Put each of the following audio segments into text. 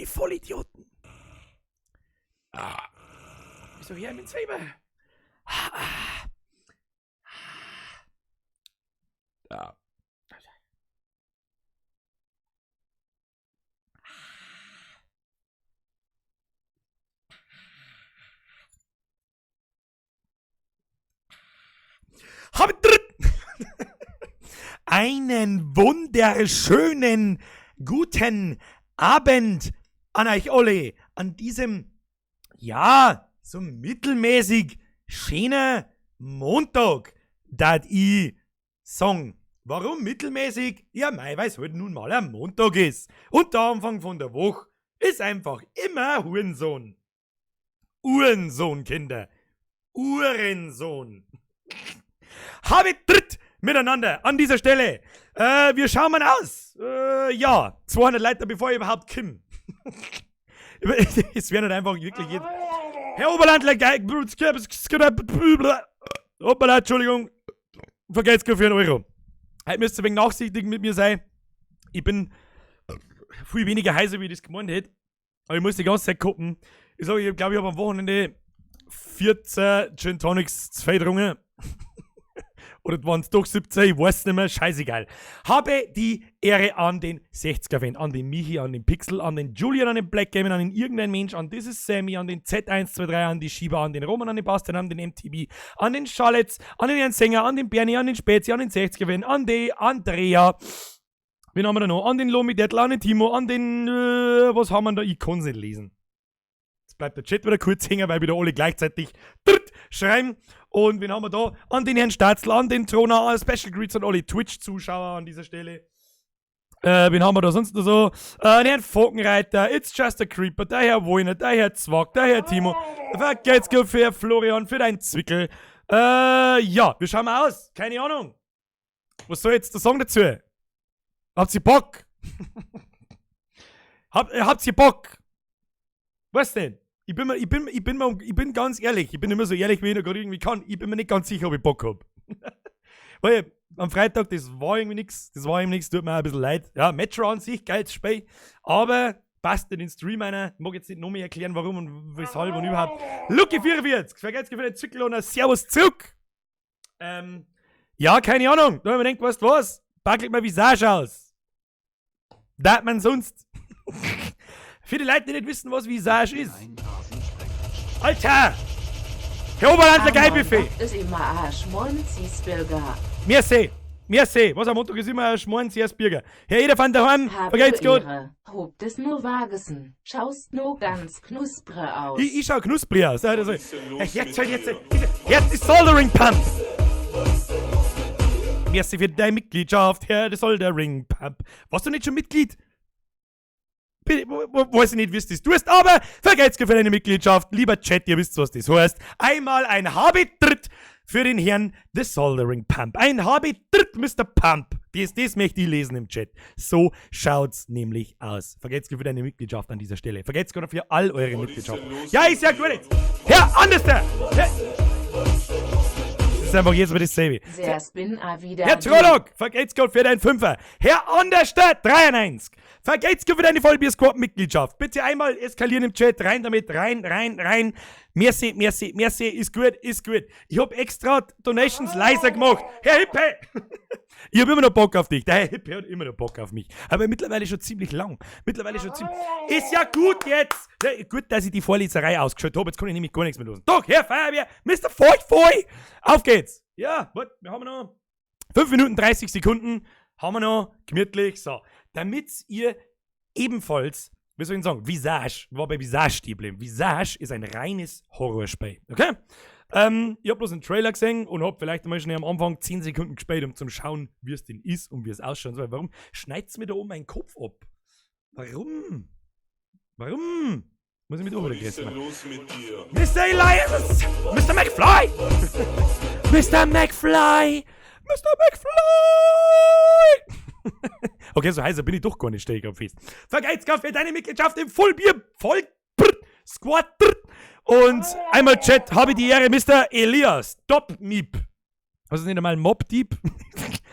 Die Vollidioten. Ah. Wieso hier mit selber? Ah. Ah. Einen wunderschönen guten Abend an euch alle an diesem, ja, so mittelmäßig schönen Montag, dat ich sagen. Warum mittelmäßig? Ja, mei, weil's halt nun mal ein Montag ist. Und der Anfang von der Woche ist einfach immer Hurensohn. Uhrensohn, Kinder. Uhrensohn. Habe dritt miteinander an dieser Stelle. Wir schauen mal aus. Ja, 200 Leute, bevor ich überhaupt komme. Es werden halt einfach wirklich jetzt. Herr Oberlandler, Hoppala, Entschuldigung. Vergelt's für einen Euro. Heute müsst ihr ein wenig nachsichtig mit mir sein. Ich bin viel weniger heiser, wie ich das gemeint hätte. Aber ich muss die ganze Zeit gucken. Ich sag, ich glaub, ich hab am Wochenende 14 Gin Tonics zu viel getrunken. Oder waren's doch 17, ich weiß nicht mehr, scheißegal. Habe die Ehre an den 60er-Fan, an den Michi, an den Pixel, an den Julian, an den Black Gaming, an den irgendein Mensch, an This is Sammy, an den Z123, an die Shiba, an den Roman, an den Bastian, an den MTB, an den Schalletz, an den Herrn Sänger, an den Bernie, an den Spezi, an den 60er-Fan, an die Andrea. Wen haben wir da noch? An den Lomi Dettel, an den Timo, an den, was haben wir da? Ich kann's nicht lesen. Jetzt bleibt der Chat wieder kurz hängen, weil wieder alle gleichzeitig dritt schreiben. Und wen haben wir da? An den Herrn Statzl, an den Trona, Special Greets an alle Twitch-Zuschauer an dieser Stelle. Wen haben wir da sonst noch so? Den Herrn Falkenreiter, It's Just a Creeper, der Herr Wollner, der Herr Zwack, der Herr Timo. Vergelt's gut für Florian, für deinen Zwickel. Ja, wir schauen mal aus. Keine Ahnung. Was soll jetzt der Song dazu? Habt ihr Bock? Habt ihr Bock? Was denn? Ich bin mir, ich bin, ich bin mir, ich bin ganz ehrlich, ich bin immer so ehrlich, wie ich noch gerade irgendwie kann. Ich bin mir nicht ganz sicher, ob ich Bock hab. Weil am Freitag, das war irgendwie nix, das war irgendwie nix, tut mir auch ein bisschen leid. Ja, Metro an sich, geiles Spiel, aber passt nicht in den Stream einer. Ich mag jetzt nicht noch mehr erklären, warum und weshalb und überhaupt. Lucky 44, vergelt's für den Zyklon, Servus zurück. Ja, keine Ahnung. Da hab ich mir gedacht, weißt du was? Backelt mir Visage aus. Da hat man sonst. Für die Leute, die nicht wissen, was Visage ist. Alter! Herr Oberlandler, geil Buffet! Ist immer ein Schmonzisburger. Merci! Merci! Was am Montag ist immer ein Schmonzisburger. Herr Eder van der Horn, Hab vergelt's gut! Ehre. Hob des nur Wagessen. Schaust nur ganz knusprig aus. Ich schau knusprig aus. Also, Was ist denn los Herr, jetzt, mit jetzt, dir? jetzt, jetzt die Soldering Pump! Merci für deine Mitgliedschaft, Herr, der Soldering Pump. Warst du nicht schon Mitglied? Bitte, weiß ich nicht, wie es das tust, aber vergelt's für deine Mitgliedschaft. Lieber Chat, ihr wisst, was das heißt. Einmal ein Habitritt für den Herrn The Soldering Pump. Ein Habitritt, Mister Pump. Das möchte ich lesen im Chat. So schaut's nämlich aus. Vergelt's für deine Mitgliedschaft an dieser Stelle. Vergelt's gerade für all eure Was ist denn Mitgliedschaften. los Ja, mit ist ja dir? gut jetzt. Herr Anderster! Herr Das ist einfach jedes Mal dasselbe. Sehr spin a wieder. Herr Trolloc, vergelt's Gott für deinen Fünfer. Herr Anderster, 93. Vergelt's Gott für deine Vollbier-Squad-Mitgliedschaft. Bitte einmal eskalieren im Chat. Rein damit, rein, rein, rein. Merci, merci, merci. Ist gut, ist gut. Ich hab extra Donations leiser gemacht. Herr Hippe! Ich hab immer noch Bock auf dich. Der Herr Hippe hat immer noch Bock auf mich. Aber mittlerweile schon ziemlich lang. Mittlerweile schon ziemlich... Ist ja gut jetzt! Ja, gut, dass ich die Vorleserei ausgeschaut hab. Jetzt kann ich nämlich gar nichts mehr losen. Doch, Herr Feuerwehr, Mister Feuch, Feuch! Auf geht's! Ja, warte, wir haben noch 5 Minuten 30 Sekunden. Haben wir noch. Gemütlich. So. Damit ihr ebenfalls, wie soll ich denn sagen, Visage, war bei Visage stehen geblieben. Visage ist ein reines Horrorspiel. Okay? Ich hab bloß einen Trailer gesehen und hab vielleicht einmal schon am Anfang 10 Sekunden gespielt, um zu schauen, wie es denn ist und wie es ausschauen soll. Warum schneidet's mir da oben meinen Kopf ab? Warum? Warum? Muss ich mit Was oben ist denn machen? los mit dir? Mister Elias! Mister McFly! Mister McFly! Mister McFly! Okay, so heiser bin ich doch gar nicht, steh ich grad fest. Vergeht's grad für deine Mitgliedschaft im Vollbier, Voll, brr, Squad, brr. Und einmal Chat, habe die Ehre, Mister Elias, Top Miep. Was ist nicht einmal ein Mob-Dieb?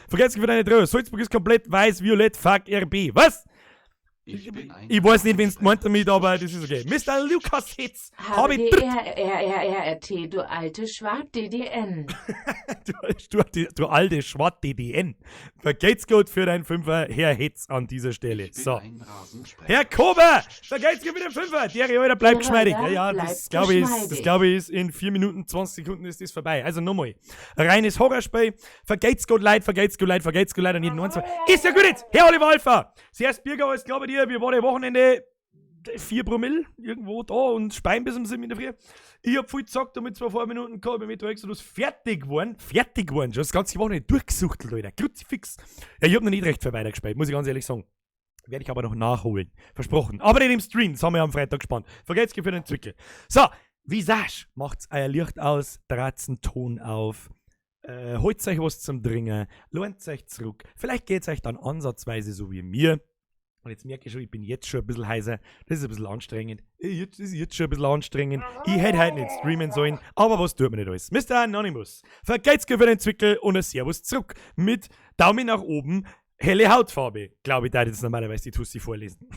Vergesst für deine Drohung. Salzburg ist komplett weiß, violett, fuck, RB. Was? Ich bin ein Ich weiß nicht, wen es meint damit, aber das ist okay. Mr. Lucas Hitz, habe ich H D R R R R R T, du alte Schwab DDN. Du alte Schwab DDN. Vergelt's gut für deinen Fünfer, Herr Hitz, an dieser Stelle. Ich bin So. ein Rasensprenger. Herr Kober, vergelt's gut für den Fünfer. Der Alter bleibt Der geschmeidig. Alter Ja, ja, das bleibt glaube ich, ist, das geschmeidig. glaube ich, ist in 4 Minuten 20 Sekunden ist das vorbei. Also nochmal. Reines Horrorspiel. Vergelt's gut Leid, vergelt's gut Leid, vergelt's gut Leid an jeden 1, 2. Ist ja gut jetzt. Herr Oliver Alpha. Zuerst Birger, alles klar bei dir. Wir waren am Wochenende 4 Promille irgendwo da und speien bis um 7 in der Früh. Ich hab viel gezockt und mit 2 Minuten gehabt, bei Metro Exodus fertig geworden. Fertig geworden, schon das ganze Wochenende durchgesuchtelt, Alter. Kruzifix. Ja, ich hab noch nicht recht viel weitergespielt, muss ich ganz ehrlich sagen. Werde ich aber noch nachholen. Versprochen. Aber nicht im Stream, das haben wir am Freitag gespannt. Vergelt's für den Zwickel. So, Visage, macht's euer Licht aus, draht's einen Ton auf, holt euch was zum Trinken, lohnt euch zurück. Vielleicht geht's euch dann ansatzweise so wie mir. Und jetzt merke ich schon, ich bin jetzt schon ein bisschen heiser. Das ist ein bisschen anstrengend. Jetzt ist jetzt schon ein bisschen anstrengend. Ich hätte heute nicht streamen sollen, aber was tut man nicht alles? Mr. Anonymous, vergelt's für den Zwickel und ein Servus zurück. Mit Daumen nach oben, helle Hautfarbe. Glaube ich, da jetzt normalerweise die Tussi vorlesen.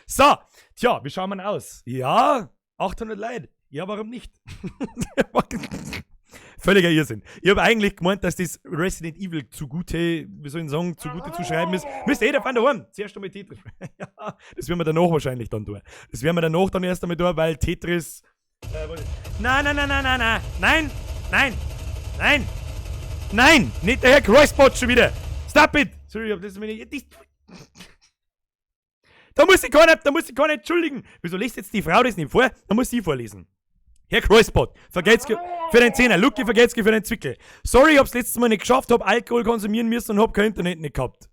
So, tja, wie schauen wir denn aus? Ja, 800 Leute. Ja, warum nicht? Völliger Irrsinn. Ich hab eigentlich gemeint, dass das Resident Evil zugute, wie soll ich sagen, zugute zu schreiben ist. Müsst jeder von daheim. Zuerst einmal Tetris. Ja, das werden wir danach wahrscheinlich dann tun. Das werden wir danach dann erst einmal tun, weil Tetris. Nein, nein, nein, nein, nein, nein. Nein, nein, nein, nein. Nicht der Herr Kreuzbot schon wieder. Stop it. Sorry, ich hab das nicht. Das, da muss ich keiner, da muss ich keiner entschuldigen. Wieso liest jetzt die Frau das nicht vor? Da muss sie vorlesen. Herr Kreuzbot, vergelt's für den Zehner. Lucky, vergelt's für den Zwickel. Sorry, ich hab's letztes Mal nicht geschafft, hab Alkohol konsumieren müssen und hab kein Internet nicht gehabt.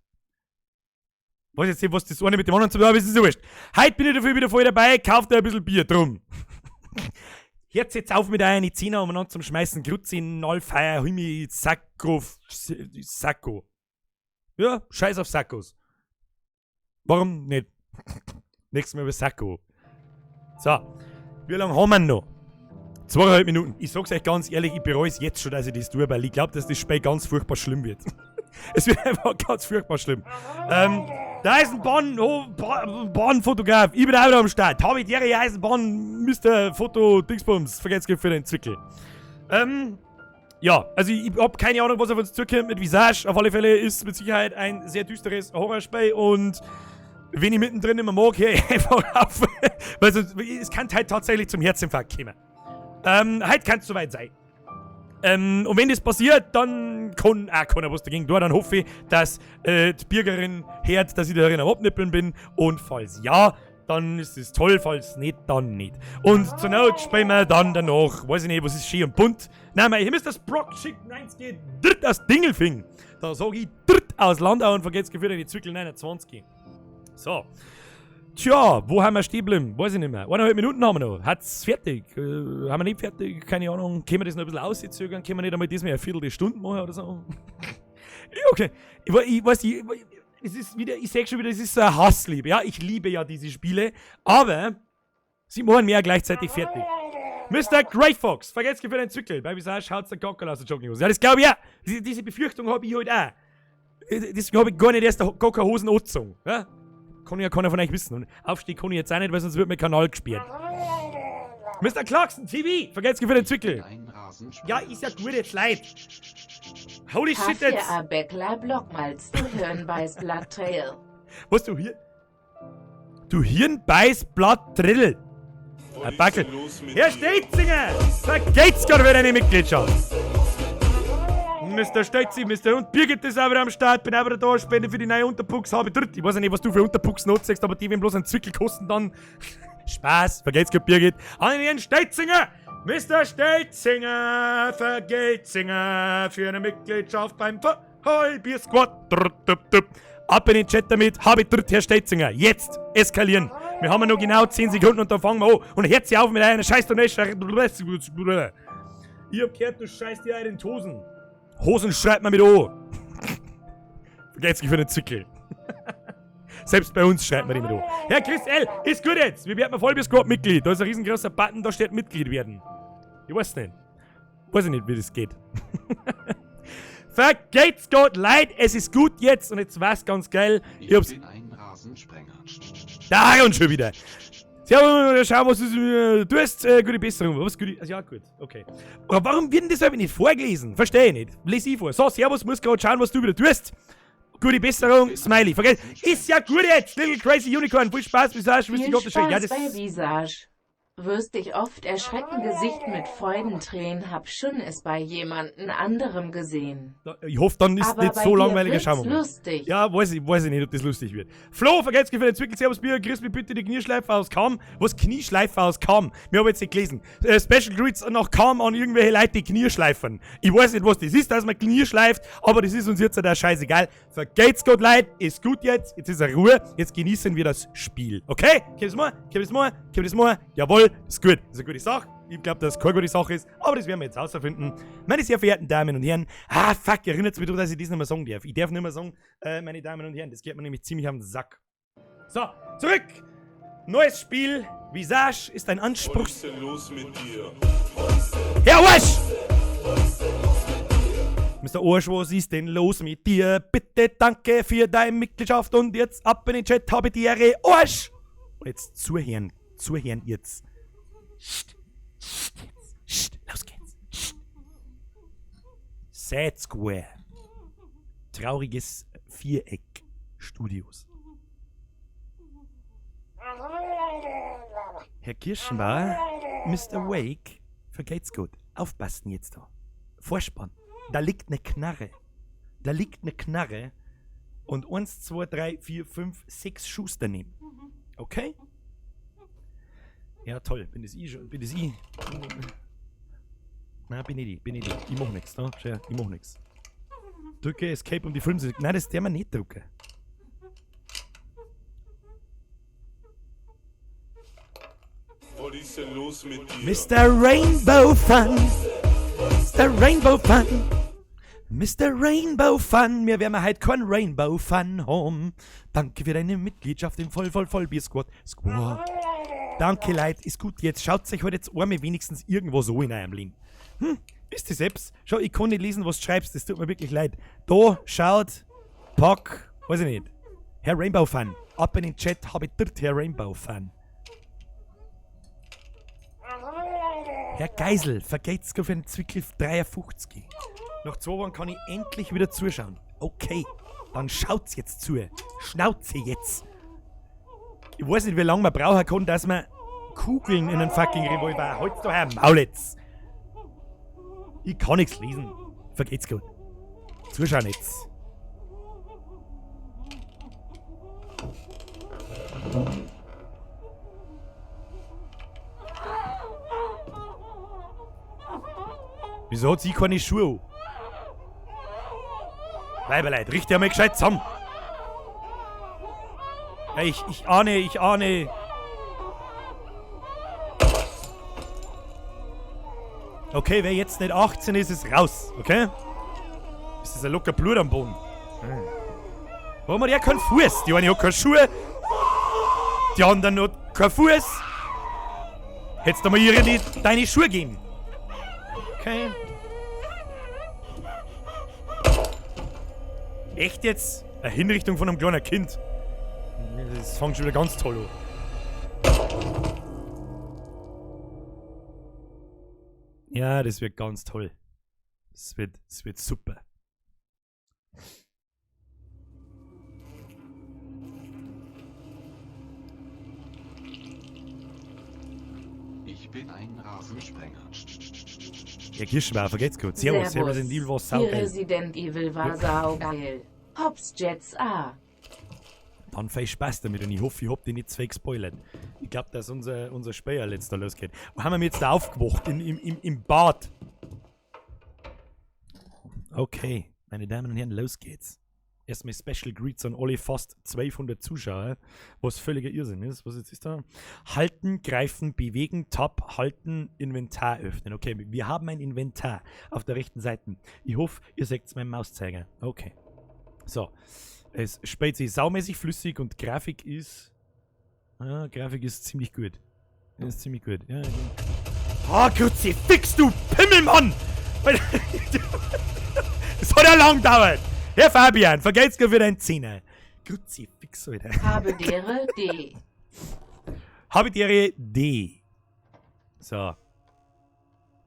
Weiß jetzt nicht, was das eine mit dem anderen zu tun hat, aber es ist ja wurscht. Heute bin ich dafür wieder voll dabei, kauft dir ein bisschen Bier drum. Hört jetzt auf mit euren Zehner umeinander zum Schmeißen. Grutzi, Nullfeier, Himi, Sakko, Sakko. Ja, scheiß auf Sackos. Warum nicht? Nächstes Mal über Sakko. So, wie lange haben wir noch? 2,5 Minuten. Ich sag's euch ganz ehrlich, ich bereue es jetzt schon, dass ich das tue, weil ich glaub, dass das Spiel ganz furchtbar schlimm wird. Es wird einfach ganz furchtbar schlimm. Der Eisenbahn, oh, Bahnfotograf, ich bin auch wieder am Start. Habe ich die Eisenbahn, Mister Foto Dingsbums, vergesst für den Zwickel. Ja, also ich hab keine Ahnung, was auf uns zukommt mit Visage. Auf alle Fälle ist mit Sicherheit ein sehr düsteres Horrorspiel und wenn ich mittendrin immer mag, hör ich einfach auf. Weil sonst, es kann halt tatsächlich zum Herzinfarkt kommen. Heute kann's soweit sein. Und wenn das passiert, dann kann auch keiner was dagegen tun. Dann hoffe ich, dass die Bürgerin hört, dass ich darin am Abnippeln bin. Und falls ja, dann ist es toll. Falls nicht, dann nicht. Und zur Not spielen wir dann danach, weiß ich nicht, was ist schön und bunt. Nein, hier müsst das Brock schicken, eins geht dritt aus Dingelfing. Da sag ich dritt aus Landau und vergesst geführt in die Zwickel 29. So. Tja, wo haben wir stehen geblieben? Weiß ich nicht mehr. 1,5 Minuten haben wir noch. Hat's fertig? Haben wir nicht fertig? Keine Ahnung. Können wir das noch ein bisschen auszögern? Können wir nicht einmal diesmal eine Viertelstunde machen oder so? Ja, okay. Ich ich weiß, ich, es ist wieder, ich sag schon wieder, es ist so eine Hassliebe. Ja, ich liebe ja diese Spiele, aber sie machen mir ja gleichzeitig fertig. Mister Grey Fox, vergesst für den Zwickel. Bei Visage haut's der Gockel aus der Jogginghose. Ja, das glaub ich ja. Diese Befürchtung hab ich halt auch. Deswegen hab ich gar nicht erst gar keine Hosen angezogen. Ja? Kann ja keiner von euch wissen. Und aufstehen kann ich jetzt auch nicht, weil sonst wird mein Kanal gesperrt. Mister Clarkson TV, vergesst für den Zwickel. Ein Rasensprenger. Ja, ist ja gut jetzt, leid. Holy shit Kaffee jetzt. A Beckler Blockmalz, du Hirnbeiß Blatt Trail. Was du hier? Du Hirnbeiß Blatt Trill. Herr Backel. Herr Stetzinger, vergeht's gerade wieder eine Mitgliedschaft. Mister Stetzi, Mister und Birgit ist auch wieder am Start, bin auch wieder da, Spende für die neue Unterpuchs, habe ich dritt. Ich weiß ja nicht, was du für Unterpuchsen anziehst, aber die, wenn bloß einen Zwickel kosten, dann. Spaß, vergelt's Gott, Birgit. An den Stetzinger! Mister Stetzinger, vergeltzinger für eine Mitgliedschaft beim Vollbier Squad. Ab in den Chat damit, habe ich dritt, Herr Stetzinger. Jetzt eskalieren. Wir haben ja noch genau 10 Sekunden und dann fangen wir an. Und hört sie auf mit einer scheiß Donation. Ich hab gehört, du scheißt dir in den Hosen. Hosen schreibt man mit O. Vergesst mich für den Zwickel. Selbst bei uns schreibt man die mit O. Herr Chris L., ist gut jetzt. Wir werden Vollbier Squad Mitglied. Da ist ein riesengroßer Button, da steht Mitglied werden. Ich weiß nicht. Weiß ich nicht, wie das geht. Vergelt's Gott, Leid, es ist gut jetzt. Und jetzt war's ganz geil. Ich Ich hab's bin ein Rasensprenger. Da und schon wieder. Servus, schau, was du tust. Gute Besserung. Was, gute, also ja, gut, okay. Aber warum wird denn das einfach nicht vorgelesen? Verstehe ich nicht. Lese ich vor. So, servus, muss gerade schauen, was du wieder tust. Gute Besserung, Smiley. Vergiss. Ist ja gut jetzt! Little Crazy Unicorn, viel Spaß, Visage, Viel Gottes Spaß Ja, das bei Visage. Wirst dich oft erschrecken, Gesicht mit Freudentränen, hab schon es bei jemandem anderem gesehen. Ich hoffe, dann ist Aber nicht bei so dir langweilig. wird's Schauen wir mal. lustig. Ja, weiß ich nicht, ob das lustig wird. Flo, vergelt's für den Zwickel, Servus Bier, grüß mich bitte die Knieschleife aus Kam. Was Knieschleife aus Kam? Wir haben jetzt nicht gelesen. Special Greets nach Kam an irgendwelche Leute, die Knieschleifen. Ich weiß nicht, was das ist, dass man Knie schleift, aber das ist uns jetzt ja scheißegal. Vergelt's Gott, Leute, ist gut jetzt, jetzt ist er Ruhe, jetzt genießen wir das Spiel. Okay? Können wir das machen? Können wir das machen? Können wir das machen? Jawohl, ist gut. Ist eine gute Sache. Ich glaube, dass es keine gute Sache ist, aber das werden wir jetzt herausfinden. Meine sehr verehrten Damen und Herren, ah, fuck, erinnert mich daran, dass ich das nicht mehr sagen darf. Ich darf nicht mehr sagen, meine Damen und Herren, das geht mir nämlich ziemlich am Sack. So, zurück! Neues Spiel. Visage ist ein Anspruchs... Was ist denn los mit dir? Herr Arsch! Mr. Arsch, was ist denn los mit dir? Bitte danke für deine Mitgliedschaft und jetzt ab in den Chat, habe die Ehre, Arsch! Und jetzt zuhören, zuhören jetzt. Scht, scht, jetzt, scht, los geht's. Scht. Sad Square. Trauriges Viereck Studios. Herr Kirschenbauer, Mr. Wake, vergeht's gut. Aufpassen jetzt da. Vorspann. Da liegt ne Knarre. Da liegt ne Knarre und 1, 2, 3, 4, 5, 6 Schuss daneben. Okay? Ja, toll. Bin das ich schon? Bin das ich? Nein, bin ich die. Bin ich die. Ich mach nix, ne? Schau, ich mach nix. Drücke Escape um die Filme zu. Nein, das darf man nicht drücken. Was ist denn los mit dir? Mr. Rainbow Fun. Mr. Rainbow Fun. Mr. Rainbow Fun. Mir werden wir heute kein Rainbow Fun haben. Danke für deine Mitgliedschaft im Voll, Voll, Voll Bier Squad. Squad. Danke, Leute. Ist gut. Jetzt schaut euch heute jetzt einmal wenigstens irgendwo so in eurem Leben. Wisst ihr selbst? Schau, ich kann nicht lesen, was du schreibst. Das tut mir wirklich leid. Da schaut, Pack, weiß ich nicht. Herr Rainbow Fun. Ab in den Chat habe ich dort Herr Rainbow Fun. Herr Geisel, vergeht's für den Zwickel 53. Nach 2 Wochen kann ich endlich wieder zuschauen. Okay, dann schaut's jetzt zu. Schnauze jetzt. Ich weiß nicht, wie lange man brauchen kann, dass man Kugeln in einen fucking Revolver. Halt's doch her, Maul jetzt. Ich kann nichts lesen. Vergeht's gut. Zuschauen jetzt. Wieso hat sie keine Schuhe an? Weiberleid, richte einmal gescheit zusammen. Ja, ich ahne. Okay, wer jetzt nicht 18 ist, ist raus, okay? Ist das ein locker Blut am Boden? Warum hat er keinen Fuß? Die eine hat keine Schuhe. Die anderen hat keinen Fuß. Hättest du mal ihre, deine Schuhe geben. Okay. Echt jetzt? Eine Hinrichtung von einem kleinen Kind. Das fängt schon wieder ganz toll an. Ja, das wird ganz toll. Das wird super. Ich bin ein Rasensprenger. Ja, Kirschenbauer, vergeht's gut. Servus, Servus. Resident Evil war Die saugeil. Resident Evil war saugeil. Hops Jets A. Dann viel Spaß damit und ich hoffe, ich hab dich nicht zu viel gespoilert. Ich glaub, dass unser Speer jetzt da losgeht. Wo haben wir jetzt da aufgewacht? Im Bad. Okay, meine Damen und Herren, los geht's. Erstmal Special Greets an alle fast 1200 Zuschauer, was völliger Irrsinn ist. Was jetzt ist da? Halten, greifen, bewegen, Tab, halten, Inventar öffnen. Okay, wir haben ein Inventar auf der rechten Seite. Ich hoffe, ihr seht meinen Mauszeiger. Okay. So. Es spielt sich saumäßig flüssig und Grafik ist... Ah, Grafik ist ziemlich gut. Ist ziemlich gut. Ja, ja. Ah, Kruzifix, du Pimmelmann! Das hat ja lang gedauert. Herr Fabian, vergelt's mir für deinen Zehner. Kruzifix, Alter. Habe dere D. Habe dere D. So.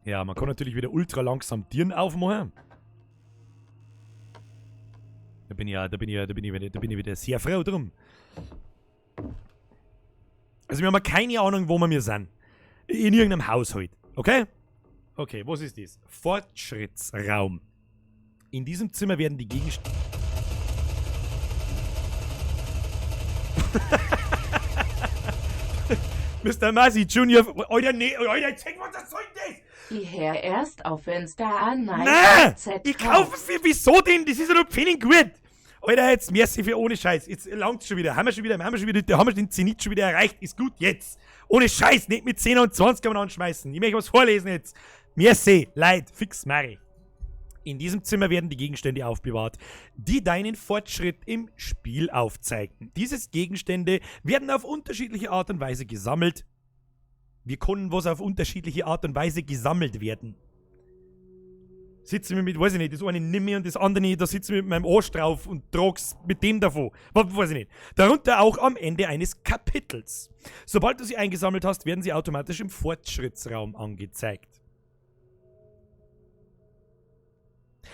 Ja, man kann natürlich wieder ultra langsam Tieren aufmachen. Da bin ich ja, da bin ich ja, da bin ich wieder, da bin ich wieder sehr froh drum. Also wir haben ja keine Ahnung, wo wir mir sind. In irgendeinem Haus halt. Okay? Okay, was ist das? Fortschrittsraum. In diesem Zimmer werden die Gegenstände... Mr. Masi Junior... Alter, nee, Alter, zeig mal, was soll das? Ich hör erst auf, wenn's da an Nein! Z Ich kaufe für wieso denn? Das ist ja nur Pfennig gut! Alter, jetzt merci für ohne Scheiß. Jetzt langt's schon wieder. Haben wir schon wieder, haben wir schon wieder, haben wir den Zenit schon wieder erreicht. Ist gut jetzt. Ohne Scheiß, nicht mit 10 und 20 kann man anschmeißen. Ich möchte was vorlesen jetzt. Merci, Leid, fix Mari. In diesem Zimmer werden die Gegenstände aufbewahrt, die deinen Fortschritt im Spiel aufzeigen. Diese Gegenstände werden auf unterschiedliche Art und Weise gesammelt. Wir können was auf unterschiedliche Art und Weise gesammelt werden. Sitzen wir mit, weiß ich nicht, das eine nimm ich und das andere nicht, da sitzen wir mit meinem Arsch drauf und trag's mit dem davon. Weiß ich nicht. Darunter auch am Ende eines Kapitels. Sobald du sie eingesammelt hast, werden sie automatisch im Fortschrittsraum angezeigt.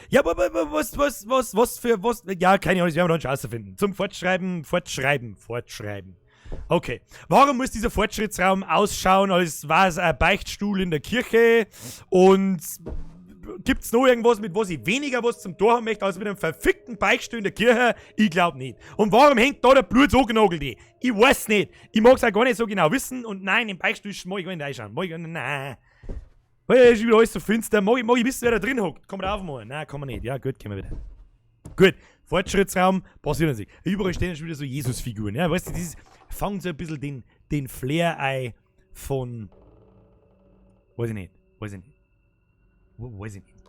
Ja, aber was für, was, ja, keine Ahnung, das werden wir dann schon rausfinden. Zum Fortschreiben, Fortschreiben, Fortschreiben. Okay. Warum muss dieser Fortschrittsraum ausschauen, als war es ein Beichtstuhl in der Kirche? Und gibt's noch irgendwas, mit was ich weniger was zum Tor haben möchte, als mit einem verfickten Beichtstuhl in der Kirche? Ich glaub nicht. Und warum hängt da der Blut so genagelt? Ich weiß nicht. Ich mag's auch gar nicht so genau wissen. Und nein, im Beichtstuhl mag ich gar nicht reinschauen. Mag ich gar nicht, nein. Weil ist wieder alles so finster. Mag ich wissen, wer da drin hockt? Kann man da aufmachen? Nein, kann man nicht. Ja, gut, können wir wieder. Gut, Fortschrittsraum, passiert an sich. Überall stehen schon wieder so Jesus-Figuren. Ja, weißt du, dieses fangen so ein bisschen den Flair ein von. Weiß ich nicht. Weiß ich nicht. Weiß ich nicht.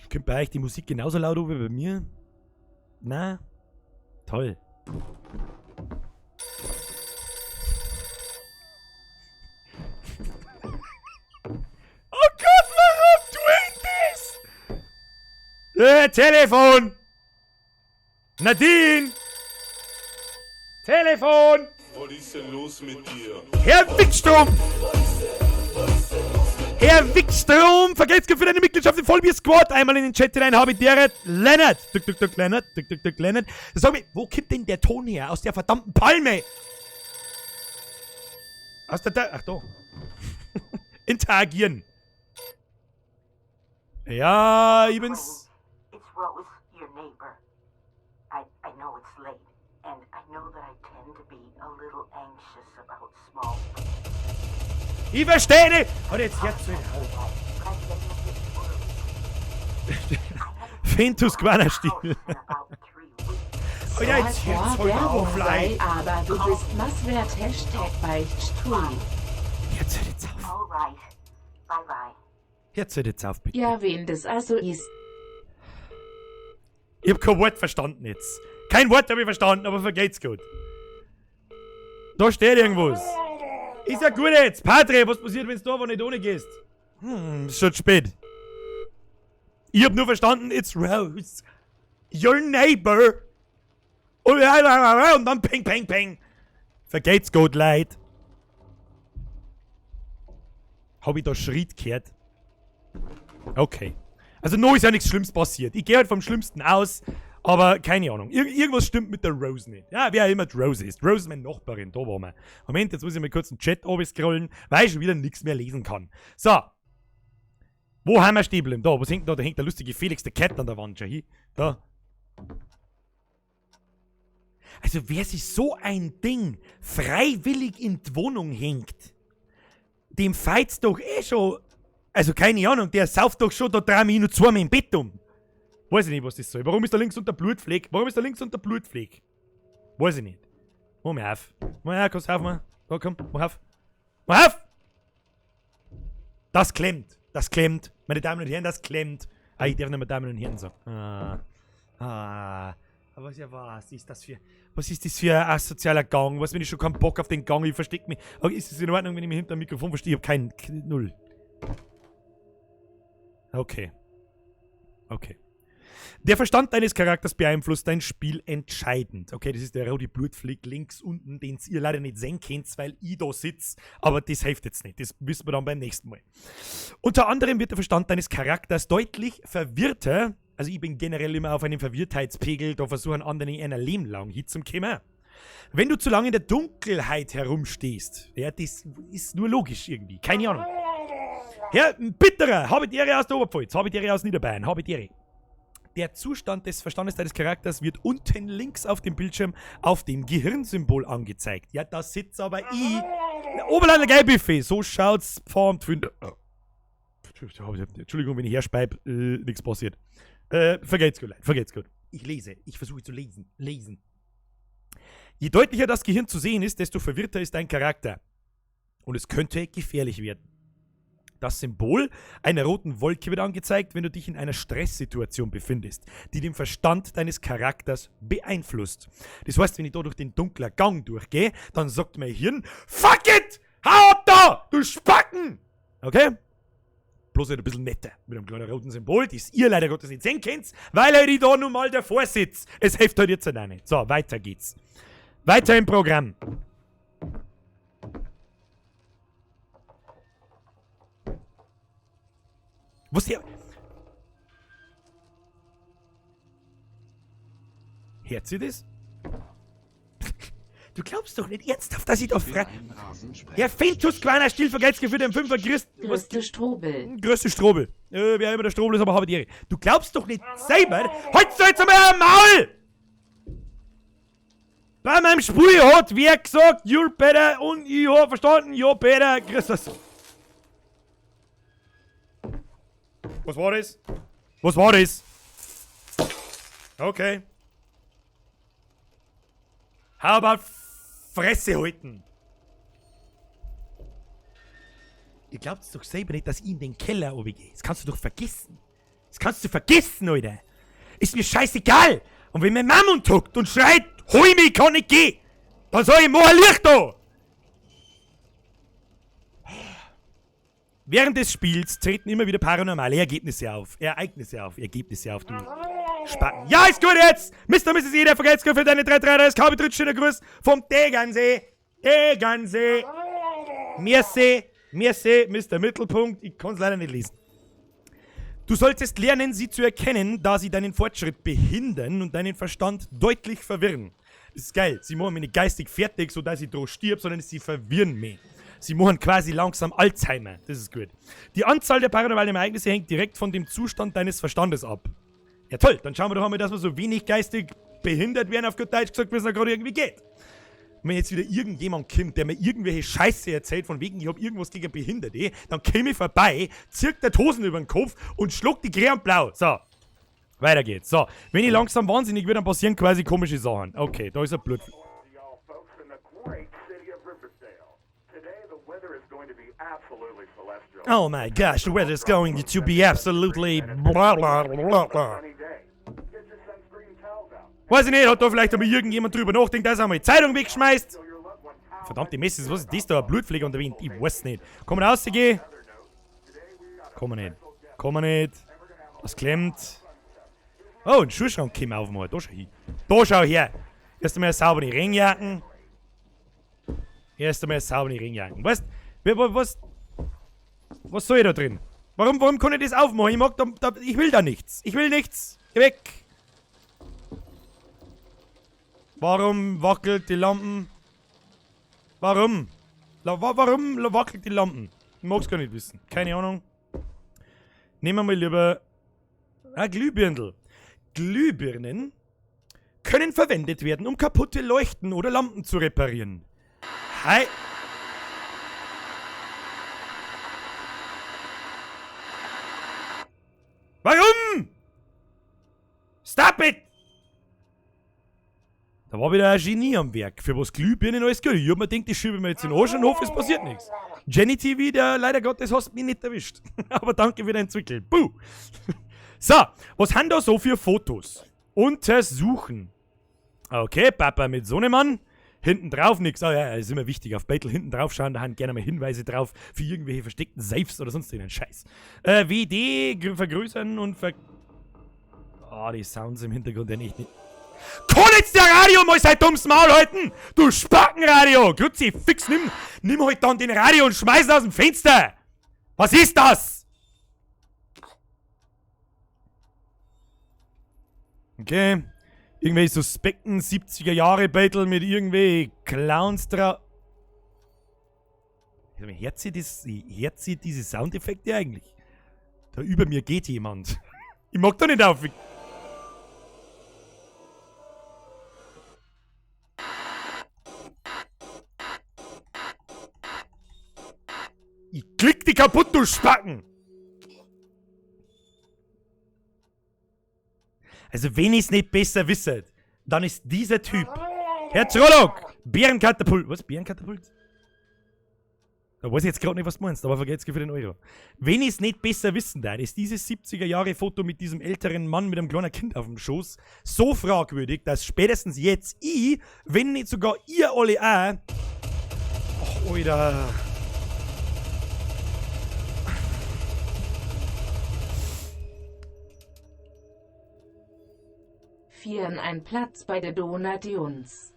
Kommt bei euch die Musik genauso laut wie bei mir? Na? Toll. Oh Gott, warum tue ich das? Telefon! Nadine! Telefon! Was ist denn los mit dir? Herr Wickstrom! Herr Wickstrom! Vergelt's für deine Mitgliedschaft im Vollbier Squad! Einmal in den Chat hinein, habe ich deren Lennart! Duck, duck, duck, Lennart! Duck, duck, duck, Lennart! Sag mir, wo kommt denn der Ton her? Aus der verdammten Palme! Aus der... Ach, da. Interagieren. Ja, ich bin's. It's Rose, your neighbor. I know it's late, and I know that I tend to be a little anxious about small things. Ich verstehe nicht! Und jetzt hört's wieder auf. Fintus Quanerstiel. Oh ja, jetzt hört's halt auf, Leute. Aber du bist Masswert, Hashtag Beichtstuhl. Jetzt hört jetzt auf. All right. Bye bye. Jetzt hört jetzt auf, bitte. Ja, wen das also ist. Ich hab kein Wort verstanden jetzt. Kein Wort hab ich verstanden, aber vergeht's gut. Da steht irgendwas. Ist ja gut jetzt. Padre, was passiert, wenn du da aber nicht ohne gehst? Ist schon spät. Ich hab nur verstanden, it's Rose. Your neighbor. Und dann peng, peng, peng. Vergeht's gut, Leid. Hab ich da Schritt gehört? Okay. Also noch ist ja nichts Schlimmes passiert. Ich gehe halt vom Schlimmsten aus, aber keine Ahnung. Irgendwas stimmt mit der Rose nicht. Ja, wer immer die Rose ist. Rose ist meine Nachbarin, da waren wir. Moment, jetzt muss ich mal kurz den Chat scrollen, weil ich schon wieder nichts mehr lesen kann. So. Wo haben wir stehen geblieben? Da, was hängt da? Da hängt der lustige Felix the Cat an der Wand schon hier. Da. Also wer sich so ein Ding freiwillig in die Wohnung hängt, dem feit's doch eh schon. Also keine Ahnung, der sauft doch schon da 3 Minuten 2 im Bett um. Weiß ich nicht, was das soll. Warum ist da links unter Blutfleck? Warum ist da links unter Blutfleck? Weiß ich nicht. Mach mal auf. Mach auf, kannst du aufmachen? Da, komm, mach auf. Mach auf! Das klemmt. Das klemmt. Meine Damen und Herren, das klemmt. Ah, ich darf nicht mehr Damen und Herren sagen. Ah. Ah. Aber ja, was ist das für... Was ist das für ein asozialer Gang? Was, wenn ich schon keinen Bock auf den Gang? Ich versteck mich. Aber ist es in Ordnung, wenn ich mich hinter dem Mikrofon verstehe? Ich hab keinen... Null. Okay. Okay. Der Verstand deines Charakters beeinflusst dein Spiel entscheidend. Okay, das ist der rote Blutfleck links unten, den ihr leider nicht sehen könnt, weil ich da sitze. Aber das hilft jetzt nicht. Das wissen wir dann beim nächsten Mal. Unter anderem wird der Verstand deines Charakters deutlich verwirrter. Also ich bin generell immer auf einem Verwirrtheitspegel, da versuchen andere in einer Leben lang hinzukommen. Wenn du zu lange in der Dunkelheit herumstehst, ja, das ist nur logisch irgendwie, keine Ahnung. Herr Bitterer, habe die Ehre aus der Oberpfalz, habe die Ehre aus Niederbayern, habe die Ehre. Der Zustand des Verstandes deines Charakters wird unten links auf dem Bildschirm auf dem Gehirnsymbol angezeigt. Ja, da sitzt aber ich. Oberlander Geilbuffet, so schaut's vorm Twin. Entschuldigung, wenn ich herspeib, nichts passiert. Vergeht's gut, Leute, vergeht's gut. Ich lese, ich versuche zu lesen, lesen. Je deutlicher das Gehirn zu sehen ist, desto verwirrter ist dein Charakter. Und es könnte gefährlich werden. Das Symbol einer roten Wolke wird angezeigt, wenn du dich in einer Stresssituation befindest, die den Verstand deines Charakters beeinflusst. Das heißt, wenn ich da durch den dunklen Gang durchgehe, dann sagt mein Hirn, fuck it! Hau ab da! Du Spacken! Okay? Bloß halt ein bisschen netter. Mit einem kleinen roten Symbol, das ihr leider Gottes nicht sehen könnt, weil halt ich da nun mal davor sitze. Es hilft halt jetzt halt auch nicht. So, weiter geht's. Weiter im Programm. Was der. Hört sie das? Du glaubst doch nicht ernsthaft, dass ich da Ich bin frei. ein Rasensprenger. Herr Feltus, kleiner Stillvergeltsgefühl, dem Fünfer Christ. Was? Größte Strobel. Größte Strobel. Wer immer der Strobel ist, aber habe die Ehre. Du glaubst doch nicht selber. Halt's doch jetzt einmal am Maul! Bei meinem Spiel hat wer gesagt, you're better und ich hab verstanden, you're better. Christus. Was war das? Was war das? Okay. How about Fresse halten? Ihr glaubt doch selber nicht, dass ich in den Keller runtergehe. Das kannst du doch vergessen. Das kannst du vergessen, Alter. Ist mir scheißegal. Und wenn mein Mammon tuckt und schreit, hol mich, kann ich gehen, dann sag ich, mach ein Licht da. Während des Spiels treten immer wieder paranormale Ergebnisse auf. Ereignisse auf. Ergebnisse auf, du Spacken. Ja, ist gut jetzt! Mr. und Mrs. Jeder vergelt's für deine 3-3, das Kabel schöner Gruß vom Tegernsee. Tegernsee. Merci, merci, Mr. Mittelpunkt. Ich kann's leider nicht lesen. Du solltest lernen, sie zu erkennen, da sie deinen Fortschritt behindern und deinen Verstand deutlich verwirren. Das ist geil. Sie machen mich nicht geistig fertig, sodass ich droh stirb, sondern sie verwirren mich. Sie machen quasi langsam Alzheimer. Das ist gut. Die Anzahl der paranormalen Ereignisse hängt direkt von dem Zustand deines Verstandes ab. Ja toll, dann schauen wir doch einmal, dass wir so wenig geistig behindert werden, auf gut Deutsch gesagt, wie es noch gerade irgendwie geht. Wenn jetzt wieder irgendjemand kommt, der mir irgendwelche Scheiße erzählt, von wegen, ich hab irgendwas gegen Behinderte, dann komm ich vorbei, zirkt der Hosen über den Kopf und schluckt die Krähe und blau. So, weiter geht's. So, wenn ich langsam wahnsinnig werde, dann passieren quasi komische Sachen. Okay, da ist ein Blut. Oh my gosh, the weather is going to be absolutely bla bla bla bla. Weiß ich nicht, hat da vielleicht einmal irgendjemand drüber nachgedacht, dass er einmal die Zeitung wegschmeißt? Verdammte Messe, was ist das da? Ein Blutfleck an der Wind? Ich weiß nicht. Kann man rausgehen? Kann man nicht. Kann man nicht. Das klemmt. Oh, ein Schuhschrank kommt auf mal. Da schau hin. Da schau her. Erst einmal saubere Regenjacken. Erst einmal saubere Regenjacken. Weißt was, was soll ich da drin? Warum kann ich das aufmachen? Ich mag da, da, ich will da nichts. Ich will nichts. Geh weg. Warum wackelt die Lampen? Warum? Warum wackelt die Lampen? Ich mag's gar nicht wissen. Keine Ahnung. Nehmen wir mal lieber... Ah, Glühbirndl. Glühbirnen können verwendet werden, um kaputte Leuchten oder Lampen zu reparieren. Hi. Warum? Stop it! Da war wieder ein Genie am Werk. Für was Glühbirnen alles gut. Ich hab mir gedacht, ich schiebe mir jetzt in den Arsch und hoffe, es passiert nichts. Jenny TV, der leider Gottes hast mich nicht erwischt. Aber danke für deinen Zwickel. Buh! So, was haben da so für Fotos? Untersuchen. Okay, Papa mit Sohnemann. Hinten drauf nix. Oh ja, ist immer wichtig. Auf Battle hinten drauf schauen, da haben gerne mal Hinweise drauf für irgendwelche versteckten Safes oder sonst irgendeinen Scheiß. WD vergrößern und ver... Ah, die Sounds im Hintergrund, den ich nicht. Kann jetzt der Radio mal sein dummes Maul halten! Du Spackenradio! Grüezi, fix, nimm halt dann den Radio und schmeiß ihn aus dem Fenster! Was ist das? Okay. Irgendwelche suspekten 70er Jahre Battle mit irgendwelchen Clowns drauf. Hört sie diese Soundeffekte eigentlich? Da über mir geht jemand. Ich mag da nicht auf. Ich klick die kaputt, du Spacken! Also, wenn ich's nicht besser wisset, dann ist dieser Typ. Herr Trolloc! Bärenkatapult. Was? Bärenkatapult? Da weiß ich jetzt gerade nicht, was du meinst, aber vergeht's für den Euro. Wenn ich's nicht besser wissen darf, ist dieses 70er-Jahre-Foto mit diesem älteren Mann mit einem kleinen Kind auf dem Schoß so fragwürdig, dass spätestens jetzt ich, wenn nicht sogar ihr alle auch. Ach, Alter. Vieren ein Platz bei der Donations.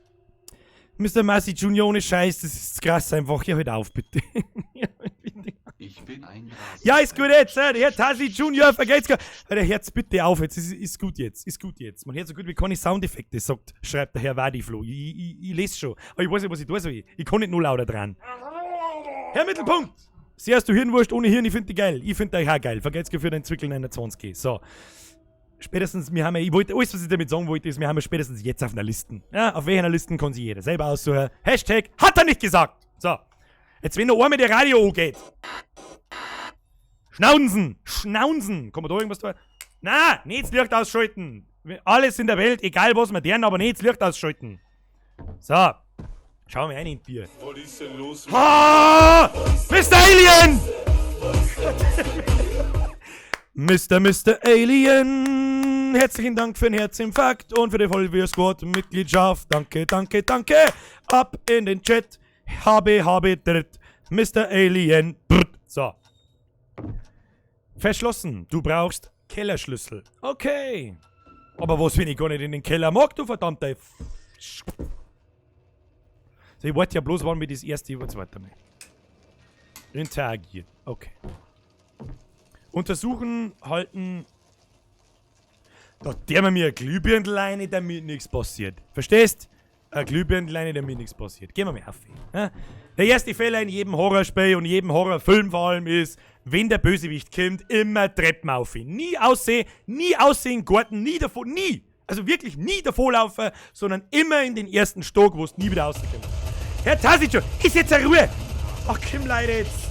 Mr. Massey Junior, ohne Scheiß, das ist krass einfach. Hier, halt auf, bitte. Ja, bitte. Ich bin ein Ja, ist gut jetzt, Herr Tassi Junior, vergeht's gar. Alter, hört's bitte auf, jetzt ist gut jetzt, ist gut jetzt. Man hört so gut wie keine Soundeffekte, sagt, schreibt der Herr Wadiflo. Ich lese schon, aber ich weiß nicht, was ich tun soll. Ich kann nicht nur lauter dran. Herr Mittelpunkt! Siehst du Hirnwurst ohne Hirn, ich find die geil. Ich find euch auch geil. Vergeht's für den Zwickel 29. So. Spätestens, wir haben ja, ich wollte, alles, was ich damit sagen wollte, ist, wir haben ja spätestens jetzt auf einer Liste. Ja, auf welcher Liste kann sich jeder selber aussuchen. Hashtag hat er nicht gesagt! So. Jetzt, wenn noch einmal der Radio angeht. Schnaunsen! Schnaunsen! Kann man da irgendwas tun? Na, nicht das Licht ausschalten! Alles in der Welt, egal was wir deren, aber nicht das Licht ausschalten. So. Schauen wir rein in Bier. Was ist denn los? Ha! Mr. Alien! Mr. Alien! Herzlichen Dank für den Herzinfarkt und für die Vollbier Squad Mitgliedschaft. Danke, danke, danke. Ab in den Chat. HB, HB, dritt. Mr. Alien. Brrt. So. Verschlossen. Du brauchst Kellerschlüssel. Okay. Aber was, wenn ich gar nicht in den Keller mag, du verdammter So, ich wollte ja bloß, wann wir das erste über zweite Mal. Interagieren. Okay. Untersuchen, halten. Da der wir mir ein Glühbirndl rein, damit nichts passiert. Verstehst? Ein Glühbirndl rein, damit nichts passiert. Gehen wir mal auf. Ja? Der erste Fehler in jedem Horrorspiel und jedem Horrorfilm vor allem ist, wenn der Bösewicht kommt, immer Treppen auf. Nie aussehen, nie aussehen, Garten, nie davor, nie. Also wirklich nie davor laufen, sondern immer in den ersten Stock, wo es nie wieder rauskommt. Herr Tassicho, ist jetzt eine Ruhe! Ach komm, Leute, jetzt!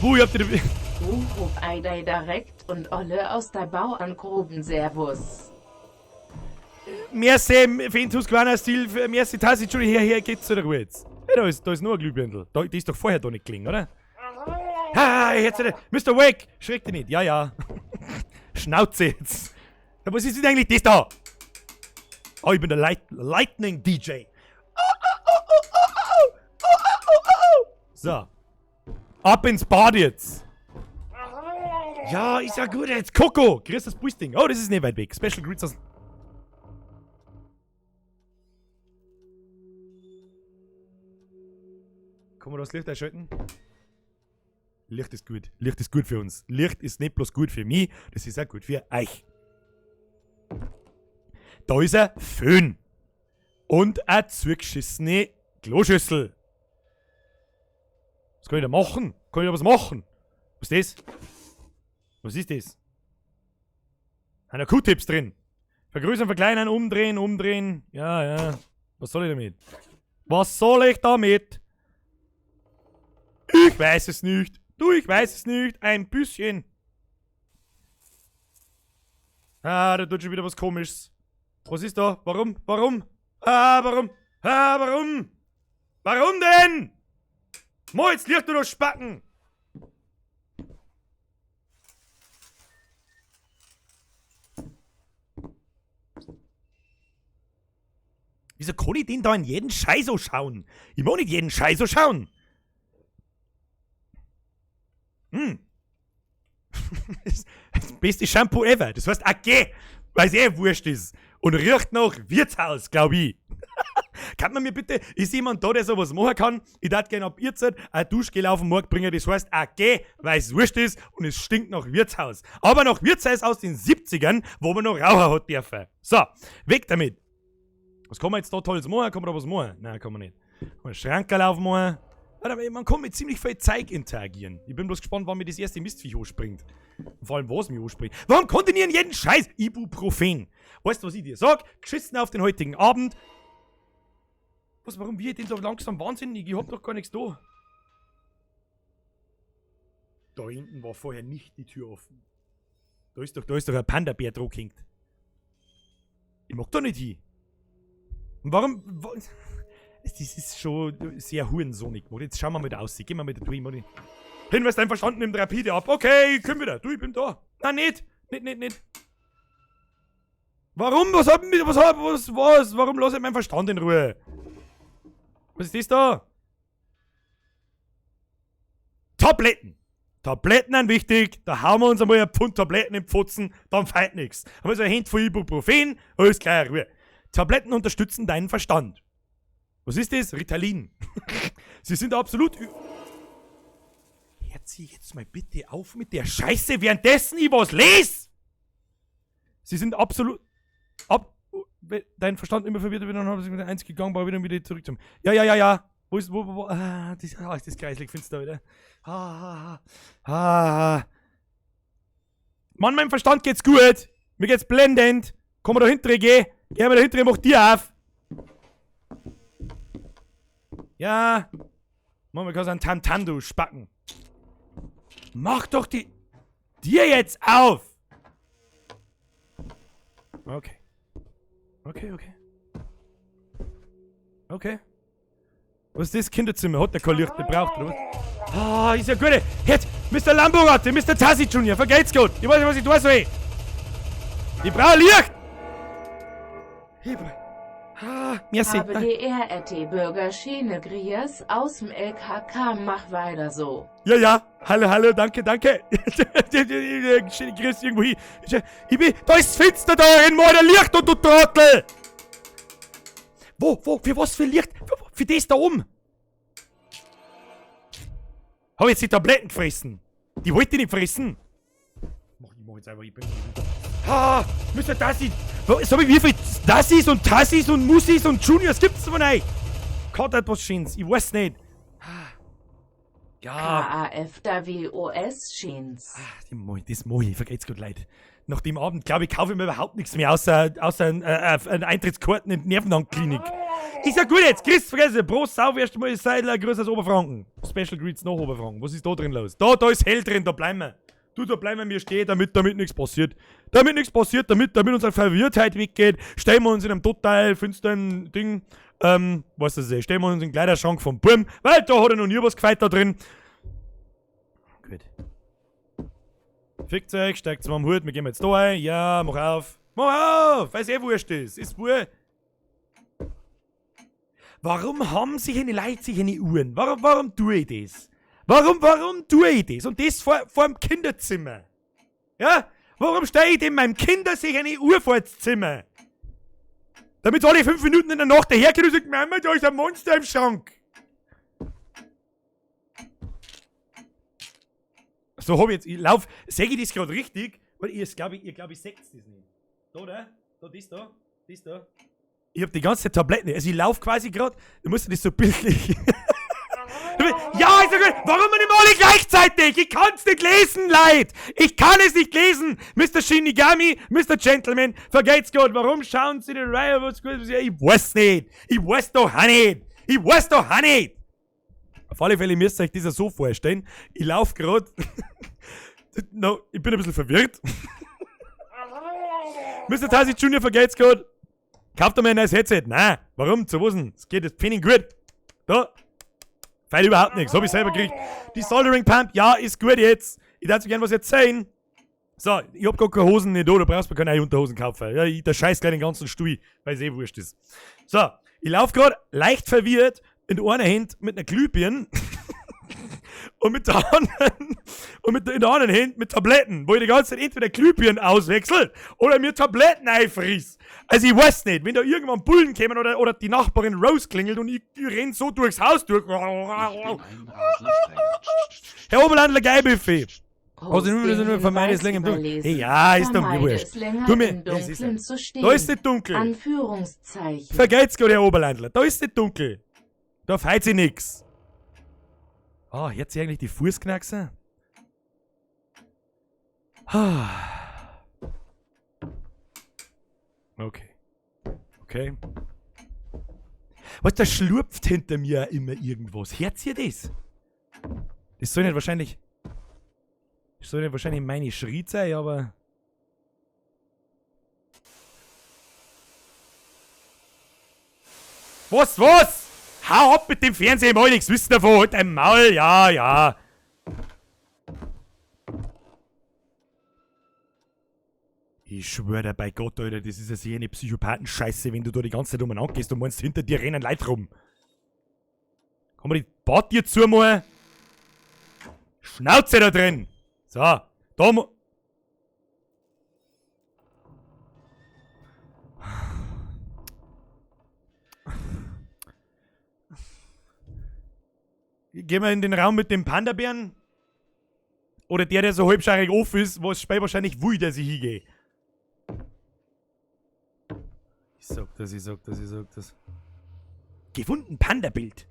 Wo, ich hab die... Ruf Eidei direkt und Olle aus der Bauerngruben, Servus. Merci, Fentus Quana Stil, merci Tassicho, her, geht's zu der Ruhe jetzt. Hey, da ist nur ein Glühbirndl. Da, die ist doch vorher da nicht gelingen, oder? Ha, jetzt, Mr. Wake, schreck dich nicht. Ja, ja. Schnauze jetzt. Was ist denn eigentlich das da? Oh, ich bin der Lightning DJ. So. Ab ins Bad jetzt. Ja, ist ja gut jetzt. Coco, grüß das Boosting. Oh, das ist nicht weit weg. Special Greets aus... Kann man das Licht einschalten? Licht ist gut. Licht ist gut für uns. Licht ist nicht bloß gut für mich, das ist auch gut für euch. Da ist ein Föhn. Und eine zugeschissene Kloschüssel. Was kann ich da machen? Kann ich da was machen? Was ist das? Was ist das? Einer Q-Tips drin. Vergrößern, verkleinern, umdrehen, umdrehen. Ja, ja. Was soll ich damit? Was soll ich damit? Ich weiß es nicht. Du, ich weiß es nicht. Ein bisschen. Ah, da tut schon wieder was Komisches. Was ist da? Warum? Warum? Ah, warum? Ah, warum? Warum denn? Mo, jetzt liegt du doch Spacken! Wieso kann ich denn da in jeden Scheiß so schauen? Ich mag nicht jeden Scheiß so schauen. Hm. Das beste Shampoo ever. Das heißt AG. Weil es eh wurscht ist. Und riecht nach Wirtshaus, glaub ich. Kann man mir bitte, ist jemand da, der sowas machen kann? Ich darf gerne ab jetzt ein Duschgel auf den Markt bringen, das heißt AG, weil es wurscht ist und es stinkt nach Wirtshaus. Aber nach Wirtshaus aus den 70ern, wo man noch rauchen hat dürfen. So, weg damit. Was kann man jetzt da Tolles machen? Kann man da was machen? Nein, kann man nicht. Kann man Schrankerl aufmachen? Warte, man kann mit ziemlich viel Zeug interagieren. Ich bin bloß gespannt, wann mir das erste Mistviech anspringt. Und vor allem, was mich anspringt. Warum konnte ich nie jeden Scheiß Ibuprofen? Weißt du, was ich dir sag? Geschissen auf den heutigen Abend. Was, warum wir denn so langsam wahnsinnig? Ich hab doch gar nichts da. Da hinten war vorher nicht die Tür offen. Da ist doch ein Panda-Bär dran gehängt. Ich mag da nicht hin. Und warum? Das ist schon sehr hurensohnig. Jetzt schauen wir mal da aus. Gehen wir mal da durch. Hinweis, dein Verstand nimmt rapide ab. Okay, ich komm wieder. Du, ich bin da. Nein, nicht. Nicht, nicht, nicht. Warum? Was hat mich, was hat, was, was? Warum lasse ich meinen Verstand in Ruhe? Was ist das da? Tabletten. Tabletten sind wichtig. Da hauen wir uns einmal ein Pfund Tabletten in Pfotzen, dann feit nix. Haben wir so ein Hand voll Ibuprofen, alles klar, Ruhe. Tabletten unterstützen deinen Verstand. Was ist das? Ritalin. Sie sind absolut. Hört sie jetzt mal bitte auf mit der Scheiße, währenddessen ich was lese! Sie sind absolut. Ab. Dein Verstand immer verwirrt wird, dann haben sie mit der einzige gangbar wieder wieder zurück zum. Ja. Wo ist, wo, wo, wo, ah, das, ah, ist das kreislig finster wieder. Ah, ah, ah. Mann, meinem Verstand geht's gut. Mir geht's blendend. Komm mal da hinten, geh. Geh mal da hinten, mach dir auf. Ja. Mann, wir können so einen Tamtam, du Spacken. Mach doch die dir jetzt auf! Okay. Okay. Okay. Was ist das Kinderzimmer? Hat der kein Licht gebraucht, oder was? Ah, ist ja gut. Jetzt, Mr. Lamboratte, Mr. Tassi Junior, vergelt's gut. Ich weiß nicht, was ich tun soll. Ich brauche Licht! Ich Ah, merci. Habe DRRT Bürger Schene Grias aus dem LKK, mach weiter so. Ja. Hallo, hallo, danke, danke. Schöne Grüße irgendwo hin. Ich bin, da ist finster da, renn mal der Licht und du Trottel! Wo, wo, für was für Licht? Für das da oben? Hab jetzt die Tabletten gefressen. Die wollte ich nicht fressen. Ich mach jetzt einfach, ich bin. Ah, Mr. Tassi. Sag mal, wie viel Tassis und Tassis und Mussis und Juniors gibt's von euch? Hat etwas Schönes, ich weiß nicht. Ja. KAFWOS Schins. Das mach ich, vergeht's gut, Leute. Nach dem Abend, glaube ich, kaufe ich mir überhaupt nichts mehr, außer ein Eintrittskarten in die Nervenklinik. Ist ja gut jetzt, Chris, vergessen, Prost, sauf erst mal, Seidler, Grüße aus Oberfranken. Special Greets nach Oberfranken. Was ist da drin los? Da ist hell drin, da bleiben wir. Du, da bleiben wir mir stehen, damit nichts passiert. Damit nichts passiert, damit unsere Verwirrtheit weggeht, stellen wir uns in einem total finsteren Ding, was ist das, stellen wir uns in den Kleiderschrank vom Burm, weil da hat er noch nie was gefeit da drin. Gut. Fickt euch, steigt mal am Hut, wir gehen jetzt da ein. Ja, mach auf. Mach auf! Weil's eh wurscht ist. Ist wurscht. Warum haben sich eine Leute sich eine Uhren? Warum tue ich das? Warum tue ich das? Und das vor dem Kinderzimmer. Ja? Warum stelle ich denn meinem Kinder sich eine Uhr vor das Zimmer? Damit alle 5 Minuten in der Nacht daherkommen und sagen, Mama, da ist ein Monster im Schrank. So hab ich jetzt, ich lauf, seh ich das grad richtig? Weil ihr, glaub ich, ihr glaub ich, seht das nicht. Da, oder? Da, das da, das da. Ich hab die ganze Tabletten, also ich lauf quasi grad, du musst dir das so bildlich. Ja, ist ja gut. Warum nicht alle gleichzeitig? Ich kann's nicht lesen, Leid. Ich kann es nicht lesen. Mr. Shinigami, Mr. Gentleman, vergeht's Gott. Warum schauen Sie die Reihe? Was gut? Ich weiß nicht. Ich weiß doch auch nicht. Ich weiß doch auch nicht. Auf alle Fälle müsst ihr euch das ja so vorstellen. Ich lauf grad. No, ich bin ein bisschen verwirrt. Mr. Tassi Junior, vergeht's Gott. Kauft doch mal ein neues Headset. Nein, warum? Zu was denn? Es geht jetzt Pfennig gut. Da. Feil überhaupt nichts, hab ich selber gekriegt. Die Soldering Pump, ja, ist gut jetzt. Ich darf so gern was erzählen. So, ich hab gar keine Hosen nicht da, du brauchst mir keine neue Unterhosen kaufen. Ja, ich, der scheiß gleich den ganzen Stuhl, weil es eh wurscht ist. So, ich lauf grad leicht verwirrt in einer Hand mit einer Glühbirne. Und mit der anderen, und mit der, in der anderen Hand mit Tabletten, wo ich die ganze Zeit entweder Glühbirnen auswechsel oder mir Tabletten einfriss. Also ich weiß nicht, wenn da irgendwann Bullen kämen oder die Nachbarin Rose klingelt und ich renn so durchs Haus durch. Ich bin ein Rasensprenger. Herr Oberlandler Geilbuffet. Also nur, Hosting nur vermeide es länger im Dunkeln. überlesen. Hey, ja, ist doch mir Vermeide wurscht. es länger Tu mir- im es ist Dunkeln nicht- zu stehen. Da ist nicht dunkel. Anführungszeichen. Vergeht's Gott, Herr Oberlandler. Da ist nicht dunkel. Da feit sich nix. Ah, hört sich eigentlich die Fußknackse? Ah. Okay. Okay. Was, da schlurpft hinter mir immer irgendwas. Hört ihr das? Das soll nicht wahrscheinlich. Das soll nicht wahrscheinlich meine Schritt sein, aber. Was, was? Hau ab mit dem Fernseher, ich will nichts wissen davon. Halt dein Maul, ja, ja. Ich schwör dir bei Gott, Alter, das ist ja sicher eine Psychopathen-Scheiße, wenn du da die ganze Zeit umeinander gehst und meinst, hinter dir rennen Leute rum. Kann man die Bad dir zumachen? Schnauze da drin! So, da mu Gehen wir in den Raum mit dem Panda-Bären? Oder der, der so halbschaarig off ist, wo es später wahrscheinlich will, dass ich hingehe. Ich sag das, ich sag das, ich sag das. Gefunden, Panda-Bild.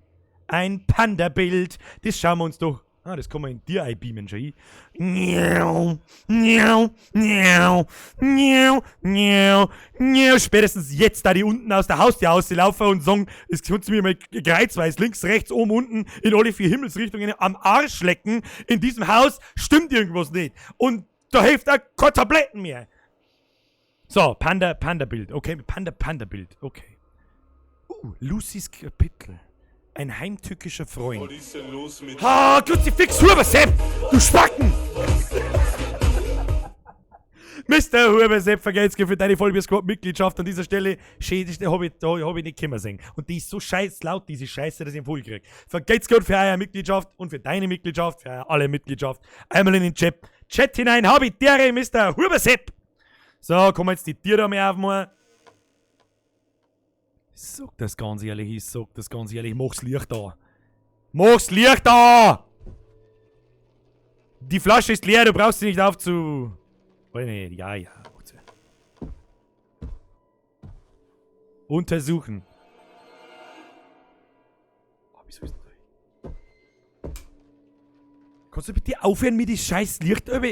Ein Panda-Bild. Das schauen wir uns doch. Ah, das kann man in dir einbeamen, schau ich. Miau, miau, miau, miau, miau, miau. Spätestens jetzt, da die unten aus der Haustür rauslaufen und sagen, es kannst du mir mal kreuzweise links, rechts, oben, unten in alle vier Himmelsrichtungen am Arsch lecken. In diesem Haus stimmt irgendwas nicht. Und da hilft auch keine Tabletten mehr. So, Panda, Panda-Bild. Okay, Panda, Panda-Bild. Okay. Lucys Kapitel. Ein heimtückischer Freund. Was ist denn los mit Ah, Kruzifix, Hubersepp! Du Spacken! Mr. Hubersepp, vergelt's für deine Vollbier-Squad-Mitgliedschaft an dieser Stelle. Schön, das hab ich, da hab ich nicht kommen sehen. Und die ist so scheiß laut, diese Scheiße, dass ich ihn voll krieg. Vergelt's Gott für eure Mitgliedschaft und für deine Mitgliedschaft, für eure alle Mitgliedschaft. Einmal in den Chat hinein, hab ich dere, Mr. Hubersepp! So, kommen jetzt die Tiere da mal aufmachen. Ich sag das ganz ehrlich, ich sag das ganz ehrlich, mach's Licht da. Mach's Licht da! Die Flasche ist leer, du brauchst sie nicht aufzu... Weiß nicht, ja, ja. Untersuchen. Oh, wieso ist denn da? Kannst du bitte aufhören mit dem scheiß Licht, über?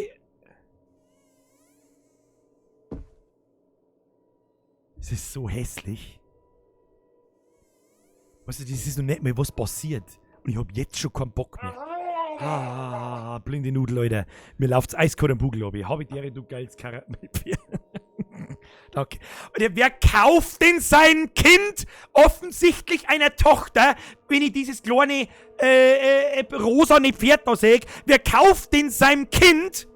Es ist so hässlich. Weißt du, das ist noch nicht mal was passiert. Und ich hab jetzt schon keinen Bock mehr. Ah, blinde Nudel, Alter. Mir läuft's eiskalt am Bugel, ab. Ich habe die Ehre, du geiles Karamellbier. Danke. Und wer kauft denn sein Kind offensichtlich einer Tochter, wenn ich dieses kleine rosane Pferd da sehe? Wer kauft denn seinem Kind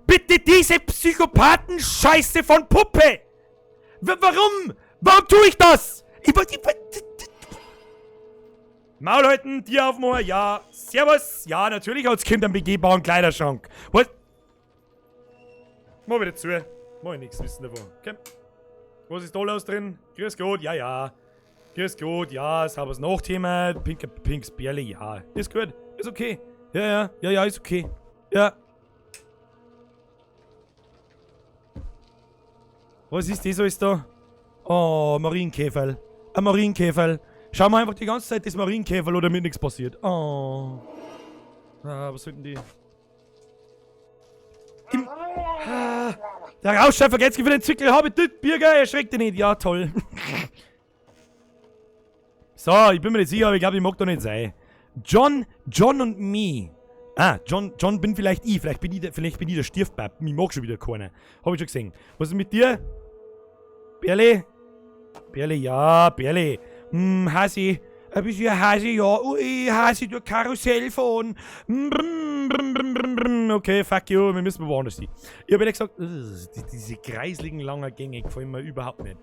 bitte diese Psychopathen-Scheiße von Puppe? Warum? Warum tue ich das? Ich, ich, ich, Maul halten, Tier aufmachen, ja. Servus. Ja, natürlich hat's Kind einen begehbaren Kleiderschrank. Was? Mach wieder zu. Mach ich nix wissen davon. Okay. Was ist da los drin? Grüß Gott, ja, ja. Grüß Gott, ja, sauberes Nachthema. Pinkes Bärle, ja. Ist gut, ist okay. Ja, ja, ja, ja, ist okay. Ja. Was ist das alles da? Oh, Marienkäferl. Ein Marienkäferl. Schau mal einfach die ganze Zeit das Marienkäferl oder mir nichts passiert. Oh. Ah, was sollten die? Der Rausschau vergeht's für den Zwickel. Habe ich dort, Birger, erschreckt dich nicht. Ja, toll. So, ich bin mir nicht sicher, aber ich glaube, ich mag da nicht sein. John, John und me. Ah, John, John bin vielleicht ich. Vielleicht bin ich der, Stiefbab. Mich mag schon wieder keiner. Hab ich schon gesehen. Was ist mit dir? Berle? Berle, ja, Berle. Hasi. Ein bisschen Hasi, ja. Ui, Hasi, du Karussell fahren. Brr, brr, brr, brr. Okay, fuck you, wir müssen woanders hin. Ich hab ehrlich gesagt, diese kreisligen langen Gänge gefallen mir überhaupt nicht.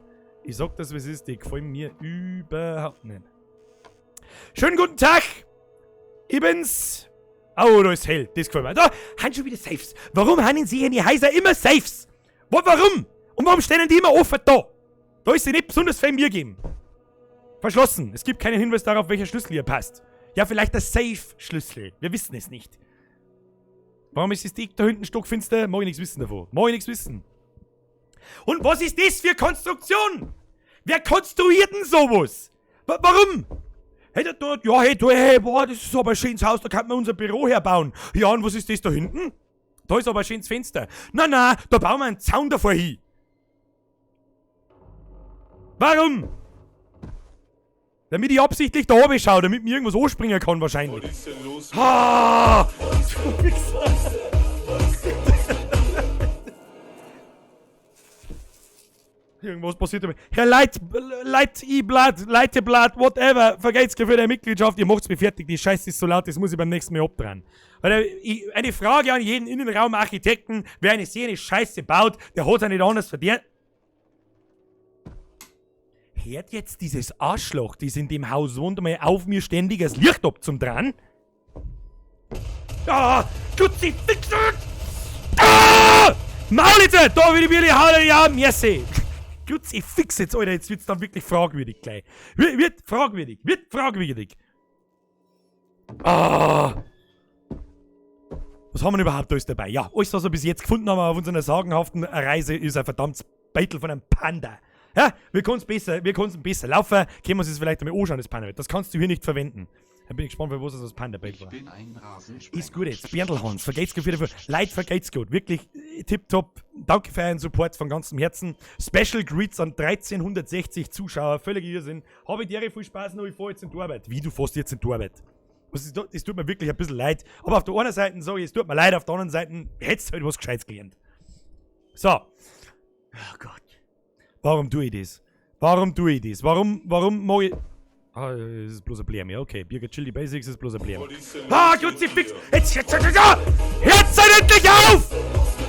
Ich sag das, wie es ist, die gefallen mir überhaupt nicht. Schönen guten Tag! Ich bin's, Oh, da ist hell. Das gefällt mir. Da haben schon wieder Safes. Warum haben sie in die Häuser immer Safes? Warum? Und warum stehen die immer offen da? Da ist sie nicht besonders viel mir geben. Verschlossen. Es gibt keinen Hinweis darauf, welcher Schlüssel hier passt. Ja, vielleicht der Safe-Schlüssel. Wir wissen es nicht. Warum ist das Ding da hinten stockfinster? Mag ich nichts wissen davon. Mag ich nichts wissen. Und was ist das für Konstruktion? Wer konstruiert denn sowas? Warum? Hey, da, ja, hey, da, hey, boah, das ist aber ein schönes Haus, da kann man unser Büro herbauen. Ja, und was ist das da hinten? Da ist aber ein schönes Fenster. Na, na, da bauen wir einen Zaun davor hin. Warum? Damit ich absichtlich da oben schaue, damit mir irgendwas anspringen kann wahrscheinlich. Was ist denn los? Ah! Du Wichser. Irgendwas passiert damit. Herr Leit, Leit, I-Blatt, Leiteblatt, whatever, vergeht's für deine Mitgliedschaft, ihr macht's mir fertig, die Scheiße ist so laut, das muss ich beim nächsten Mal abdrehen. Eine Frage an jeden Innenraumarchitekten, wer eine Szene Scheiße baut, der hat ja nicht anders verdient. Hört jetzt dieses Arschloch, das in dem Haus wohnt, mal auf mir ständig das Licht ab zum Dran? Ah! Kruzifix! Ah! Maul jetzt! Da will ich mir die Haare, ja, merci! Kruzifix jetzt, Alter, jetzt wird's dann wirklich fragwürdig gleich. Wird fragwürdig, wird fragwürdig. Ah! Was haben wir denn überhaupt alles dabei? Ja, alles, was wir bis jetzt gefunden haben auf unserer sagenhaften Reise, ist ein verdammtes Beitel von einem Panda. Ja, wir können's besser, wir können's besser laufen, können wir uns das vielleicht einmal anschauen, das Panda. Das kannst du hier nicht verwenden. Da bin ich gespannt, für was das Panda-Bett Ich war. bin ein Rasensprenger. Ist gut jetzt. Berndl Hans, vergeht's gut wieder für. Leid vergeht's gut. Wirklich tipptopp. Danke für euren Support von ganzem Herzen. Special Greets an 1360 Zuschauer. Völlig Irrsinn. Habe ich dir viel Spaß noch, ich fahr jetzt in die Arbeit. Wie, du fährst jetzt in die Arbeit? Das tut mir wirklich ein bisschen leid. Aber auf der einen Seite sage ich, es tut mir leid, auf der anderen Seite hättest du halt was Gescheites gelernt. So. Oh Gott. Warum tue ich das? Warum tue ich das? Warum mag ich... Ah, es ist bloß ein Blärm, ja, okay. Birger Chili Basics ist bloß ein Blärm. Was ist denn Ah, los mit Kruzifix! dir? Jetzt, jetzt, jetzt, jetzt, jetzt, jetzt endlich auf!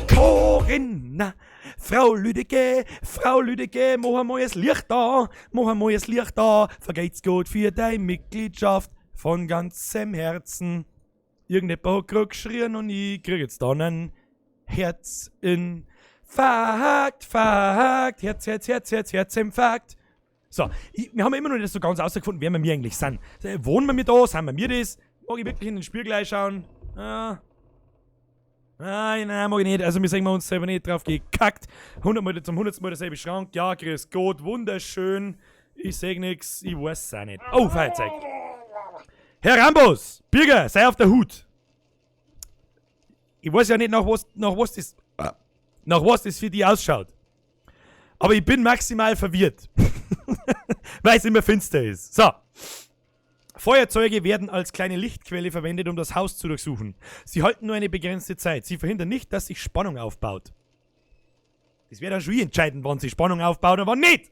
Corinna, Frau Lüdecke, Frau Lüdecke, mach einmal das Licht da, mach einmal das Licht da, vergeht's gut für deine Mitgliedschaft von ganzem Herzen. Irgendjemand hat grad geschrien und ich krieg jetzt dann einen Herzinfarkt, Fakt, Herz, Herz, Herz, Herz, Herzinfarkt. So, wir haben immer noch nicht so ganz herausgefunden, wer wir mir eigentlich sind. Wohnen wir mir da? Sind wir mir das? Mag ich wirklich in den Spiegel reinschauen? Ah. Nein, nein, mag ich nicht. Also wir sehen wir uns selber nicht drauf gekackt. 100-mal zum 100. Mal derselbe Schrank. Ja, grüß Gott, wunderschön. Ich seh nix, ich weiß es auch nicht. Oh, Feuerzeug. Herr Rambos, Birger, sei auf der Hut. Ich weiß ja nicht, nach was das für die ausschaut. Aber ich bin maximal verwirrt. Weil es immer finster ist. So. Feuerzeuge werden als kleine Lichtquelle verwendet, um das Haus zu durchsuchen. Sie halten nur eine begrenzte Zeit. Sie verhindern nicht, dass sich Spannung aufbaut. Das wäre dann schon entscheidend, wann sich Spannung aufbaut und wann nicht.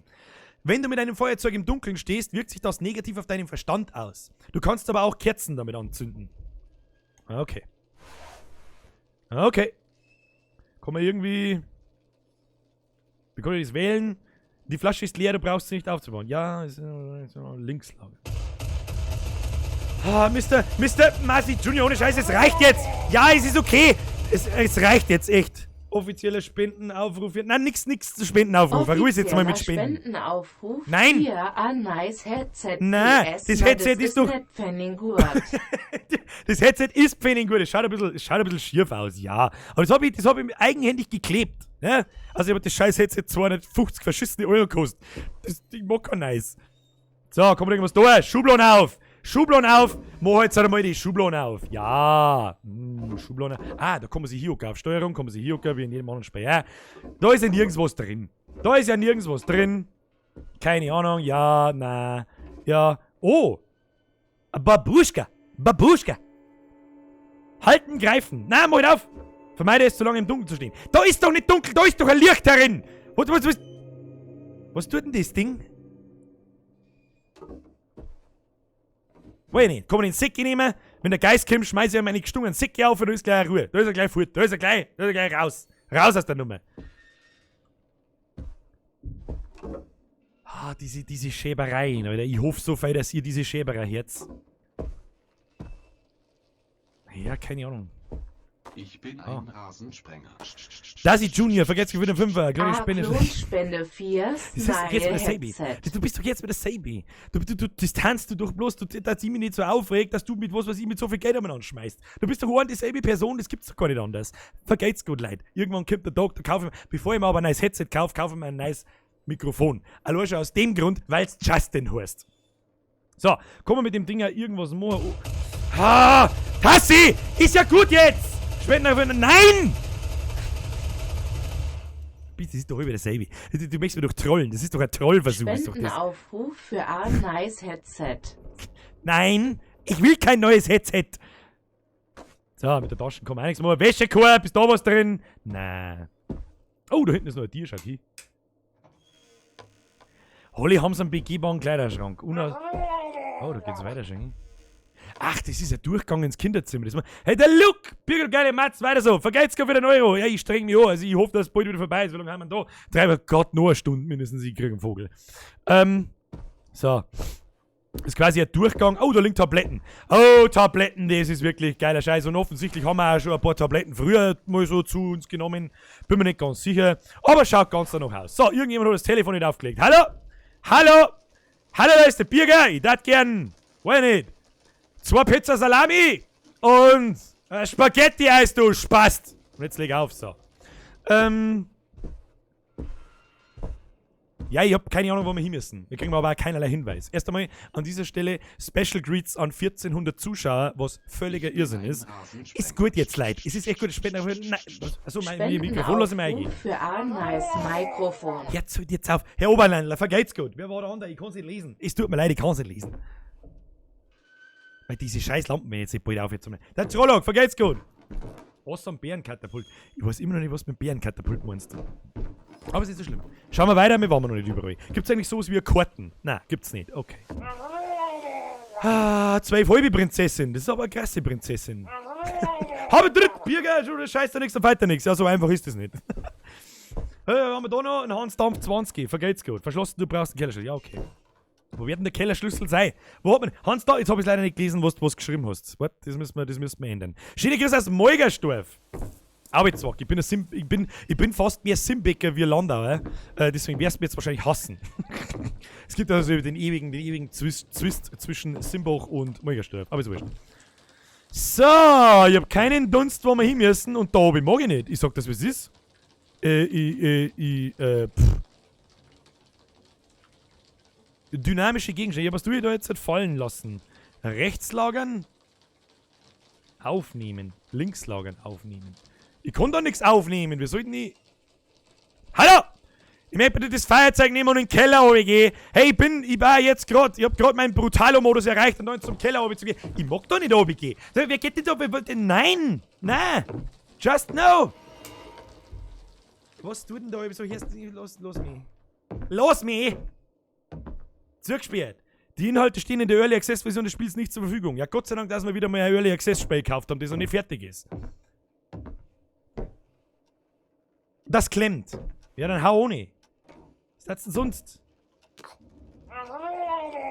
Wenn du mit einem Feuerzeug im Dunkeln stehst, wirkt sich das negativ auf deinen Verstand aus. Du kannst aber auch Kerzen damit anzünden. Okay. Okay. Kann man irgendwie... Wie kann ich das wählen? Die Flasche ist leer, du brauchst sie nicht aufzubauen. Ja, ist Linkslage. Ah, Mister Masi Junior, ohne Scheiß, es reicht jetzt. Ja, es ist okay. Es reicht jetzt echt. Offizieller Spendenaufruf. Nein, nix zu Spendenaufruf. Ruhig jetzt mal mit Spenden. Spendenaufruf. Nein. Hier, a nice Headset. Nein, PS, das na, Headset das ist doch- nicht pfenniggut. Das Headset ist pfenniggut. Es schaut ein bisschen schief aus, ja. Aber das hab ich eigenhändig geklebt. Ja? Also ich hab das scheiß Headset 250 verschissene Euro gekostet. Das Ding mag kein nice. So, kommt irgendwas da? Schubladen auf! Schubladen auf! Mach jetzt einmal die Schubladen auf. Ja. Schubladen. Ah, da kann man sich hier auf Steuerung, kann man sich hier wie in jedem anderen Spiel. Ja. Da ist ja nirgends was drin. Da ist ja nirgends was drin. Keine Ahnung. Ja, na. Ja. Oh. A Babuschka. Babuschka. Halten, greifen. Na, mal auf. Vermeide es, zu lange im Dunkeln zu stehen. Da ist doch nicht dunkel, da ist doch ein Licht herin. Was tut denn das Ding? Weiß ich nicht. Kann man den Säcki nehmen? Wenn der Geist kommt, schmeiß ich ihm meine gestungenen Säcki auf und da ist gleich Ruhe. Da ist er gleich fort. Da ist er gleich, da ist er gleich raus. Raus aus der Nummer. Ah, diese Schäbereien, Alter. Ich hoffe so viel, dass ihr diese Schäberei hört. Ja, keine Ahnung. Ich bin ein Rasensprenger. Dasi Junior, vergesst wieder den Fünfer. Kleine A. Spende. Klonspende 4 Das ist doch jetzt mit der Sabi. Headset. Du bist doch jetzt mit der Sabi. Du distanzt du doch bloß, du, dass ich mich nicht so aufregt, dass du mit was weiß ich mit so viel Geld umeinander schmeißt. Du bist doch eine dieselbe Person, das gibt's doch gar nicht anders. Vergeht's gut, Leute. Irgendwann kommt der Tag, da kaufe ich mir, bevor ich mir aber ein neues Headset kaufe, kaufe ich mir ein neues Mikrofon. Allein schon aus dem Grund, weil's Justin heißt. So, kommen wir mit dem Ding ja irgendwas machen. Oh. Ha! Tassi! Ist ja gut jetzt! Spenden auf Nein! Das ist doch über dasselbe. Du möchtest mir doch trollen. Das ist doch ein Trollversuch. Ist doch das. Spendenaufruf für A. Nice Headset. Nein, ich will kein neues Headset. So, mit der Tasche kann man auch nichts machen. Wäschekorb, ist da was drin? Nein. Oh, da hinten ist noch ein Tier, schaut hin. Alle haben so einen begehbaren Kleiderschrank. Oh, da geht's weiter schon. Ach, das ist ein Durchgang ins Kinderzimmer. Das hey, der Luke! Birgit, geile Matz, weiter so. Vergeht's gar wieder einen Euro. Ja, ich streng mich an. Also, ich hoffe, dass es bald wieder vorbei ist. Wie lange haben wir denn da? 3, Gott, noch eine Stunde mindestens. Ich krieg einen Vogel. So. Das ist quasi ein Durchgang. Oh, da liegen Tabletten. Oh, Tabletten, das ist wirklich geiler Scheiß. Und offensichtlich haben wir auch schon ein paar Tabletten früher mal so zu uns genommen. Bin mir nicht ganz sicher. Aber schaut ganz danach aus. So, irgendjemand hat das Telefon nicht aufgelegt. Hallo? Hallo? Hallo, da ist der Birger. Ich darf gern. Weiß nicht. 2 Pizza Salami und Spaghetti-Eis, du Spast. Und jetzt leg auf, so. Ja, ich hab keine Ahnung, wo wir hin müssen. Wir kriegen aber auch keinerlei Hinweis. Erst einmal an dieser Stelle Special Greets an 1400 Zuschauer, was völliger Irrsinn ist. Ist gut jetzt, Leute. Es ist echt gut. Spenden. Nein, was? Achso, mein Mikrofon lasse ich mir eingehen. Für A. Nice Mikrofon. Jetzt hört jetzt auf. Herr Oberländler, vergeht's gut. Wer war der andere? Ich kann's nicht lesen. Es tut mir leid, ich kann's nicht lesen. Weil diese scheiß Lampen mir jetzt nicht bald auf jetzt. Der Trolloc, vergeht's gut. Was am Bärenkatapult? Ich weiß immer noch nicht, was du mit Bärenkatapult meinst. Aber es ist nicht so schlimm. Schauen wir weiter, wir waren noch nicht überall. Gibt's eigentlich sowas wie Karten? Nein, gibt's nicht. Okay. Ah, 12 halbe Prinzessin. Das ist aber eine krasse Prinzessin. Habe dritt Birger, schon scheiß da nichts, dann weiter nichts. Ja, so einfach ist das nicht. Haben wir da noch einen Hans Dampf 20. Vergeht's gut. Verschlossen, du brauchst einen Kellerschlüssel. Ja, okay. Wo wird denn der Kellerschlüssel sein? Wo hat man. Hans da, jetzt hab ich's leider nicht gelesen, was du was geschrieben hast. Warte, das müssen wir ändern. Schöne Grüße aus Molgersdorf. Arbeitszwack. Ich bin, ein Sim, ich bin fast mehr Simbecker wie Landauer. Deswegen wirst du mich jetzt wahrscheinlich hassen. Es gibt also den ewigen Zwist zwischen Simbach und Molgersdorf. Aber ist wurscht. So, ich hab keinen Dunst, wo wir hin müssen. Und da oben mag ich nicht. Ich sag das, wie es ist. Pff. Dynamische Gegenstände. Ja, was du da jetzt halt fallen lassen? Rechts lagern. Aufnehmen. Links lagern. Aufnehmen. Ich kann da nichts aufnehmen. Wir sollten nicht. Hallo! Ich möchte bitte das Feuerzeug nehmen und in den Keller runtergehen. Hey, ich war jetzt grad, ich hab grad meinen Brutalo-Modus erreicht und dann zum Keller runter zu gehen. Ich mag da nicht runtergehen. So, wer geht denn da? Wer wollte denn? Nein! Nein! Just no! Was tut denn da? So, hier ist, los, los mich. Los mich! Zurückgespielt. Die Inhalte stehen in der Early Access Version des Spiels nicht zur Verfügung. Ja, Gott sei Dank, dass wir wieder mal ein Early Access Spiel gekauft haben, das noch nicht fertig ist. Das klemmt. Ja, dann hau ohne. Was hat's denn sonst?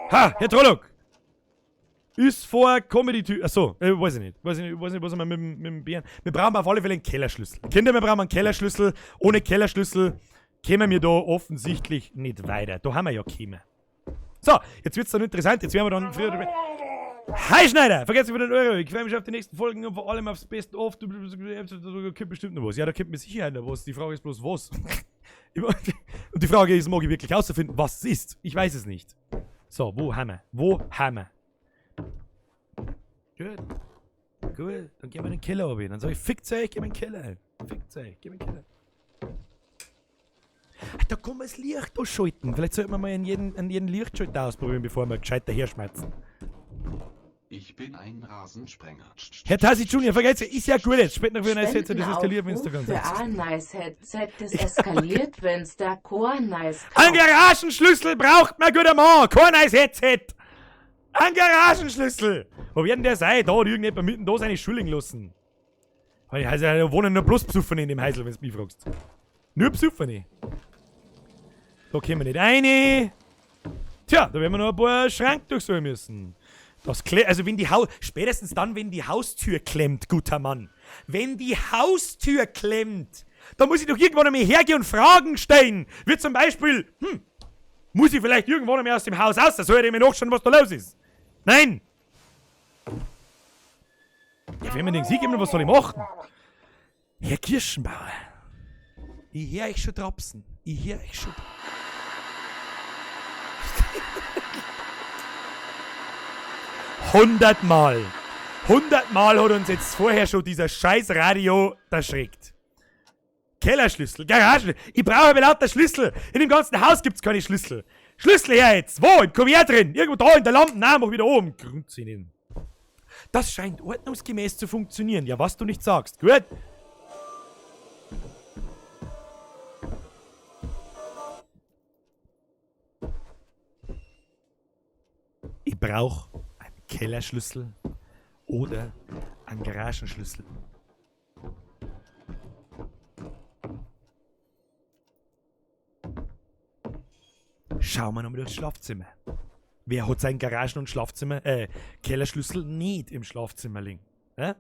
Ha, Herr Trolloc! Ist vor Comedy-Typ. Achso, weiß ich nicht. Weiß ich nicht, weiß nicht, was wir mit dem Bären. Wir brauchen auf alle Fälle einen Kellerschlüssel. Kinder, wir brauchen einen Kellerschlüssel. Ohne Kellerschlüssel kämen wir da offensichtlich nicht weiter. Da haben wir ja gekommen. So, jetzt wird's dann interessant. Jetzt werden wir dann früher oder später. Hi Schneider! Vergesst nicht den Euro. Ich freue mich auf die nächsten Folgen und vor allem aufs Best of. Da kommt bestimmt noch was. Ja, da kommt mit Sicherheit noch was. Die Frage ist bloß, was? Und die Frage ist, mag ich wirklich herauszufinden, was es ist? Ich weiß es nicht. So, wo haben wir? Wo haben wir? Gut. Gut, dann gehen wir in den Keller runter. Dann sag ich, fickt euch, geh in den Keller. Fickt euch, geh in den Keller. Ach, da kann man das Licht ausschalten. Vielleicht sollten wir mal an jeden Lichtschalter ausprobieren, bevor wir gescheit daherschmerzen. Ich bin ein Rasensprenger. Herr Tassi Junior, vergesst, ist ja gut jetzt. Spät noch für ein neues Headset, das eskaliert, wenn's da ganz Für ein nice Headset, das eskaliert, wenn's da kein nice Ein Garagenschlüssel braucht man, guter Mann. Kein neues Headset. Ein Garagenschlüssel. Wo wird denn der sein? Da hat irgendjemand mitten da seine Schulling lassen. Also, da wohnen nur bloß Psufferne in dem Häusl, wenn's mich fragst. Nur Psufferne. Da kommen wir nicht rein. Tja, da werden wir noch ein paar Schrank durchsuchen müssen. Das also wenn die Haus... Spätestens dann, wenn die Haustür klemmt, guter Mann. Wenn die Haustür klemmt, da muss ich doch irgendwann einmal hergehen und Fragen stellen. Wie zum Beispiel, muss ich vielleicht irgendwann einmal aus dem Haus raus? Da soll ich mir nachschauen, was da los ist. Nein! Ja, wenn man den Sieg immer, was soll ich machen? Herr Kirschenbauer, ich hör euch schon trapsen. Ich hör euch schon. 100-mal. 100-mal hat uns jetzt vorher schon dieser scheiß Radio erschreckt. Kellerschlüssel, Garagenschlüssel. Ich brauche aber lauter Schlüssel. In dem ganzen Haus gibt's keine Schlüssel. Schlüssel her jetzt. Wo? Im Kuvert drin. Irgendwo da in der Lampe. Nein, mach wieder oben. Grundsinn. Das scheint ordnungsgemäß zu funktionieren. Ja, was du nicht sagst. Gut. Ich brauch einen Kellerschlüssel oder einen Garagenschlüssel. Schauen wir nochmal durchs Schlafzimmer. Wer hat seinen Garagen- und Kellerschlüssel nicht im Schlafzimmer liegen? Ja?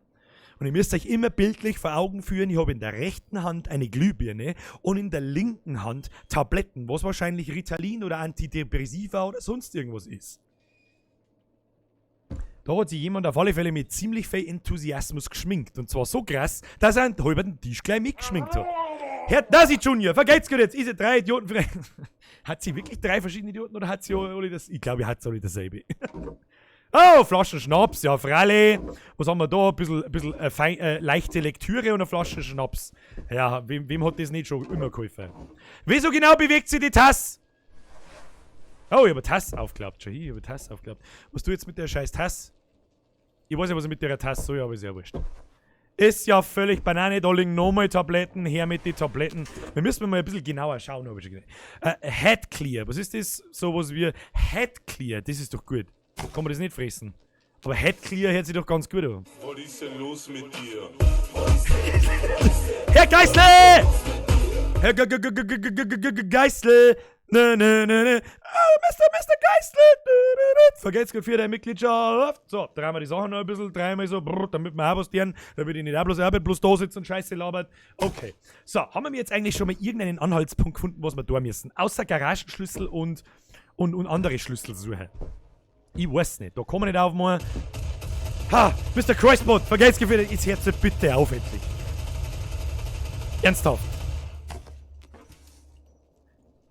Und ihr müsst euch immer bildlich vor Augen führen, ich habe in der rechten Hand eine Glühbirne und in der linken Hand Tabletten, was wahrscheinlich Ritalin oder Antidepressiva oder sonst irgendwas ist. Da hat sich jemand auf alle Fälle mit ziemlich viel Enthusiasmus geschminkt. Und zwar so krass, dass er einen halben Tisch gleich mitgeschminkt hat. Herr Dasi Junior, vergeht's gut jetzt. Ist er 3 Idioten frei? Hat sie wirklich 3 verschiedene Idioten oder hat sie alle das? Ich glaube, hat sie alle dasselbe. Oh, Flaschen Schnaps, ja, freilich. Was haben wir da? Ein bisschen fein, leichte Lektüre und eine Flasche Schnaps. Ja, wem hat das nicht schon immer geholfen? Wieso genau bewegt sich die Tasse? Oh, ich hab eine Tasse aufgeklappt. Schon hier, ich hab eine Tasse aufgeklappt. Was du jetzt mit der scheiß Tasse? Ich weiß nicht, was ich mit der Tasse soll, aber ist ja wurscht. Ist ja völlig Banane, da liegen nochmal Tabletten, her mit den Tabletten. Wir müssen mal ein bisschen genauer schauen, hab ich schon gesehen. Head Clear, was ist das? Sowas wie Head Clear, das ist doch gut. Kann man das nicht fressen? Aber Head Clear hört sich doch ganz gut an. Was ist denn los mit dir? Herr Geißle! Herr Geißle! Ne, ne, ne, ne. Ah, Mr. Geißle! Ne, ne, ne. Vergesst gut für deine Mitgliedschaft. So, drehen wir die Sachen noch ein bisschen, dreimal so, brrr, damit wir auch was tun, damit ich nicht auch bloß Arbeit, bloß da sitze und Scheiße labert. Okay. So, haben wir jetzt eigentlich schon mal irgendeinen Anhaltspunkt gefunden, was wir da müssen? Außer Garagenschlüssel und andere Schlüssel suchen. Ich weiß nicht, da kann man nicht aufmachen. Ha! Mister Kreuzbot, vergesst Gefühl, jetzt hört's bitte auf endlich. Ernsthaft.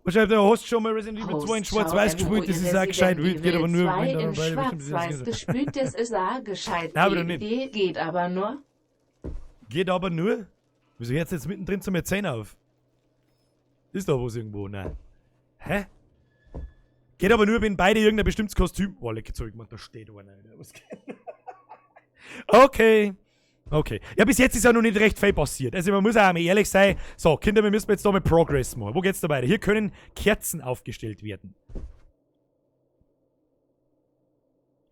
Wahrscheinlich, du hast schon mal Resident Evil 2 in Host Schwarz-Weiß Schau, gespielt, das ist auch Resident gescheit wild, geht aber Evil nur, 2 wenn da in beide bestimmt das Schwarz-Weiß gesehen gespielt, das ist auch gescheit. Nein, aber doch nicht. Die geht aber nur. Geht aber nur? Wieso hört's jetzt mittendrin zum Erzählen auf? Ist da was irgendwo? Nein. Hä? Geht aber nur, wenn beide irgendein bestimmtes Kostüm. Oh, lecker Zeug, man, da steht einer, Alter. Was geht? Okay. Okay. Ja, bis jetzt ist ja noch nicht recht viel passiert. Also man muss auch mal ehrlich sein. So, Kinder, wir müssen jetzt da mal Progress machen. Wo geht's da weiter? Hier können Kerzen aufgestellt werden.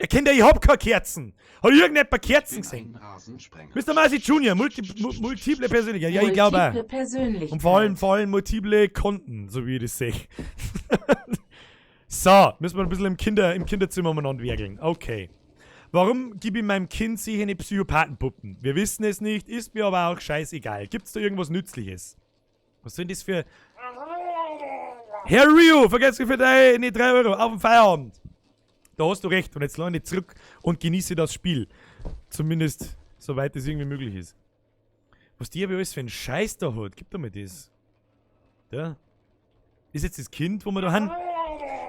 Ja, Kinder, ich hab keine Kerzen. Hat irgendjemand Kerzen Ich bin gesehen? ein Rasensprenger. Mister Masi Junior, multiple Persönlichkeit. Ja, ich glaube auch. Multiple Persönlichkeit. Und vor allem multiple Konten, so wie ich das sehe. So, müssen wir ein bisschen im Kinderzimmer umeinander werkeln. Okay. Warum gebe ich meinem Kind sich eine Psychopathenpuppen? Wir wissen es nicht, ist mir aber auch scheißegal. Gibt's da irgendwas Nützliches? Was sind das für... Herr Rio, vergesst für deine 3 Euro auf den Feierabend. Da hast du recht. Und jetzt lehne ich zurück und genieße das Spiel. Zumindest, soweit es irgendwie möglich ist. Was die aber alles für einen Scheiß da hat. Gib doch mal das. Da. Ist jetzt das Kind, wo wir da haben?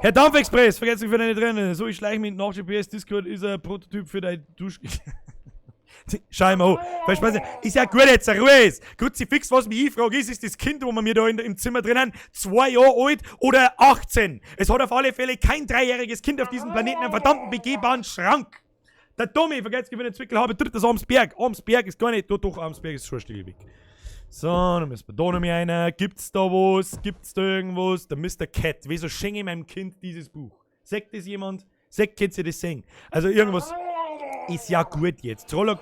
Herr Dampfexpress, vergesst nicht für deine Tränen. So, ich schleiche mich nach GPS. Discord ist ein Prototyp für dein Dusch. Schau mal an. Weißt du, ist ja gut jetzt, Ruhe ist. Kruzifix, was mich ich frage, ist das Kind, wo wir mir da im Zimmer drin haben, 2 Jahre alt oder 18? Es hat auf alle Fälle kein 3-jähriges Kind auf diesem Planeten einen verdammten begehbaren Schrank. Der Tommy, vergesst nicht, wenn ich Zwickel habe, drittes Amsberg. Amsberg ist gar nicht, doch, doch, Amsberg ist schon ein Stück weg. So, dann müssen wir da noch mal einer. Gibt's da was? Gibt's da irgendwas? Der Mister Cat. Wieso schenke ich meinem Kind dieses Buch? Sagt das jemand? Sagt, könnt ihr das sehen? Also irgendwas ist ja gut jetzt. Trolloc.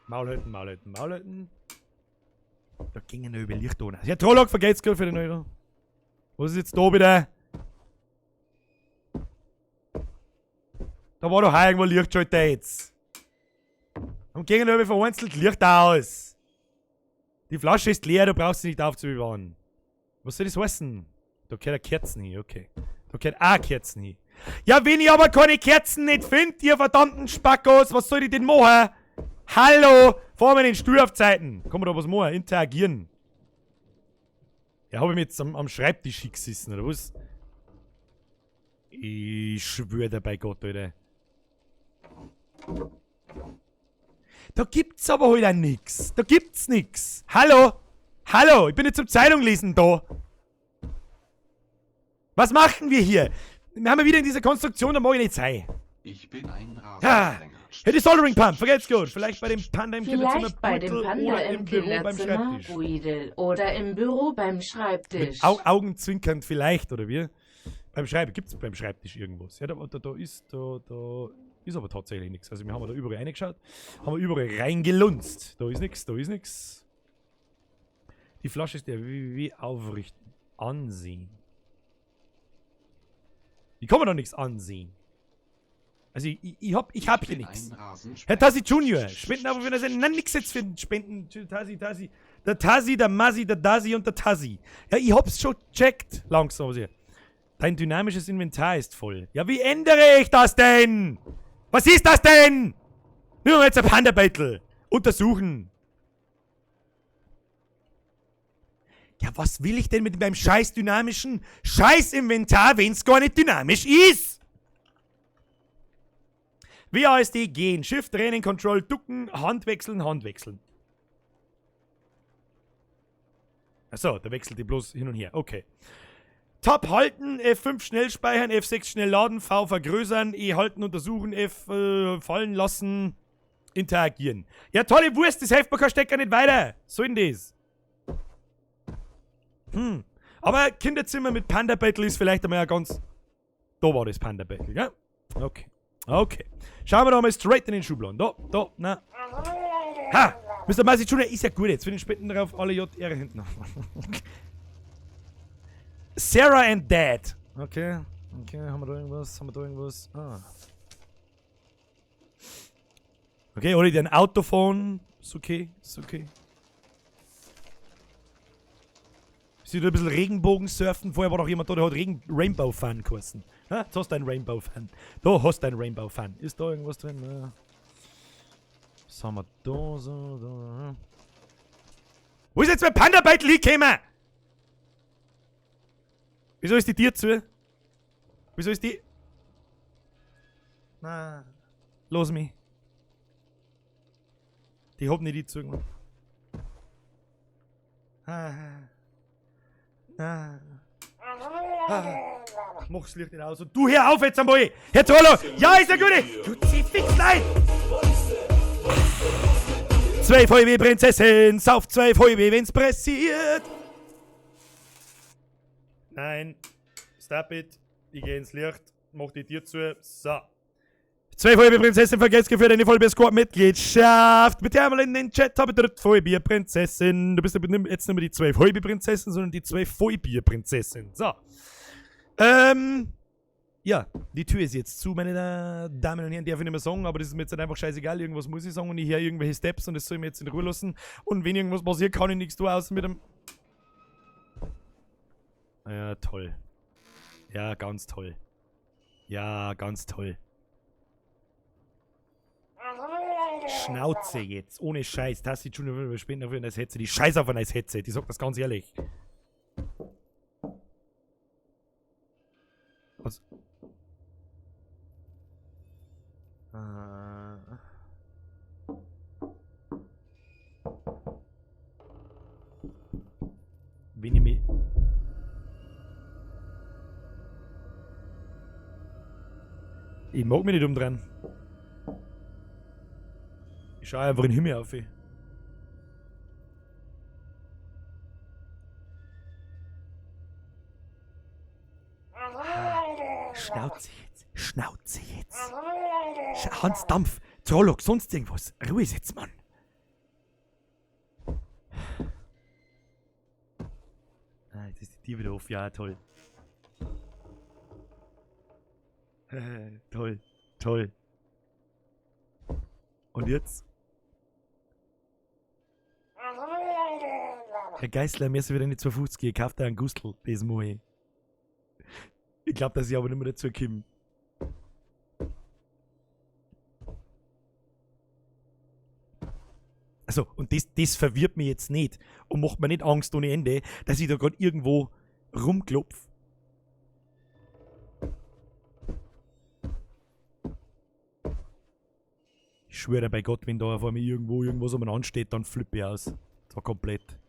Maul halten, Maul halten, Maul halten. Da gingen noch über Licht ohne. Ja, Trolloc, vergeht's gut für den Euro. Was ist jetzt da wieder? Da war doch auch irgendwo Lichtschalter jetzt. Und gegenüber vereinzelt Licht aus. Die Flasche ist leer, du brauchst sie nicht aufzubewahren. Was soll das heißen? Da gehört eine Kerzen hin, okay. Da gehört auch Kerzen hin. Ja, wenn ich aber keine Kerzen nicht finde, ihr verdammten Spackos, was soll ich denn machen? Hallo! Fahren wir den Stuhl auf Zeiten. Kann man da was machen? Interagieren. Ja, hab ich mich jetzt am Schreibtisch hingesessen, oder was? Ich schwör dir bei Gott, Alter. Da gibt's aber halt auch nix. Da gibt's nix. Hallo? Hallo, ich bin jetzt zum Zeitung lesen da. Was machen wir hier? Wir haben ja wieder in dieser Konstruktion, da mag ich nicht sein. Ich bin ein Ja. Rasensprenger. Hey, die Soldering Pump, vergelt's gut. Vielleicht bei dem Panda im Kinderzimmer, Vielleicht bei dem Beutel Panda oder im im Büro beim Kinderzimmer, Schreibtisch. Guidel, oder im Büro beim Schreibtisch. Mit Au Augenzwinkernd vielleicht, oder wie? Beim Schreibtisch. Gibt's beim Schreibtisch irgendwas? Ja, da ist aber tatsächlich nichts. Also wir haben da überall reingeschaut, haben wir überall reingelunzt. Da ist nichts, da ist nichts. Die Flasche ist der WWW aufrichten. Ansehen. Die kann man doch nichts ansehen. Also ich hab hier bin nichts. ein Rasensprenger. Herr Tassi Junior, spenden aber für das. Nein, nix jetzt für den Spenden. Tassi, Tassi. Der Tassi, der Massi, der Dasi und der Tassi. Ja, ich hab's schon gecheckt. Langsam. Also. Dein dynamisches Inventar ist voll. Ja, wie ändere ich das denn? Was ist das denn? Nehmen wir jetzt ein Panda-Battle. Untersuchen. Ja, was will ich denn mit meinem scheiß dynamischen Scheiß-Inventar, wenn's gar nicht dynamisch ist? WASD gehen, Shift, Training, Control, ducken, Hand wechseln, Hand wechseln. Achso, da wechselt die bloß hin und her. Okay. Tab halten, F5 schnell speichern, F6 schnell laden, V vergrößern, E halten, untersuchen, F fallen lassen, interagieren. Ja, tolle Wurst, das hilft mir kein Stecker nicht weiter. So denn das? Hm. Aber Kinderzimmer mit Panda Battle ist vielleicht einmal ja ganz... Da war das Panda Battle, gell? Okay. Okay. Schauen wir doch mal straight in den Schubladen. Da, da, na. Ha! Mr. Masi Junior ist ja gut jetzt. Für den Spenden drauf alle JR hinten. Sarah and Dad. Okay. Okay, haben wir da irgendwas? Haben wir da irgendwas? Ah. Okay, hol ich dir ein Autophone. Ist okay, ist okay. Sieht ein bisschen Regenbogen surfen. Vorher war doch jemand da, der hat Rainbow Fun geheißen. Ha, jetzt hast du ein Rainbow Fun. Da hast du ein Rainbow Fun. Ist da irgendwas drin? Ja. Was haben wir da so? Da. Wo ist jetzt mein Panda-Beutel hingekommen? Wieso ist die Tür zu? Wieso ist die... Na, los mich. Die hab nicht die zugemacht. Ah. Ah. Ah. Mach's Licht nicht aus und du hör auf jetzt einmal! Herr Tolo! Ja, ist ja gut! Du zieh fix rein! 12 halbe Prinzessin, sauf 12 halbe, wenn's pressiert! Nein, stop it. Ich geh ins Licht, mach die Tür zu. So. 12 halbe Prinzessin, vergesst geführt eine voll Squad-Mitgliedschaft. Bitte einmal in den Chat, habe dritt Vollbier-Prinzessin. Du bist aber jetzt nicht mehr die 12 halbe Prinzessin, sondern die 12 Vollbier-Prinzessin. So. Ja, die Tür ist jetzt zu, meine Damen und Herren, darf ich nicht mehr sagen, aber das ist mir jetzt halt einfach scheißegal. Irgendwas muss ich sagen und ich höre irgendwelche Steps und das soll ich mir jetzt in Ruhe lassen. Und wenn irgendwas passiert, kann ich nichts tun, außer mit dem... Ja, toll. Ja, ganz toll. Ja, ganz toll. Schnauze jetzt, ohne Scheiß. Das sieht schon über Spenden auf ein neues Headset. Die Scheiß auf ein neues Headset, ich sag das ganz ehrlich. Was? Wenn ich mich... Ich mag mich nicht umdrehen. Ich schaue einfach in den Himmel auf. Schnauze jetzt. Schnauze jetzt. Hans Dampf, Trolloc, sonst irgendwas. Ruhe jetzt, Mann. Ah, jetzt ist die Tür wieder auf. Ja, toll. Toll. Toll. Und jetzt? Herr Geißler, mir ist wieder nicht 2,50 gekauft, einen Gustl, das Mal. Ich glaube, dass ich aber nicht mehr dazu komme. Also, und das verwirrt mich jetzt nicht und macht mir nicht Angst ohne Ende, dass ich da gerade irgendwo rumklopf. Ich schwöre bei Gott, wenn da vor mir irgendwo irgendwas umeinander steht, dann flippe ich aus. Zwar komplett.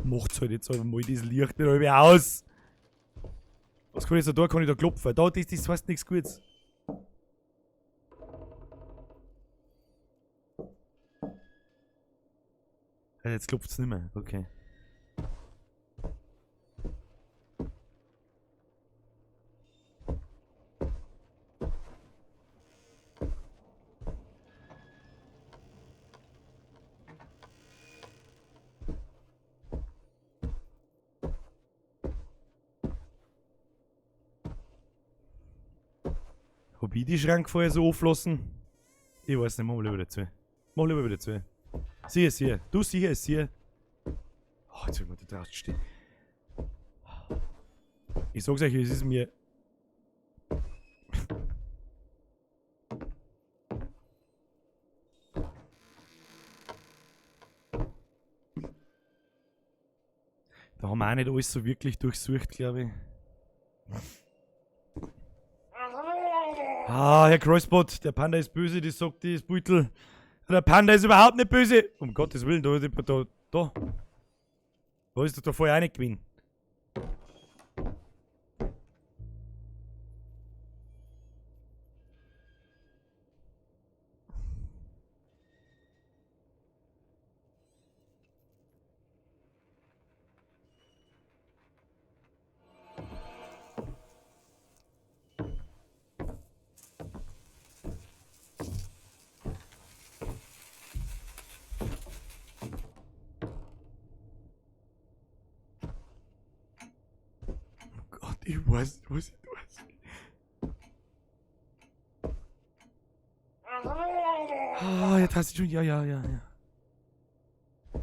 Macht's halt jetzt einfach mal das Licht nicht halb aus. Was kann ich so da? Kann ich da klopfen? Da, das heißt nichts Gutes. Also jetzt klopft's nicht mehr. Okay. Hab ich die Schrank vorher so auflassen? Ich weiß nicht, mach lieber wieder zu. Mach lieber wieder zu. Siehe, siehe. Du sieh es, siehe. Oh, jetzt will ich mal da draußen stehen. Ich sag's euch, es ist mir... Da haben wir auch nicht alles so wirklich durchsucht, glaub ich. Ah, Herr Kreuzbot, der Panda ist böse, das sagt das Beutel. Der Panda ist überhaupt nicht böse. Um Gottes Willen, da. Da ist doch da vorher auch nicht gewesen. Ich weiß nicht, was ich tue. Ah, jetzt hast du schon. Ja, ja, ja, ja.